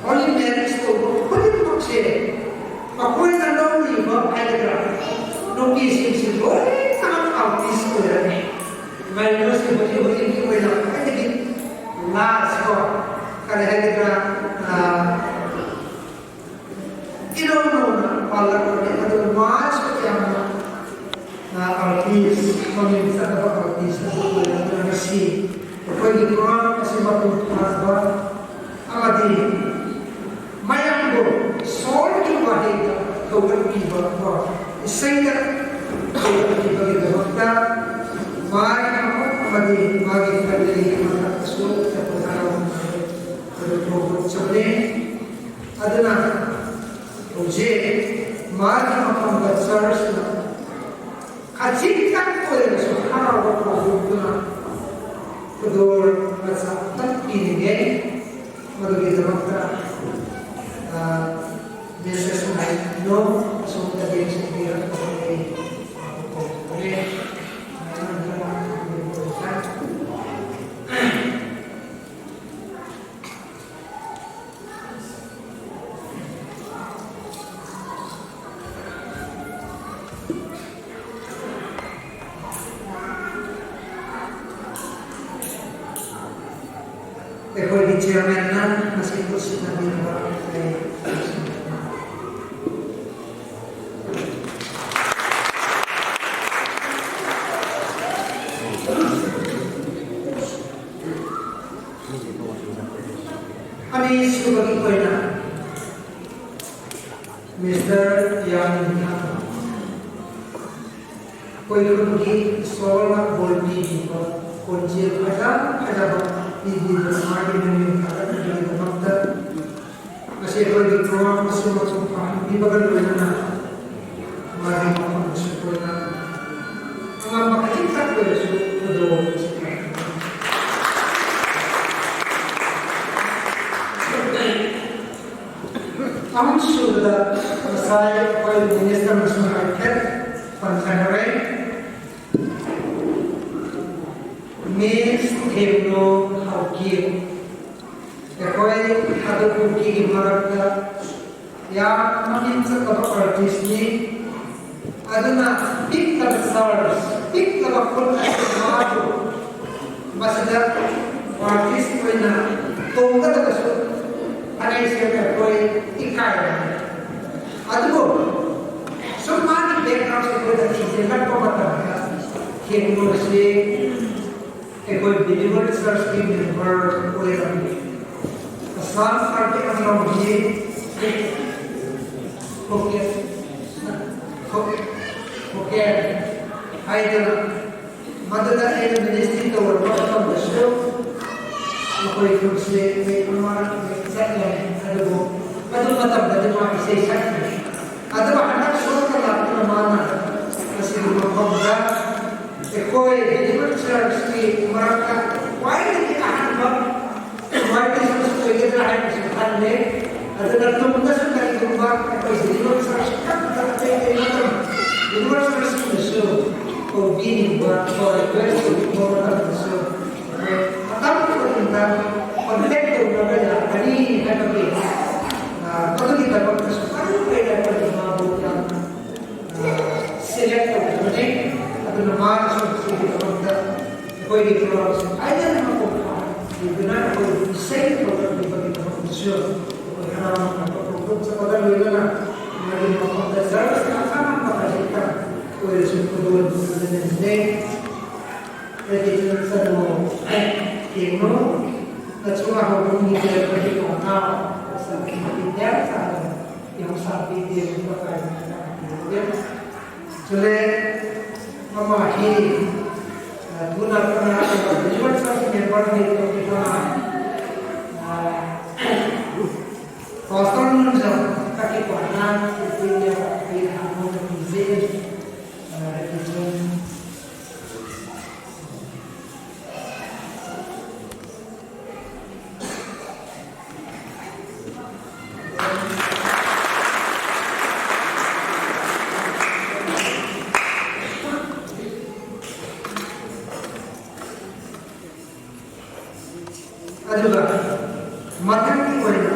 Holy Mary Stone ko khudin mak se. Makoi na lo ni ba ai da. No ki sim sim lo. Ai na ka pi so ya ni. Ngai no si hoji hoji ki wei la, ai te ki la so. Ka le hai te ka, ah, ino no na, pala ko ne, ado ma so kya na, na artist, mamin sa ka artist, na so ko na na si. Ko ni ko na si ma ko pa ba, Amadi, mayang bo, sol ki ba he ka, to ka pi ba ba, isai ka, to ka pi ba ki ba ta, mai na ko, amadi, magi ka le ki ma ka, so ka ko na ro, ko ko ko so ne, adana, oje, magi ma ka church na, Kaching tah koi le so harau ko ko na. Kudor na sa tah pi ni nge. Madu ki damak ta. Ah, message mai no. So ta de so ni ra ko ni. Ko ko ni. Eho di chairman na, masih ko sinabi na ba? Ani su bagi koina. Mister Yang Thang. Koi khun ki sol na bol pi ni ko. Kon jil phaja, phaja ba. Ni di na ma di ni ni ka ka ni ko makta. Masih koi di ko, masih ma ko pa. Ni ba ka ni na. Mari ma ko masih koi na. Ang ang makaching tak ko su ko do. Ang suda masai koi minister masai ket pan kanare. Miss Themno Haokip. Ekoi hadu kuki ki marakta. Ya, mamin sa kaba artist ni. Aduna, pik kaba stars, pik kaba kun na madu. Masada, artist ko na, tongga da kasu, anai se ka koi, ikai. Adu, so mani background se koi da, se ka ko mata. Kemo se, Ekoi Believer Church ki member ko le ram. Assam Karbi Anglong hi Phuket, Phuket, Phuket, Hyderabad, Madhya Pradesh ministry to work from the show. Ekoi from se, ekoi from se, ekoi from se, ekoi from se, ekoi from se, Adaba hanak suwal ka lap na mana, kasi lumapag na, ekoi, Redeemer Church ki maraka, why did it happen? Why did it happen? Why did it happen? Ada na tum na sa kali tumba, ekoi, Redeemer Church ka, ka, ka, ka, ka, Redeemer Church ki na so, ko bini ba, ko request ko, ko na so. Atam ko tum na, ko tek ko na ya, kali na ka bi. Ah, ko kita ko ꯑꯩꯈꯣꯏꯒꯤ ꯄ꯭ꯔꯣꯒ꯭ꯔꯥꯝꯁꯦ ꯀꯥꯏꯗꯅ ꯃꯄꯨꯡ ꯐꯥꯍꯟꯕꯤꯗꯨꯅ ꯑꯩꯈꯣꯏ ꯏꯁꯩ ꯊꯧꯔꯝꯒꯤ ꯃꯇꯝꯗꯁꯨ ꯑꯩꯈꯣꯏ ꯍꯔꯥꯎꯅ ꯄꯥꯡꯊꯣꯛꯆꯒꯗꯕ ꯂꯣꯏꯅꯅ ꯃꯥꯒꯤ ꯃꯐꯝꯗ ꯆꯔꯆꯀꯤ ꯑꯈꯟꯅꯕ ꯑꯁꯤꯗ ꯑꯣꯏꯔꯁꯨ ꯈꯨꯗꯣꯜ ꯄꯤꯗꯨꯅ ꯂꯩꯖꯩ꯫ ꯑꯩꯒꯤ ꯆꯠꯅꯣ ꯌꯦꯡꯉꯨ, ꯅꯆꯨ ꯉꯥꯍꯧꯕ ꯃꯤꯁꯦ ꯑꯩꯈꯣꯏꯒꯤ ꯄꯥꯎꯅꯥ ꯁꯥꯕꯤꯗꯦ, ꯁꯥꯕ ꯌꯥꯝ ꯁꯥꯕꯤꯗꯦ, ꯃꯈꯣꯏ ꯀꯥꯏꯗꯅ ꯁꯥꯕꯤꯗꯦ꯫ Chule, ama hi, ah, tuna kana, ah, Delivered Church member hi, to ki kana, ah, Pastor Nunjam, kaki pana, ki punya, ki hamu, ki zin, ah, ki zin. ꯑꯗꯨꯒ ꯃꯊꯪꯒꯤ ꯑꯣꯏꯅ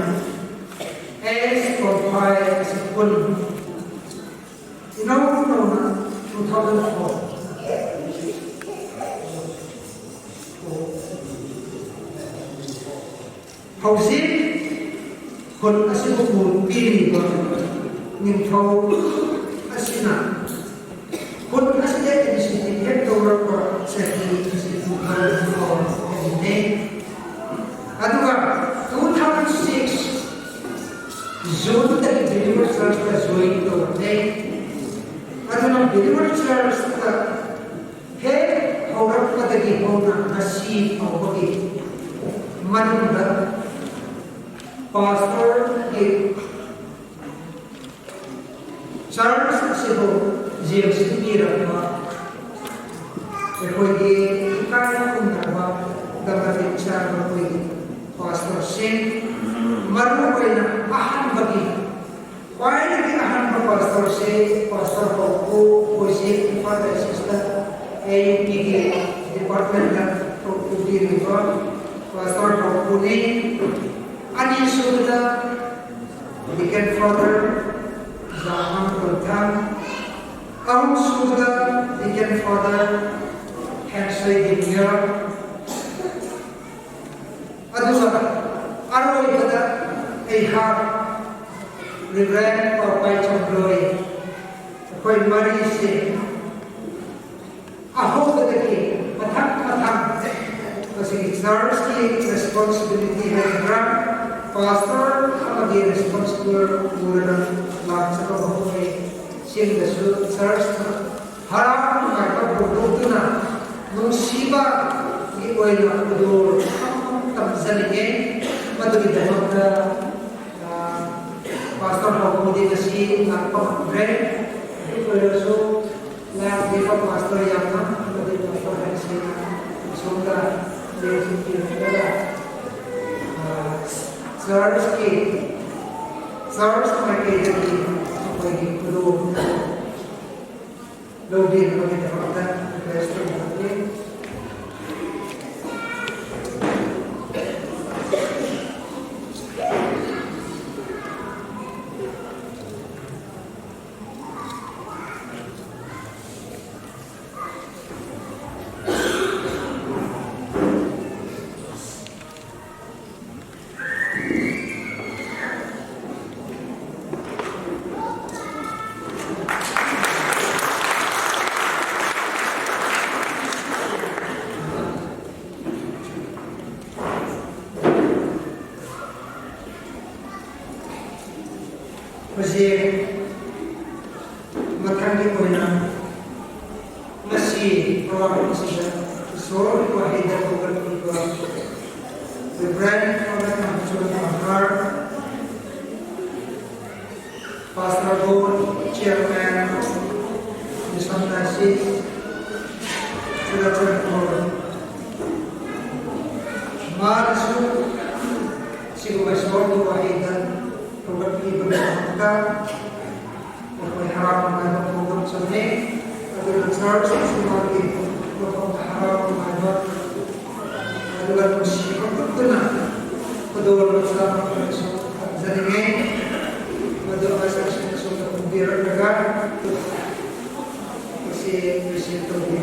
ꯑꯦꯁ ꯀꯣꯝꯐꯥꯏ ꯑꯁꯤ ꯄꯨꯟ ꯏꯅꯧ ꯅꯧꯅ two thousand four꯫ ꯍꯧꯖꯤꯛ ꯈꯨꯟ ꯑꯁꯤꯕꯨ ꯄꯨꯕꯤꯔꯤꯕ ꯅꯤꯡꯊꯧ ꯑꯁꯤꯅ ꯈꯨꯟ ꯑꯁꯤꯗ initiative ꯍꯦꯛ ꯂꯧꯔꯛꯄ ꯆꯍꯤ ꯑꯁꯤ two thousand four ꯑꯗꯨꯅꯤ꯫ ꯑꯗꯨꯒ two thousand six June ꯗꯒꯤ Delivered Church ꯇ join ꯇꯧꯔꯛꯂꯦ꯫ ꯑꯗꯨꯅ Delivered Church ꯇ ꯍꯦꯛ ꯍꯧꯔꯛꯄꯗꯒꯤ ꯍꯧꯅ ꯉꯁꯤ ꯐꯥꯎꯕꯒꯤ ꯃꯅꯨꯡꯗ pastor ꯒꯤ church ꯑꯁꯤꯕꯨ ꯌꯦꯡꯁꯤꯟꯕꯤꯔꯝꯕ ꯑꯩꯈꯣꯏꯒꯤ ꯏꯀꯥꯏ ꯈꯨꯝꯅꯕ ꯗꯃꯗꯤꯛ ꯆꯥꯕ ꯑꯩꯈꯣꯏꯒꯤ pastor ꯁꯤꯡ, ꯃꯔꯨ ꯑꯣꯏꯅ ꯑꯍꯥꯟꯕꯒꯤ, ꯈ꯭ꯋꯥꯏꯗꯒꯤ ꯑꯍꯥꯟꯕ pastor ꯁꯦ Pastor ꯍꯧꯄꯨ, ꯍꯧꯖꯤꯛ ꯏꯝꯐꯥꯜ Diocese ꯇ A U P ꯒꯤ department ꯇ ꯄꯨꯕꯤꯔꯤꯕ Pastor ꯍꯧꯄꯨꯅꯤ꯫ ꯑꯅꯤꯁꯨꯕꯗ Deacon Father ꯖꯥꯉꯥꯝ ꯀꯣꯟꯊꯥꯡ, ꯑꯍꯨꯝꯁꯨꯕꯗ Deacon Father ꯍꯦꯟꯁꯣꯏ ꯗꯤꯡꯌꯥ, ꯑꯗꯨꯒ ꯑꯔꯣꯏꯕꯗ ꯑꯩꯍꯥꯛ Reverend ꯄꯥꯎꯄꯥꯏ ꯆꯝꯂꯣꯏ, ꯑꯩꯈꯣꯏ ꯃꯔꯤꯁꯦ ꯑꯍꯧꯕꯗꯒꯤ ꯃꯊꯪ ꯃꯊꯪ ꯃꯁꯤꯒꯤ church ꯀꯤ responsibility ꯍꯥꯏꯒꯗ꯭ꯔꯥ, pastor ꯑꯃꯒꯤ responsible ꯄꯨꯔꯒ ꯂꯥꯛꯆꯕ ꯃꯈꯣꯏꯁꯤꯡꯗꯁꯨ church ꯅ ꯍꯔꯥꯎ ꯅꯨꯡꯉꯥꯏꯕ ꯐꯣꯡꯗꯣꯛꯇꯨꯅ ꯅꯨꯡꯁꯤꯕꯒꯤ ꯑꯣꯏꯅ ꯈꯨꯗꯣꯜ ꯑꯃꯃꯝ ꯇꯝꯖꯅꯤꯡꯉꯤ꯫ ꯃꯗꯨꯒꯤꯗꯃꯛꯇ, ꯑ, Pastor ꯍꯧꯄꯨꯗꯤ ꯉꯁꯤ ꯂꯥꯛꯄ ꯉꯝꯗ꯭ꯔꯦ꯫ ꯑꯗꯨ ꯑꯣꯏꯔꯁꯨ ꯂꯥꯛꯂꯤꯕ pastor ꯌꯥꯝꯅ ꯑꯃꯗꯤ pastor ꯍꯥꯏꯁꯤꯅ ꯑꯁꯣꯝꯗ ꯂꯦꯡꯁꯤꯟꯕꯤꯔꯛꯂꯒ, ꯑ, church ꯀꯤ, church ꯃꯥꯏꯀꯩꯗꯒꯤ ꯑꯩꯈꯣꯏꯒꯤ ꯈꯨꯗꯣꯜ ꯂꯧꯕꯤꯅꯕꯒꯤꯗꯃꯛꯇ request ꯇꯧꯖꯒꯦ꯫ ꯍꯧꯖꯤꯛ ꯃꯊꯪꯒꯤ ꯑꯣꯏꯅ ꯉꯁꯤ program ꯑꯁꯤꯗ ꯏꯁꯣꯔꯒꯤ ꯋꯥꯍꯩꯗ ꯍꯧꯒꯠꯄꯤꯕ Reverend Father ꯀꯥꯝꯆꯣꯟ ꯄꯥꯡꯈꯥꯔ, Pastor Board Chairman, Mission Diocese, Churachandpur, ꯃꯥꯅꯁꯨ ꯁꯤꯒꯨꯝꯕ ꯏꯁꯣꯔꯒꯤ ꯋꯥꯍꯩꯗ ꯍꯧꯒꯠꯄꯤꯕꯒꯤꯗꯃꯛꯇ ꯑꯩꯈꯣꯏ ꯍꯔꯥꯎ ꯅꯨꯡꯉꯥꯏꯕ ꯐꯣꯡꯗꯣꯛꯆꯕꯅꯤ꯫ ꯑꯗꯨꯒ church ꯑꯁꯤ ꯃꯥꯒꯤ ꯃꯐꯝꯗ ꯍꯔꯥꯎ ꯅꯨꯡꯉꯥꯏꯕ ꯑꯗꯨꯒ ꯅꯨꯡꯁꯤꯕ ꯎꯠꯇꯨꯅ ꯈꯨꯗꯣꯜ ꯃꯆꯥ ꯑꯃꯈꯛꯁꯨ ꯊꯝꯖꯅꯤꯡꯉꯤ꯫ ꯃꯗꯨ ꯑꯁꯤꯁꯨ ꯑꯁꯣꯝꯗ ꯄꯨꯕꯤꯔꯛꯂꯒ ꯃꯁꯤ President Tony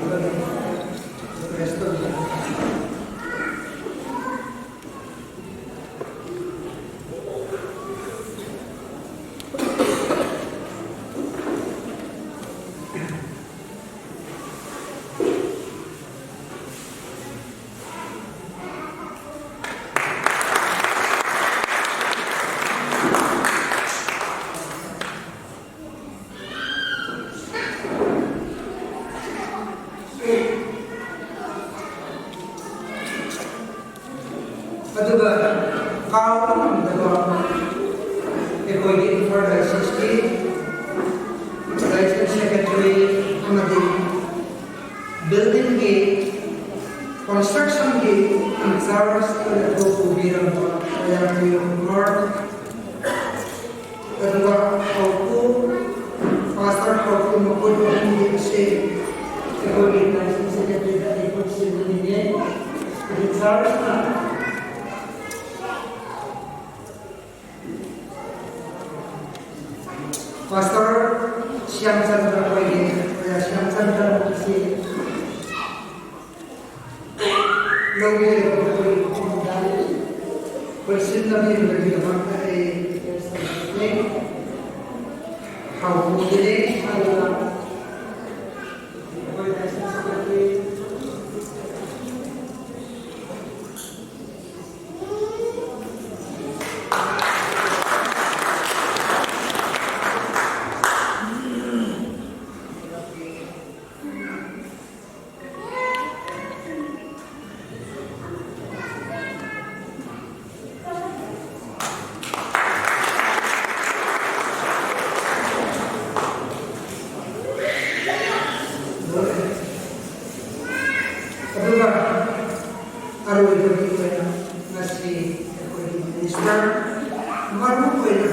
President. ꯑꯗꯨꯒ ꯀꯥꯎꯕ ꯉꯝꯗꯕ ꯑꯩꯈꯣꯏꯒꯤ ꯏꯝꯐꯥꯜ ꯗꯥꯏꯑꯣꯁꯤꯁꯀꯤ ꯗꯥꯏꯑꯣꯁꯤꯁ ꯁꯦꯀ꯭ꯔꯦꯇꯔꯤ ꯑꯃꯗꯤ buildingꯒꯤ constructionꯒꯤ in charge ꯑꯣꯏꯅ ꯊꯧ ꯄꯨꯕꯤꯔꯝꯕ ꯃꯌꯥꯝꯒꯤ ꯃꯔꯛ ꯑꯗꯨꯒ ꯍꯥꯎꯀꯨ, Pastor ꯍꯥꯎꯀꯨ ꯃꯈꯣꯏ ꯑꯍꯨꯝꯒꯤ ꯑꯁꯦ ꯑꯩꯈꯣꯏꯒꯤ ꯗꯥꯏꯑꯣꯁꯤꯁ ꯁꯦꯀ꯭ꯔꯦꯇꯔꯤꯗ ꯑꯩꯈꯣꯏ ꯁꯤꯟꯅꯅꯤꯡꯉꯦ꯫ ꯑꯗꯨ ꯆꯥꯔꯖꯅ Pastor ꯁ꯭ꯌꯥꯝꯆꯟꯗ꯭ꯔ ꯈꯣꯏꯒꯤ, ꯁ꯭ꯌꯥꯝꯆꯟꯗ꯭ꯔ ꯑꯁꯤ ꯂꯧꯃꯤꯔꯣꯏ ꯑꯩꯈꯣꯏ ꯃꯐꯝꯗ ꯄꯨꯟꯁꯤꯟꯅꯕꯤꯕꯒꯤꯗꯃꯛꯇ ꯑꯩ ꯍꯥꯎꯕꯤꯔꯦ꯫ ꯑꯗꯨꯒ ꯑꯩꯈꯣꯏ ꯂꯥꯏꯁꯪ ꯁꯤꯗꯗꯤ ꯑꯗꯨꯒ ꯑꯔꯣꯏꯕꯒꯤ ꯑꯣꯏꯅ ꯉꯁꯤ ꯑꯩꯈꯣꯏꯒꯤ minister ꯃꯔꯨ ꯑꯣꯏꯅ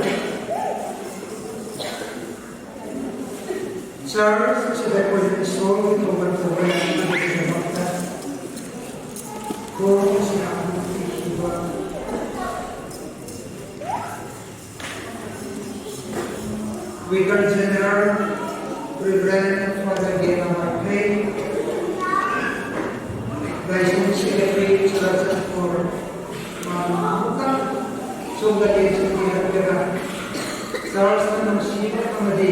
Church ꯑꯁꯤꯗ ꯑꯩꯈꯣꯏꯅ ꯏꯁꯣꯔꯒꯤ ꯊꯧꯒꯜ ꯇꯧꯕ ꯌꯥꯅꯕꯒꯤꯗꯃꯛꯇ ꯊꯣꯡ ꯑꯁꯤ ꯍꯥꯡꯗꯣꯛꯄꯤꯈꯤꯕ Vicar General Reverend Father Gena Marphei, Diocese Secretary Churachandpur, ꯃꯍꯥꯛꯅ ꯑꯃꯨꯛꯀ ꯁꯣꯝꯗ ꯂꯦꯡꯁꯤꯟꯕꯤꯔꯛꯂꯒ ꯆꯔꯆꯇ ꯅꯨꯡꯁꯤꯕ ꯑꯃꯗꯤ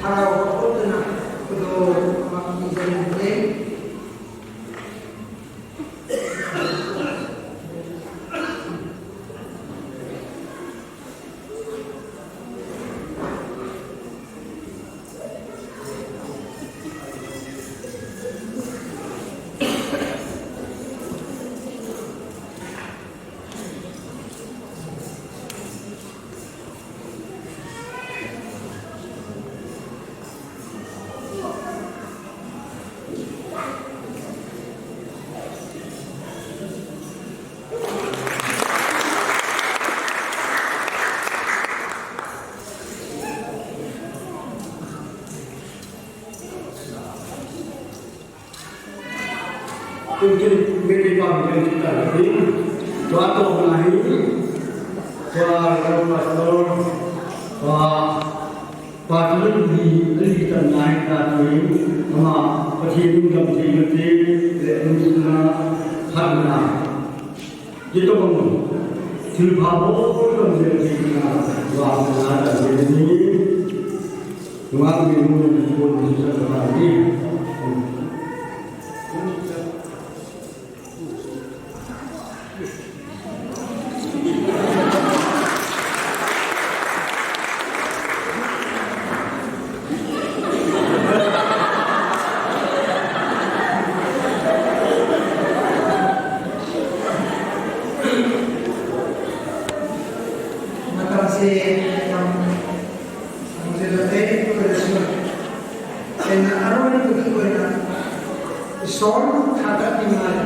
ꯍꯔꯥꯎꯕ ꯎꯠꯇꯨꯅ ꯈꯨꯗꯣꯜ ꯑꯃ ꯄꯤꯖꯅꯤꯡꯂꯦ꯫ Tun kin, mete pa, mete ta, tua to na hi, tua, tua pastor, tua, pastor hi, ali ta na hi ta, tua, ama, Pathen lungdam thei mate, le, lungdam na, hatna. Ye to bang, thilpha bol dam le thei na, wa na da le ni. Wa mi mu ni ko ni sa ta ni. Matamse, matam, matam se late, ko de suma. Ena aroni ko ki ko na. Sol, thata ni mai.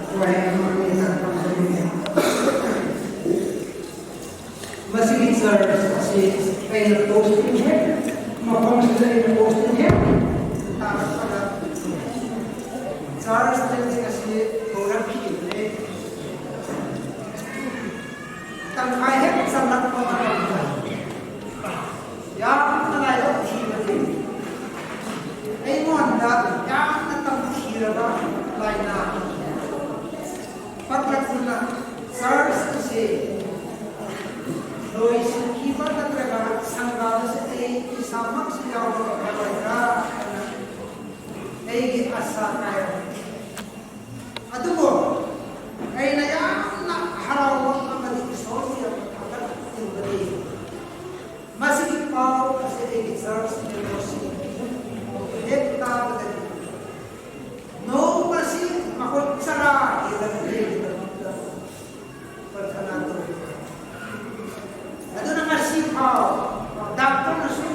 Ko ai ma ko ni ta pa ni. Masigi church asi, aina posting he, mafam sila aina posting he. Church building asi, program ki ne. Tang khai he, samnak pa ta. Ya, ta lai lo, ki ne. Ai mo, Loisin kipa nahita, sanggal se ei, isa mak si yau ka pai ra. Ei ki asa kai. Atuko, ei na ya na harau ka ma di so si ya ka ta ti ba di. Masi kipao, masi ei ki church membership. Hekta ka di. No masi ma ko chara, ei la di. Prarthana to. Aduna masi pao, doctor na su.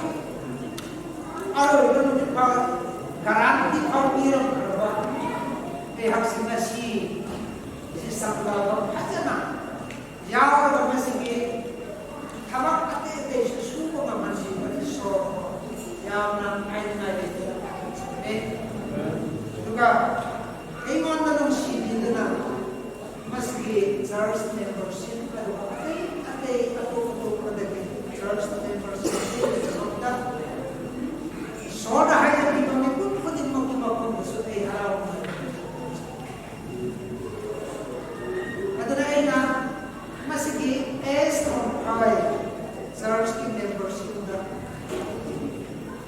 Aro, aduna masi pao, guarantee pao pira ba. Ei hak si masi, si sanggal ba, hajana. Yau ba masi ke, thabak ate ate su su ko ma masi ba so. Yau na ai na ai te. Eh. Tuka, ei mon na nung si di na. Masi church membership, alo, atei, atei, ato, ato, atei, church membership, atei, atei, atei, soda hai, atei, mami, kun, kun, kun, kun, kun, so, ei, harau. Aduna ei na, masi, as on high, church ki membership da.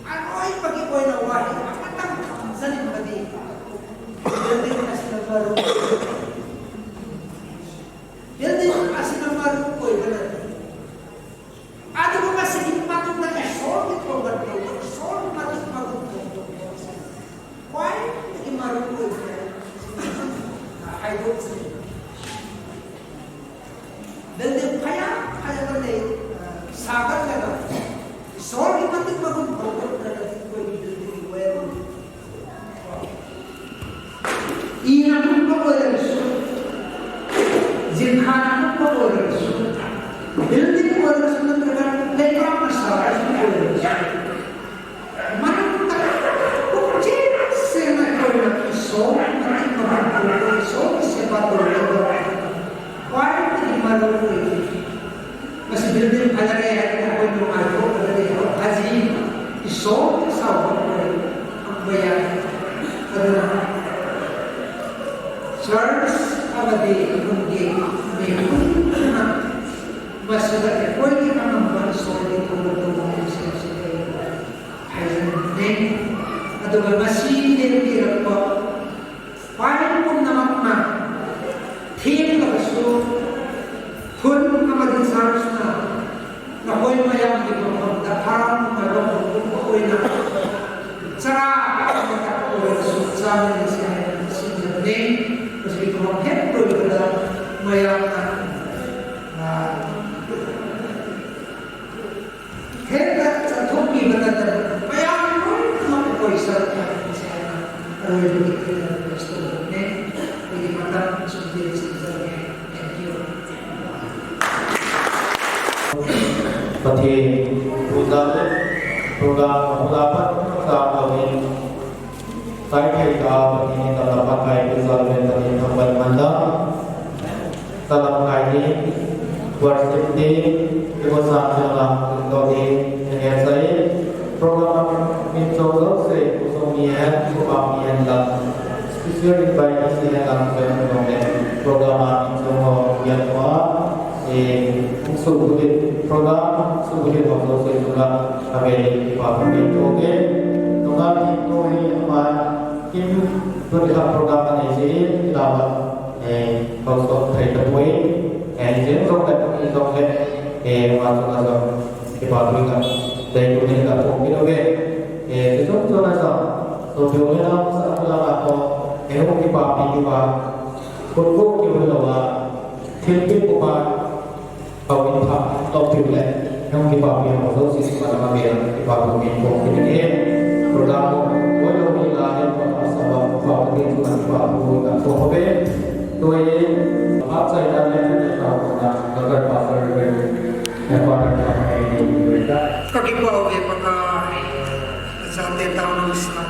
Aroi pagi koi na wahi, apatang tham janin badi. Building asina maru. Building asina maru koi bana. Adu ko kasi di patu na isol di ko ba ko, isol mati maru ko. Why? Di maru koi. I don't see. Building phaya, phaya ka nei, ah, sagar ka na. Sorry, mati magun bhokot na ka di koi building well. Ina mun pa ko le su. Jingkha na mun pa ko le su. Building ko le su na ka playground na sagar ko le su. Manung ta, kung chin se na ko na iso, mati magun ko iso, ise pa ko le ko. Quality malu ko. Masi building phalare, ko ko no ai ko ko le ko. Aji, iso, iso ko. Ang baya. Aduna. Church, abadi, kung di, may kung na. Masi da ko ni ang ang so di ko ko ko. Haijan ne, aduga masi ne ti la ko. Pai pum na mak na. Thim la su. Hun na ma di sa na. Na hoi ma yang di ko ko da haram ma ro ko ko hoi na. Chara ka ko ko su cha ne si ne si ne. Ko si ko het ko da ma yang na. Ah. Heta chathupi bana ta, paya no, no, koisa ta, koisa ta, aroi bukit ta, koisa ta, ne, ini mata, sumpi, sumpi, ne. Thank you. Pathen puja le, program, program pat, sa, kawin. Kai thei ta, Pathen in lamkai puja le, Pathen thangvah in man ta. Talam kai ni, worship team, devotion team la, do ni, ni sai, program min chom jouse, kusong mi hen, kupa mi hen la, special invite si hen la, kusong mi hen, program min chom ho, yan ho, eh, subulit, program, subulit ho jouse, subulit, kave, pa, kave, okay, tunga, team, to, hi, ma, team, to, ha, program, ani, si, la, Eh, kau sok thei tapoi, eh, jeng jong le, pumi jong le, eh, ma jong a jong, kipa pui ka, dei pui ka pui pui ve, eh, jong jong a jong, so jong le na, sa la na ko, eh, ho kipa pui kipa, ko ko ki ho la wa, thil pi ko pa, Kau in pha, top pi le, nong kipa pi ho, so si si pa la ma be, kipa pi ko ki ni, program ko, ko yo ni la, ne ko sa ba, ko ko ni ko kipa ko ka ko be, to ye, pa sa ya ne ne ka ko na, ka ka pa sa re, ne pa na ka ne ni ka. Ka kipa ho be pa ka, sa te ta no sa.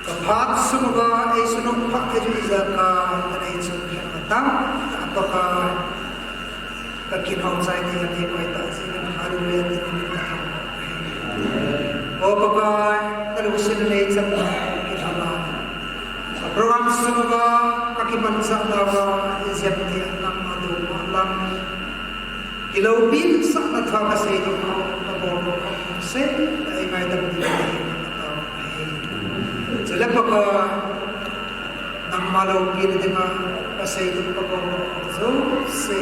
Ka phat sung uva, ei sunung phat te ju ija ka, ka nei chung ka tam, ka to ka, Ka kin hong sai ni ka ti koi ta si na hallelujah ti ni ka. O Pakai, ka lu sin nei chang na ki thama. Ka program sung uva, ka kiman chang na uva, i siam ti a nam ma du ma Kilopi sahna thu kasei ding, kabol ding, sei, eingaidam ding, ka tao ahi. Chule Pakai, nangma loupina dinga kasei ding, kabol ding, jouse.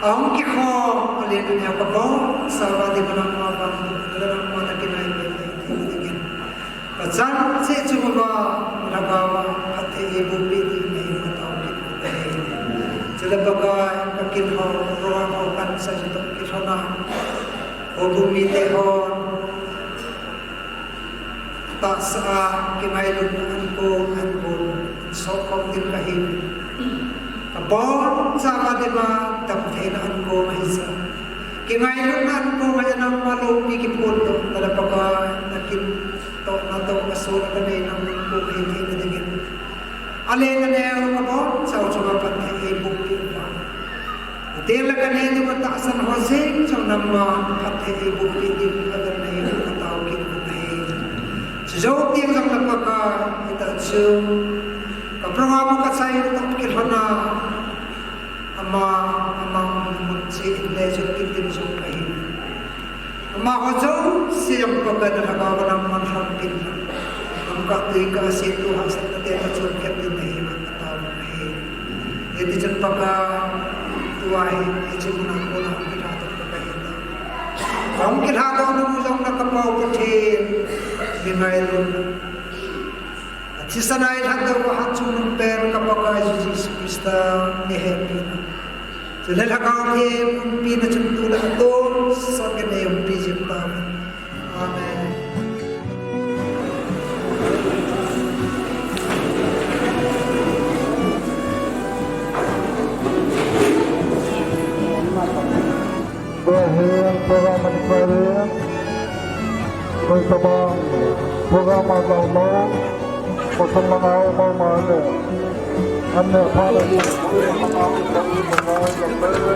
Ahung kikhom, hallelujah, kabonchauva dinga nangma vang, nangma nakinai be, be, be, be, be. Kachan cheh chunga, lhagaova phatthei eiboh peh ding ahi, ka tao kit u ahi. Chule Pakai, kakin ho, roh ho, kansah toh kilhona, houbung mite hon tahsa a kingailutna ankong, ankong, sohkhom ding kahi. Kabonchauva dinga damtheina ankong ahi sa. Kingailutna ankong ahi, nangma loupi kiphondoh, tale Pakai, nakin toh, natoh, kasoh, kanei, nangma loupi theina dingin. Aleng aneo, kabonchau chunga phatthei eiboh peh uva. Ute le kanei dinga tahsan ho jeng chang nangma phatthei eiboh peh ding, ka tao kit u ahi. Chujou teng jongle Pakai, hita chu, ka program kachai toh kilhona, Ama, ama, ama, che in le jong kin tin jong kahi. Amaho jouse jong Pakai nalhagaova nangman lham pin. Lamkai tui kase tu hahsatna te kachon kep ding ahi, ka tao ahi. Hiti chun Pakai, tua hi, hiche muna kona hung kilhadoh Pakai hita. Hung kilhadoh nung jong na ka Pau Pathen, mi ngailutna. Athisan a eilhatdoh uva hatchungnung pen ka Pakai Jesu Christa mihepina. Chule Lhagao Theng umpina chun tu le atonsot in eiumpi jing tauve. Amen. Tua hin program a kichai ding. Koitobang program a jao lou, kosung langa um um a le, an neh phat le, an neh phat le,